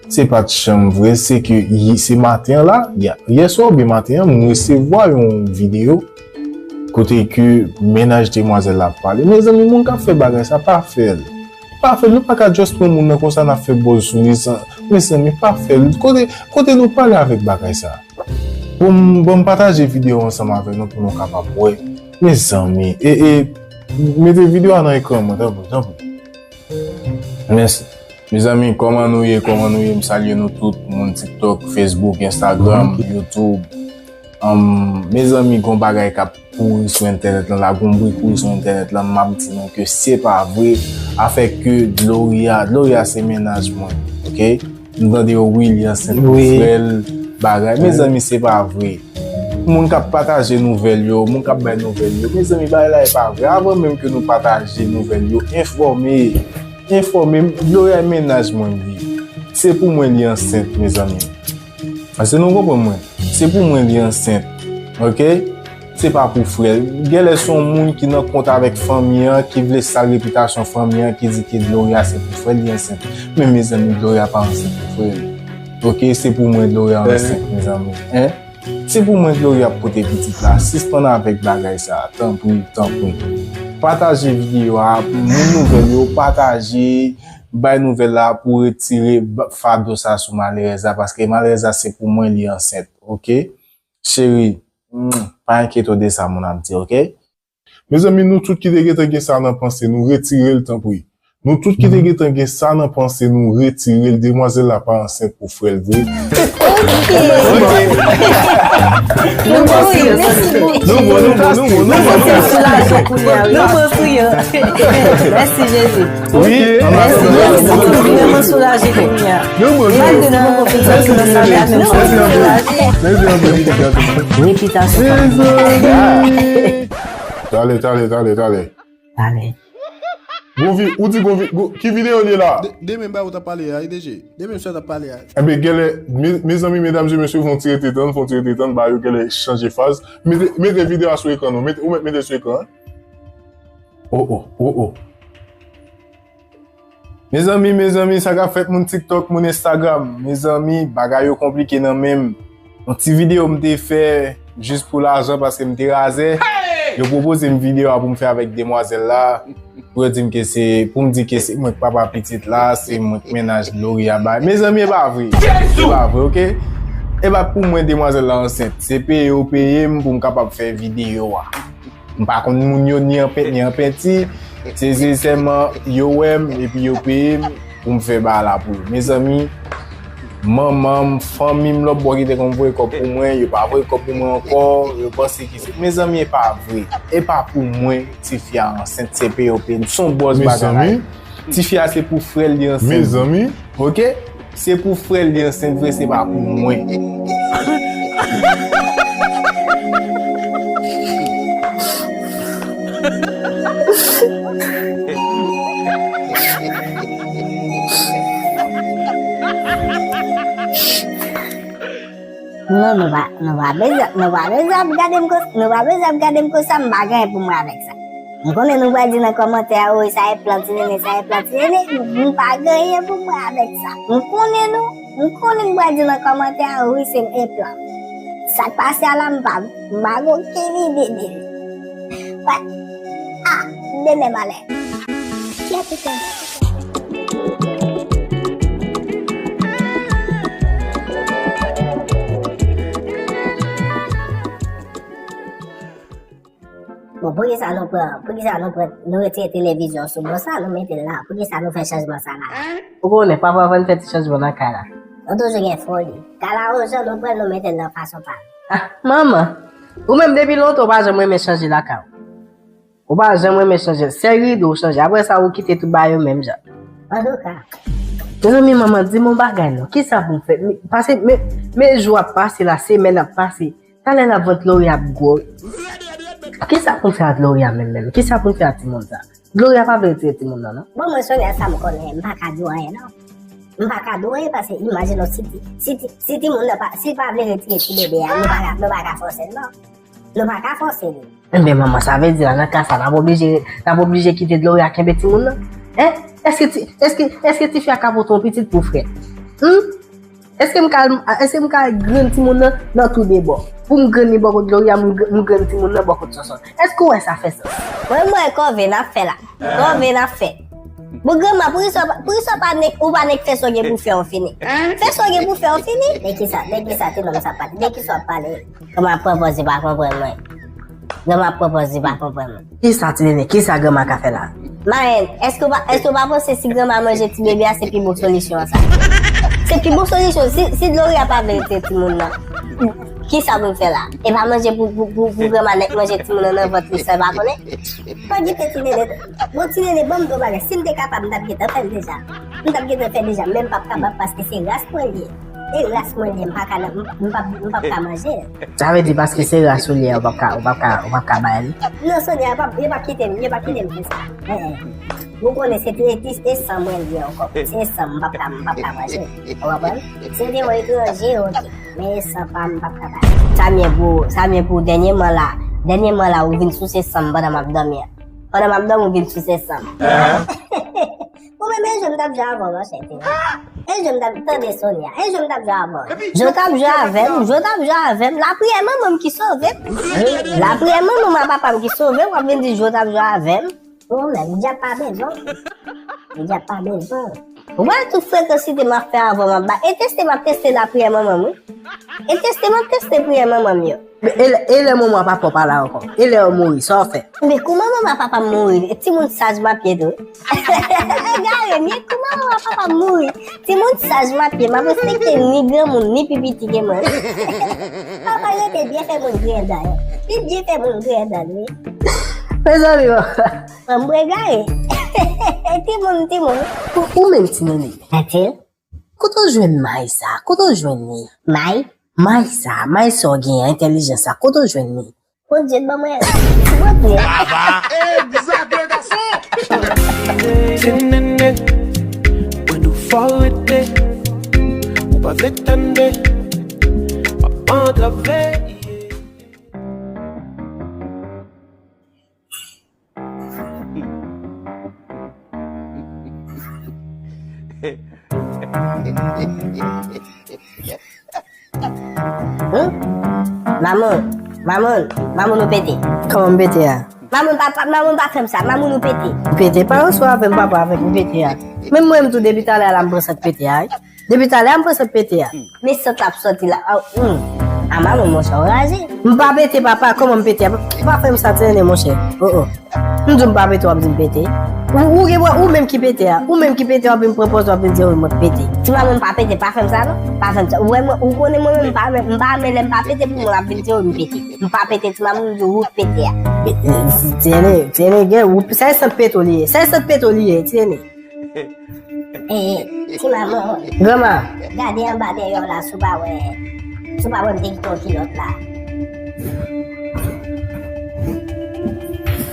Se pa t janm vre, se ke se maten an la, yè swa oubyen maten an, m resevwa yon videyo kote ke mennaj demwazèl la ap pale. Mezanmi, moun k ap fè bagay sa, pa fè l. Pa fè l, nou pa ka just pran moun nan konsa, n ap fè buzz sou li san, mezanmi, pa fè l. Kote, kote nou pale avèk bagay sa? Bon, m, bon, m pataje videyo ansanm avèk nou pou nou kapab wè. Mezanmi, e, e, mete videyo a nan ekran mwen, tanpri, tanpri. Mèsi. Mezanmi, kòman nou ye? Kòman nou ye? M salye nou tout, moun TikTok, Facebook, Instagram, YouTube. Anm, mezanmi, gon bagay k ap kouri sou entènèt lan la, gon bri kouri sou entènèt lan, m ap di nou ke se pa vre. Afè ke Gloria, Gloria se mennaj mwen, oke? M tande yo, wi, li ansent pou frè l, bagay. Mezanmi, se pa vre. Moun k ap pataje nouvèl yo, moun k ap bay nouvèl yo, mezanmi, bagay la e pa vre. Avan menm ke nou pataje nouvèl yo, enfòme, enfòme m, Gloria mennaj mwen li. Se pou mwen li ansent, mezanmi. Èske nou konprann mwen? Se pou mwen li ansent. Oke? Se pa pou frè l. Genlè se yon moun ki nan kont avèk fanmi an, ki vle sal repitasyon fanmi an, ki di ke Gloria se pou frè l li ansent. Men mezanmi, Gloria pa ansent pou frè l. Oke, se pou mwen Gloria ansent, mezanmi. Hein? Se pou mwen Gloria ap pote pitit la. Sispann avèk bagay sa, tanpri, tanpri. Pataje videyo a, moun nouvèl yo, pataje, bay nouvèl la pou retire fado sa sou malerèz la, paske malerèz la se pou mwen li ansent, oke? Cheri, pa enkyete w de sa moun ap di, oke? Mezanmi, nou tout ki te gentan gen sa nan panse nou, retire l tanpri. Nou tout ki te gentan gen sa nan panse nou, retire l. Demwazèl la pa ansent pou frè l vre. Oke. Nou bon, nou bon, nou bon, nou bon, nou bon. Nou bon sou yo. Mèsi Jezi. Wi. Mèsi Jezi. Mwen soulaje kounye a. Nou bon sou yo. Mèsi anpil. Mèsi anpil. Repitasyon. Tale, tale, tale, tale. Tale. Gon vi, ou di gon vi, gon, ki videyo li ye la? Demen ba ou t ap pale a, wi, D J. Demen sa w t ap pale a. Enben, genlè, me, mezanmi, medam e mesye, fon ti rete tann, fon ti rete tann, ba yo genlè chanje faz. Mete, mete videyo a sou ekran, non. Mete, ou mèt mete sou ekran, hein? Oh, oh, oh, oh. Mezanmi, mezanmi, sa k ap fèt moun TikTok, moun Instagram? Mezanmi, bagay yo konplike nan men m. Yon ti videyo m te fè jis pou lajan paske m te razè. Yo pwopoze m videyo a pou m fè avèk demwazèl la. Pou yo di m ke se, pou m di ke se mwen k papa pitit la, se mwen k mennaj Gloria bay. Mezanmi, e pa vre. E pa vre, oke? E pa pou mwen demwazèl la ansent. Se peye yo peye m pou m kapab fè videyo a. M pa konn moun yo ni an pent, ni an penti. Se, se sèlman yo wè m epi yo peye m pou m fè bagay la pou yo. Mezanmi, manman m, fanmi m lòt bò ki te konn voye kòb pou mwen, yo pa voye kòb pou mwen ankò, yo panse ki se, mezanmi, e pa vre. E pa pou mwen, tifi a ansent, se peye yo peye m. Se yon bòz bagay la ye. Tifi a se pou frè l li ansent. Mezanmi. Oke? Se pou frè l li ansent vre, se pa pou mwen. Non, nou pa, nou pa bezwen, nou pa bezwen ap gade m konsa, nou pa bezwen ap gade m konsa, m pa gen anyen pou m wè avèk sa. M konnen nou pral di nan kòmantè a, wi, sa e plan ti nene, sa e plan ti nene, m pa gen anyen pou m wè avèk sa. M konnen nou, m konnen nou pral di nan kòmantè a, wi, se e plan. Sa k pase a la, m pa, m pa gen okenn ide de li. Wè. Ah, demen malè. Kiyès ki fè? Bon, poukisa nou pran, poukisa nou pran, nou retire televizyon sou bò sa, nou mete l la? Poukisa nou fè chanjman sa la? Ou konnen, papa pa vin fè ti chanjman nan kay la. Nou toujou gen foli. Kay la, o jan nou pran, nou mete l nan fason pa nou. Ah, manman, ou menm depi lontan ou pa janm renmen chanje lakay ou. Ou pa janm renmen chanje. Sèl rido ou chanje. Apre sa, ou kite tout bagay yo menm jan. Antouka. Mezanmi, manman, di m yon bagay non. Kisa pou m fè? Men, pase, men, men jou ap pase la, semèn ap pase. Talè la vant Gloria ap gwo. Kisa pou m fè ak Gloria menm, menm? Kisa pou m fè ak timoun sa? Gloria pa vle retire timoun nan, non? Bon, mwen, Sonia, sa m konnen, m pa ka di w anyen, non. M pa ka di w anyen, paske imajine w, si ti, si ti, si timoun nan pa, si l pa vle retire ti bebe a, nou pa ka, nou pa ka fòse l, non. Nou pa ka fòse li. Enben, manman, sa vle di la, nan ka sa, n ap oblije, n ap oblije kite Gloria kenbe timoun nan? Hein? Èske ti, èske, èske tifi a ka pote yon pitit pou frè? Hmm? Èske m ka, èske m ka grenn timoun nan nan tou de bò? Pou m grenn li bò kot Gloria, m gr-, m grenn timoun nan bò kot Sonsonn. Èske w wè sa fè sans? Mwen, mwen, kòve n ap fè la. Kòve n ap fè. Bon, granma, poukisa w pa, poukisa w pa nèk, ou pa nèk fè sa w gen pou fè w fini? Fè sa w gen pou fè w fini? De kisa, de kisa ti nonm sa pale? De kisa w ap pale? Granma pran pòz li pa konprann mwen. Granma pran pòz li pa konprann mwen. Kisa ti nene? Kisa granma ka fè la? Marenn, èske w pa, èske w pa panse si granma manje ti bebe a, se pi bon solisyon an sa? Se pi bon solisyon. Si, si Gloria pa vle retire timoun nan, kisa pou m fè la? E pa manje pou, pou, pou, pou granma nèk manje timoun nan nan vant li san l pa konnen? Pa gen ti nene. Bon, ti nene, ban m di w bagay. Si m te kapab, m t ap gentan fè l deja. M t ap gentan fè l deja, men m p ap kapab paske se ras mwen li ye. E ras mwen li ye, m pa ka, m, m p ap, m p ap ka manje l. Sa vle di paske se ras ou li ye, ou p ap ka, ou p ap ka, ou p ap ka bay li? Non, Sonia, yo p ap, yo p ap kite m, yo p ap kite m fè sa. Eh, eh. Ou konnen se te, se, se san mwen li ye ankò. Se san m, m p ap ka, m p ap ka manje l. Ou konprann? Se te yon etranje, oke. Men san pa m, m p ap ka bay. Sa m ye pou, sa m ye pou dènyèman la. Dènyèman la, ou vin souse san m pandan m ap dòmi an. Pandan m ap dòmi, ou vin souse san m. Ou menm, e jan m t ap jwe avè w, monchè, te. E jan m t ap, tande Sonia, e jan m t ap jwe avè w. Jan w t ap jwe avè m, jan w t ap jwe avè m, lapriyè manman m ki sove m. Lapriyè manman m ak papa m ki sove m, w ap vin di jan w t ap jwe avè m. Ou menm, dyab pa bezwen w. Dyab pa bezwen w. Ou wè tout frekansite m ap fè avè w, m ap ba. E teste m ap teste lapriyè manman m, wi. E teste m ap teste priyè manman m yo. E lè, e lè manman papa w pa la ankò? E lè yo mouri, sa w fè? Men kouman manman papa m mouri? E timoun saj m ap ye tou. Egare m ye, kouman manman papa m mouri? Timoun saj m ap ye, m ap respekte ni granmoun, ni pi piti ke mwen. Papa rete byen fè moun griyen dan yo. Li byen fè moun griyen dan l, wi. Mezanmi, bon. Mwen m egare. Timoun, timoun. Ou, ou menm ti nene. Antil. Kote w jwenn may sa? Kote w jwenn li? May? May sa, may sa w gen an, entèlijans sa, kote w jwenn li? Bondye ban mwen. Bondye. Egzak, wi, gason. Ti nene, mwen nou fò rete. Ou pa vle tande, m ap antrave. Hein? Mamoun, mamoun, mamoun ou pete. Kòman m pete a? Mamoun pa, pa, mamoun pa fè m sa, mamoun ou pete. M pete, pa ansanm avè m, papa avè m, m pete a. Menm mwen menm tou depi talè a la m pran sant pete a, wi. Depi talè a m pran sant pete a. Men sant la ap sòti la. A, hmm. A mamoun monchè, w raje. M pa pete, papa, kòman m pete a? Pa fè m sa, ti nene, monchè. Oh, oh. M di w m pa pete, w ap di m pete. Ou, ou gen, ou menm ki pete a. Ou menm ki pete, w ap vin pran pòz, w ap vin di, wi, mwen pete. Ti mamoun pa pete, pa fè m sa, non. Pa fè m sa. Ou wè mwen, ou konnen mwen menm, m pa, m pa renmen lè m pa pete, pou moun ap vin di, wi, m pete. M pa pete, ti mamoun, m di w, ou pete a. Ti nene, ti nene, gen, ou, se sant pete w li ye. Se sant pete w li ye, ti nene. E, ti mamoun. Granma. Gade anba dèyè w la, si w pa wè, si w pa wè m te kite yon kilòt la.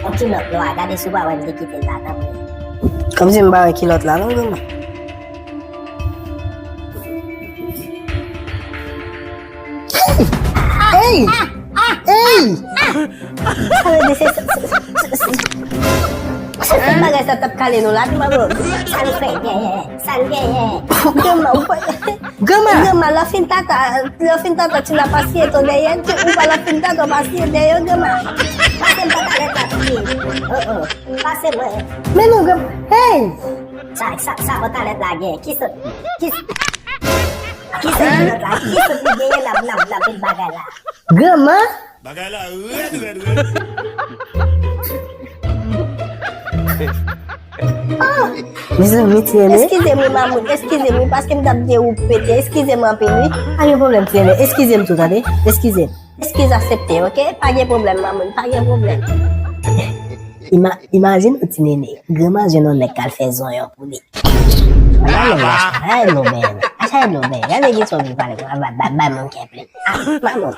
Yon kilòt nwa, gade si w pa wè m te kite l la, tanpri. Kòmsi m pa wè kilòt la, non, granma? Ey! Ey! Sa vle di se, se, se, se, se, se bagay sa t ap kale nou la, ti manman. Sa nou fè, genyen? Sa nou genyen? Granma, ou pa, granma, lè w fin tata, lè w fin tata, ti la pasiye to dèyè, ti ou pa lè w fin tata, pasiye dèyè, granma. Pase m pa talè ta fini. Oh, oh. Pase mwen. Men non, granma. Hey! Sa, sa, sa pantalèt la gen. Ki sot, ki, ki sot li la? Ki sot li genyen? N ap, n ap, n ap met bagay la. Granma? Bagay la rèd, rèd, rèd. Ah! Mezanmi, ti nene. Eskize m wi, mamoun. Eskize m wi, paske m t ap di ou pete. Eskize m anpil wi. Pa gen pwoblèm, ti nene. Eskize m tou, tande. Eskize m. Eskiz aksepte, oke? Pa gen pwoblèm, mamoun, pa gen pwoblèm. Ima-, imajine yon ti nene, granma jwenn yon nèg k al fè zonyon pou li. Ay, non, men, ay, non, men, gade ki sòt vin pale konsa, bay, bay, bay moun kè plen. Ah, mamoun.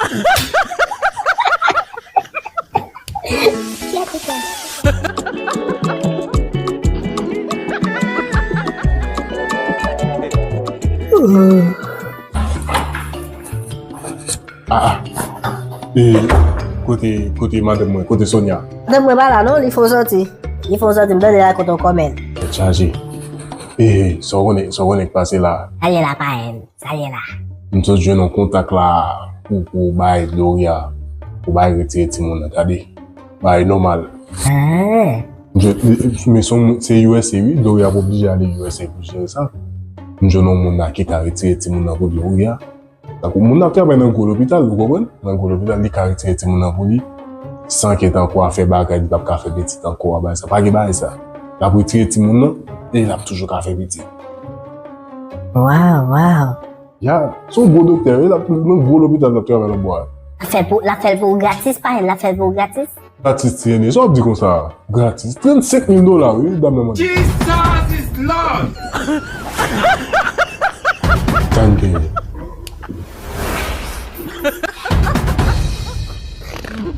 Ah, ah. E, kote, kote madanm mwen, kote Sonia? Madanm mwen pa la non, li fon sòti. Li fon sòti, m tande la kote w kòmèl. Tèt chaje. E, sa w konnen, sa w konnen k pase la? Sa l ye la, parenn? Sa l ye la? M sot jwenn yon kontak la pou, pou bay Gloria, pou bay retire timoun nan, tande. Bay nòmal. Ah. Je, men se yon, se U S A wi, Gloria ap oblije ale U S A pou jere sa. M jwenn yon moun la ki ka retire timoun nan pou Gloria. Tankou moun nan ap travay nan gwo lopital, ou konprann? Nan gwo lopital, li ka retire timoun nan pou li. San ke tankou a fè bagay, li p ap ka fè pitit ankò, a bagay sa. Pa gen bagay sa. L ap retire timoun nan, e l ap toujou ka fè pitit. Waw, waw. Ya, se yon gwo doktè, wi, l ap nan gwo lopital, l ap travay nan bò a. L ap fè l pou, l ap fè l pou ou gratis, pa l ap fè l pou ou gratis? Gratis, ti nene, sa w ap di konsa? Gratis. Trannsenk mil dola, wi, dam nan mande. Jesus is Lord! Sa n gen?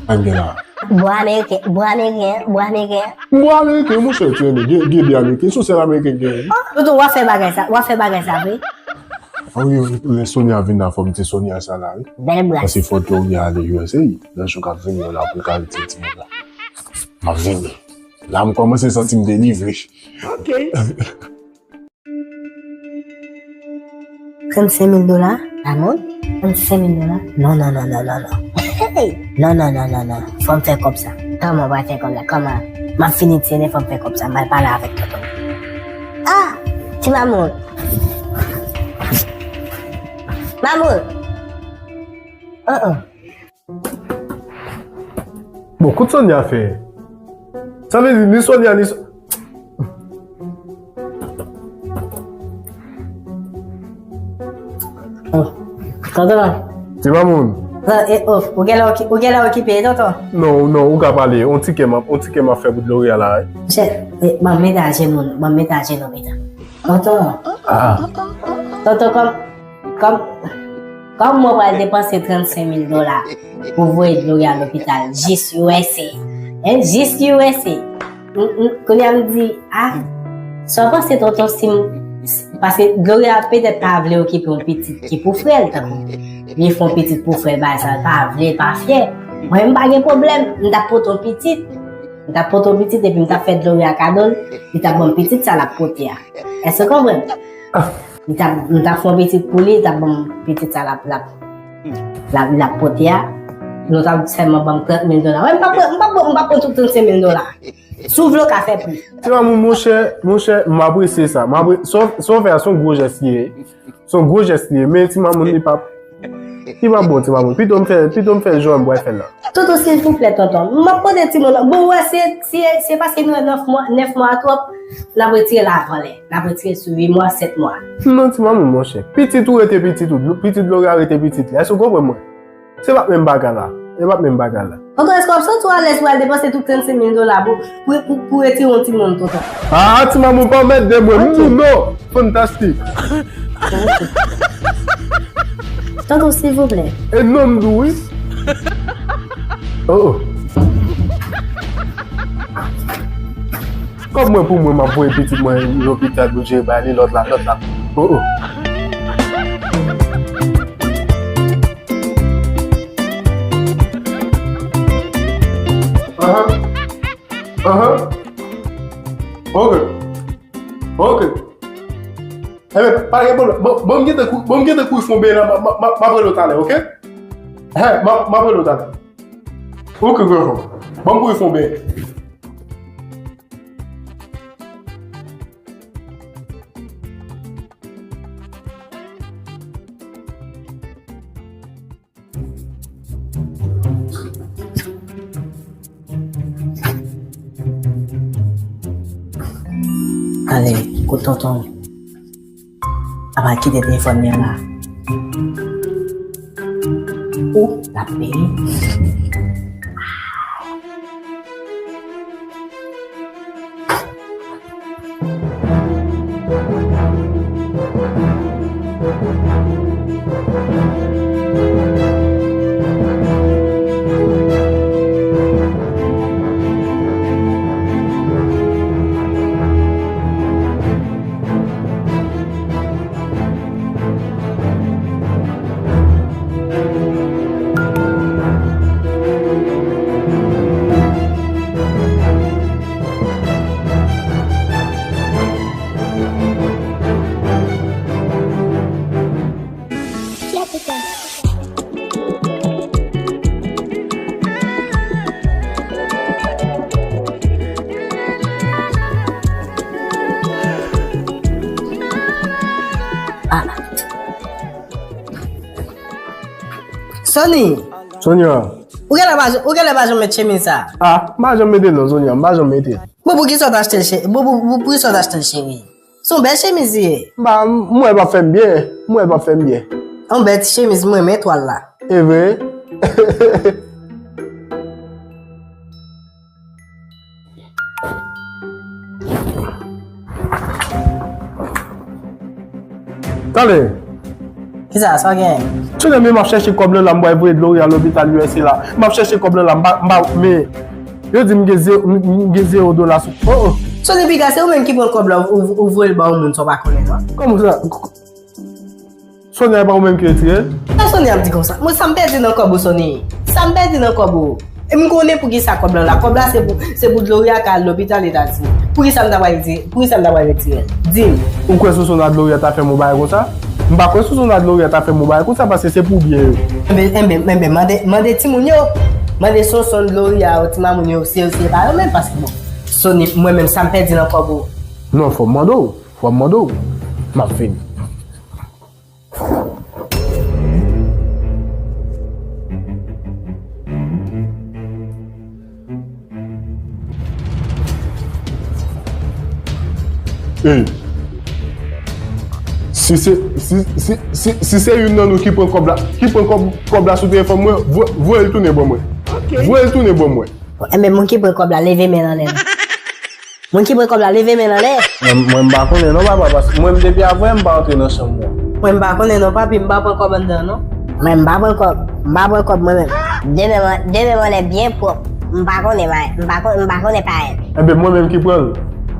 Sa n gen la? Bwa ameriken, bwa ameriken, bwa ameriken. Bwa ameriken, monchè, ti nene, gen, gen de ameriken, se sèl ameriken gen, wi. Oh, tonton, w ap fè bagay sa, w ap fè bagay sa, vre? Wi, wi, lè Sonia vin la, fò m di Sonia sa la, wi. Bèl bras. Paske fò Gloria ale U S A, nan jou k ap vini yo la pou l ka retire timoun la. M ap vini. La, m kòmanse santi m delivre. Ok. Trannsenk mil dola, mamoun? Trannsenk mil dola? Non, non, non, non, non, non. Hey! Non, non, non, non, non. Fò m fè kòb sa. Kòman w pral fè kòb la? Kòman? M ap fini ti nene, fò m fè kòb sa. M pral pale avèk tonton. Ah! Ti mamoun. Mamoun! Oh, oh. Bon, kout Sonia fè. Sa vle di, ni Sonia, ni So-, oh. Tonton. Ti mamoun. Tonton, e, oh, ou genlè oki-, ou genlè okipe, tonton? Non, non, ou ka pale. On tikè m ap, on tikè m ap fè pou Gloria la, wi. Chè, e, ban m mete ajenou, ban m mete ajenou, mete. Tonton. Ah. Tonton, kòm, kòm, kòm mwen pral depanse trannsenk mil dola pou voye Gloria lopital, jis U S A. Hein, jis U S A. M, m, kounye a m di, ah, sa w panse, tonton, si m, si, paske Gloria petèt pa vle okipe yon pitit ki pou frè l, tankou li fè yon pitit pou frè l, bagay sa, l pa vle, l pa fyè. Mwen, m pa gen pwoblèm, m t ap pote yon pitit. M t ap pote yon pitit epi m t ap fè Gloria kado l, li t ap ban m pitit sa l ap pote a. Èske w konprann? Ah. Li t ap, m t ap fè yon pitit pou li, li t ap ban m pitit sa l ap, l ap, l ap, l ap pote a. Nou t ap sèlman ban m trant mil dola. Wi, m p ap pran, m p ap pran, m p ap pran tout trannsenk mil dola. Si w vle, w ka fè plis. Ti mamoun, monchè, monchè, m apresye sa. M apre-, sa w, sa w fè a, se yon gwo jès li ye. Se yon gwo jès li ye, men ti mamoun li p ap, li p ap bon, ti mamoun. Pito m fè, pito m fè jan m pral fè l la. Tonton, silvouplè, tonton. M ap mande timoun nan. Bon, w wè, se, se, se paske nou wè nèf mwa, nèf mwa twòp, n ap retire l avan lè. N ap retire sou uit mwa, sèt mwa. Non, ti mamoun, monchè. Pitit ou rete pitit ou. Pitit Gloria rete pitit li. Èske w konprann mwen? Se pa t menm bagay la. Se pa t menm bagay la. Tonton, èske w ap santi w alèz pou w al depanse tout trannsenk mil dola pou, pou, pou, pou retire yon timoun, tonton? Ah, ti mamoun, pa anmède mwen. Ok. Moun, non. Fantastik. Tonton, silvouplè. E non m di w wi. Oh, oh. Kòb mwen pou mwen, m ap voye pitit mwen lopital pou jere bagay li, lòt la, lòt la. Oh, oh. Pa gen pwoblèm. Bon, bon, m gentan kou-, bon, m gentan kouri fon beny la, m, m, m, m ap rele w talè, oke? Hen, m ap, m ap rele w talè. Oke, gran frè m. Bon, m kouri fon beny. Ale, kote tonton? Apa kite telefòn li an la. Ou, l ap peye. Ah. Sony! Sonia. Ou genlè pa, ou genlè pa janm met chemiz sa? Ah, m pa janm mete non, Sonia, m pa janm mete. Bon, poukisa w t achte l, che-, bon, pou, pou, poukisa w t achte l, cheri? Se yon bèl chemiz li ye. M pa, m wè l p ap fè m byen. M wè l p ap fè m byen. Yon bèl ti chemiz, m renmen twal la. E vre? Tande. Kisa, sa w gen? Sonia, men m ap chèche kòb lan la, m pral voye Gloria lopital U S A la. M ap chèche kòb lan la, m pa, m pa, men yo di m gen ze-, m, m gen zewo dola sou, oh, oh. Sony, piga, se ou menm ki pran kòb la, ou, ou, ou voye l ba yon moun sa w pa konnen non. Kòman sa? Sonia, e pa ou menm ki retire l? Sa Sony ap di konsa? Mwen, sa m pèdi nan kòb ou, Sony? Sa m pèdi nan kòb ou? E m konnen poukisa kòb lan la. Kòb la se pou, se pou Gloria ka al lopital Etazini. Poukisa m ta pral retire, poukisa m ta pral retire l? Di m. Ou kwè Sosona Gloria ta fè m yon bagay konsa? M pa kwè Sosona Gloria ta fè m yon bagay konsa paske se pou byen yo. Enben, enben, enben, mande, mande timoun yo. Mande Sosona Gloria yo, ti mamoun yo, se yo, se pa yo menm paske bon. Sony, mwen menm, sa m pèdi nan kòb ou? Non, fò m mande w. Fò m mande w. M ap vini. Ey. Si se, si, si, si, si se youn nan nou ki pran kòb la, ki pran kòb, kòb la sou telefòn mwen, vo-, voye l tounen ban mwen. Ok. Voye l tounen ban mwen. Bon, enben, moun ki pran kòb la, leve men l anlè non. Moun ki pran kòb la, leve men l anlè. Mwen, mwen m pa konnen non, papa, paske mwen m depi avè m pa antre nan chanm mwen. Mwen m pa konnen non, papi, m pa pran kòb anndan non. Mwen m pa pran kòb, m pa pran kòb mwen menm. Demen mwen, demen mwen lè byen pwòp. M pa konnen, m pa, m pa kon-, m pa konnen parèy. Enben, mwen menm ki pran l.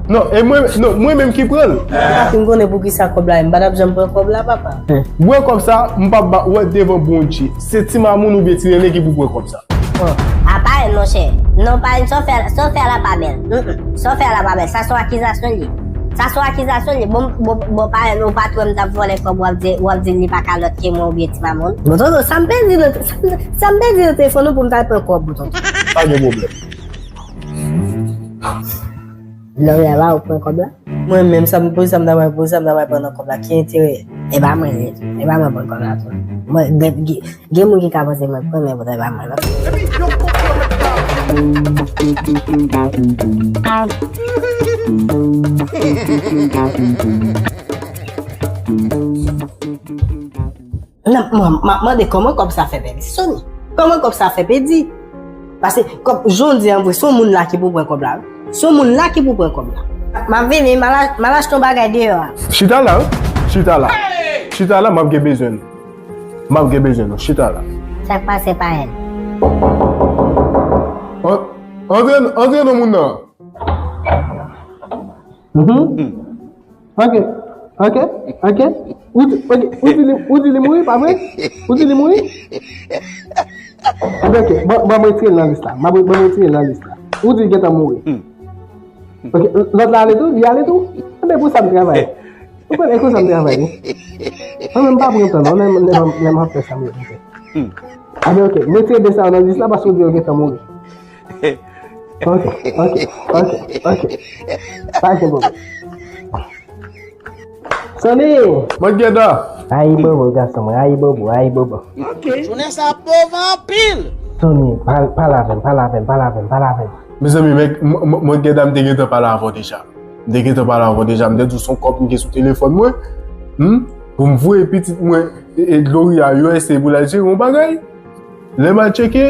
Non, e mwen, non, mwen menm ki pran l. Papi, m konnen poukisa kòb la, m pa t ap janm pran kòb la, papa. Bwè kòb sa, m p ap ba, wè devan Bondye. Se ti mamoun oubyen ti nene ki pou bwè kòb sa. Oh, apa, monchè. Non, pa, sa w fè, sa w fè a la pa bèl. Mm, mm. Sa w fè a la pa bèl. Sa se yon akizasyon li ye. Sa se yon akizasyon li ye. Bon, bon, bon, pa, ou pa t wè m t ap vòlè kòb, w ap di, w ap di li pa ka lòt ke mwen oubyen ti mamoun. Bon, tonton, sa m pèdi nan, sa m, sa m pèdi nan telefòn ou pou m t al pran kòb ou, tonton. Pa gen pwoblèm. Lòrya la, ou pran kòb la? Mwen menm, sa m, pou sa m ta pral, pou sa m ta pral pran nan kòb la, ki enterè? E pa mwen, e pa mwen pran kòb la tou. Mwen, gen, gen, gen moun ki ka panse mwen pran, men poutan e pa mwen, non. Non, mwen, m ap mande kòman kòb sa fè pèdi, Sony. Kòman kòb sa fè pèdi? Paske kòb, jan w di an vre, se yon moun la ki pou pran kòb la, wi. Se yon moun la ki pou pran kòb la. M ap vini, m al a-, m al achte yon bagay deyò a. Chita la, wi. Chita la. Chita la, m ap gen bezwen nou. M ap gen bezwen nou. Chita la. Sa k pase, parèy? An-, antre, antre non moun nan. Mhm. Ok, ok, ok. Ou di, ok, ou di li, ou di li mouri, pa vre? Ou di li mouri? Enben, ok, ban, ban mwen retire l nan lis la. Ban mwen, ban mwen retire l nan lis la. Ou di l gentan mouri. Ok, lòt la ale tou? Li ale tou? Enben, pou sa m travay. Ou konnen, e konsa m travay, wi. Mwen menm pa pran tan, non, lè, lè, lè m ap fè sa m ye fè. Hmm. A ben, ok, mete de sa nan lis la, paske w di yo gentan mouri. Ok, ok, ok, ok. Pa gen pwoblèm. Sony! Mwen gen dan. Ayibobo, gason mwen, ayibobo, ayibobo. Ok. Jounen sa pòv anpil. Sony, pa, pale avè m, pale avè m, pale avè m, pale avè m. Mezanmi, men, m, m, mwen gen dan, m te gentan pale avè w deja. M te gentan pale avè w deja, m te di w se yon kòb m gen sou telefòn mwen. Hmm? Pou m voye pitit mwen, e, e, Gloria, U S A pou l al jere yon bagay. Lè m al tcheke,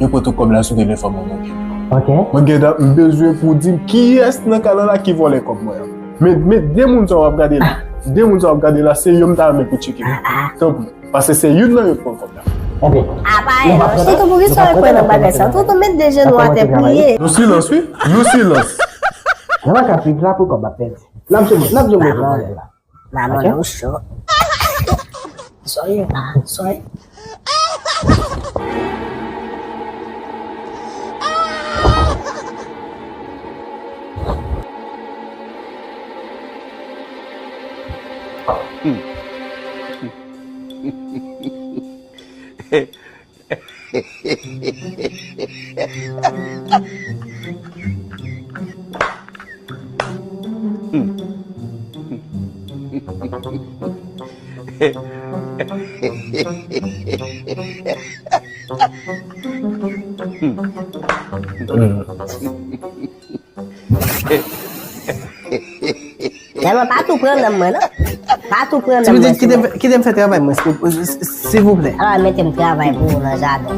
yo pran tout kòb la sou telefòn mwen, monchè. Ok. Mwen gen dan, m bezwen pou w di m kiyès nan kanal la ki vòlè kòb mwen an. Men, men de moun sa w ap gade la, de moun sa w ap gade la, se yo m ta renmen pou tcheke. Tanpri. Paske se youn nan yo k pran kòb la. Apa e non, tonton, poukisa w kwè nan bagay sa? Tonton, met de jenou atè, priye. Nou silans, wi. Nou silans. Nou pa ka viv la pou kòb la pèdi. N ap jwenn, n ap jwenn vòlè la. Maman, ok? Ou cho. Sorry, pa, sorry. Sèlman pa tou pran nanm mwen, non. Pa tou pran nanm mwen. Ti pitit, kite m fè, kite m fè travay mwen, si, si, silvouplè. Ala, mete m travay pou ou nan jaden.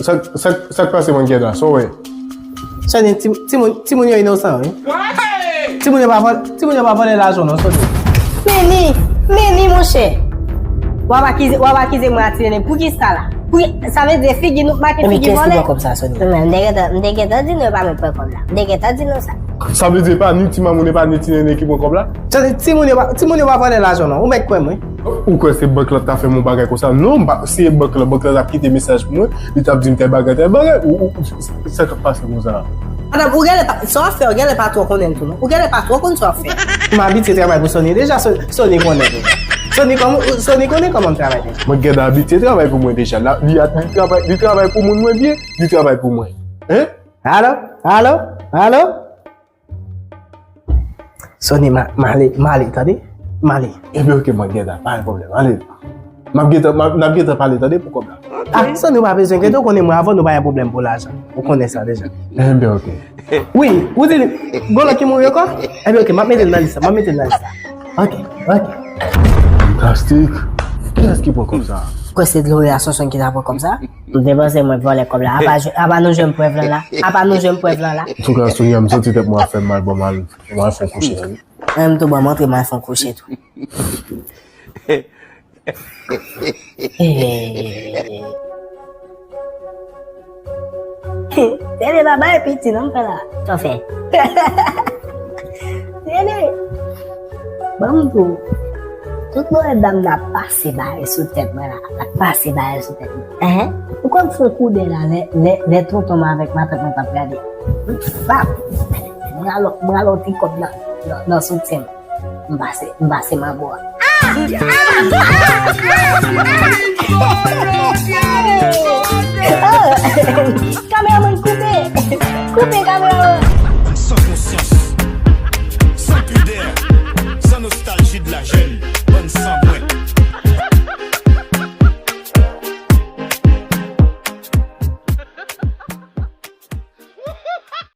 Sa, sa, sa k pase, mwen gen la, sa w wè? Sony, ti, timoun, timoun yo inosan, wi. Timoun yo pa vòl-, timoun yo pa vòlè lajan, non, Sony. Men li, men li, monchè. W ap akize, w ap akize mwen a ti nene. Poukisa la? Pou, sa vle di figi nou make figi vòlè? Epi kiyès ki pran kòb sa, Sony? Men, m te gentan, m te gentan di nou e pa mwen pran kòb la. M te gentan di nou sa. Sa vle di e pa ni ti mamoun, e pa ni ti nene ki pran kòb la? Tande, timoun yo pa, timoun yo pa vòlè lajan, non. Ou mèt kwè mwen. Ou kwè se bank lan t ap fè m yon bagay konsa? Non, m pa, si e bank lan, bank lan t ap kite mesaj pou mwen, li t ap di m tèl bagay, tèl bagay. Ou, ou, sa k ap pase konsa? Madanm, ou genlè pa, sa w ap fè, ou genlè pa twò konnen l tou, non. Ou genlè pa twò konn sa w ap fè. M abitye travay pou Sony deja, Sony, Sony konnen deja. Sony kòm-, Sony konnen kòman m travay deja. Mwen gentan abitye travay pou mwen deja. La, li a, li travay, li travay pou moun mwen byen, li travay pou mwen. Hein? Alo? Alo? Alo? Sony, ma, m ale, m ale, tande? M ale. Ebyen, ok, mwen gentan, pa gen pwoblèm, ale. M ap gentan, m ap, n ap gentan pale, tande, pou kòb la. Ah, Sony, ou pa bezwen enkyete, ou konnen mwen avè w nou pa gen pwoblèm pou lajan. Ou konnen sa deja. Ebyen, ok. Wi, ou di li, gon lòt ki mouri ankò? Ebyen, ok, m ap mete l nan lis la, m ap mete l nan lis la. Ok, ok. Plastik. Kiyès ki pran kòb sa? Kwè se Gloria Sonson ki ta pran kòb sa? M te panse mwen vòlè kòb la. Apa, apa nou jwenn prèv lan la? Apa nou jwenn prèv lan la? Antouka, Sonia, m santi tèt mwen ap fè m mal, bon, m al, m al fè yon kouche, wi. Menm tou, bon, m antre, m al fè yon kouche tou. Tele, pa bay piti non, m fè la. Sa w fè? Tele. Ban m di w. Tout mwen dam nan ap pase bagay sou tèt mwen la. Ap pase bagay sou tèt mwen. Hein? Ou konn fè koude la, lè, lè, lè tonton m avèk matant mwen t ap gade. Fap! Mwen alò, mwen alò ti kòb nan, nan, nan soutyen m. M pase, m pase manbo a. Kameramann, koupe! Koupe, kameramann! Sans conscience, sans pudeur, sans nostalgie de la jeune.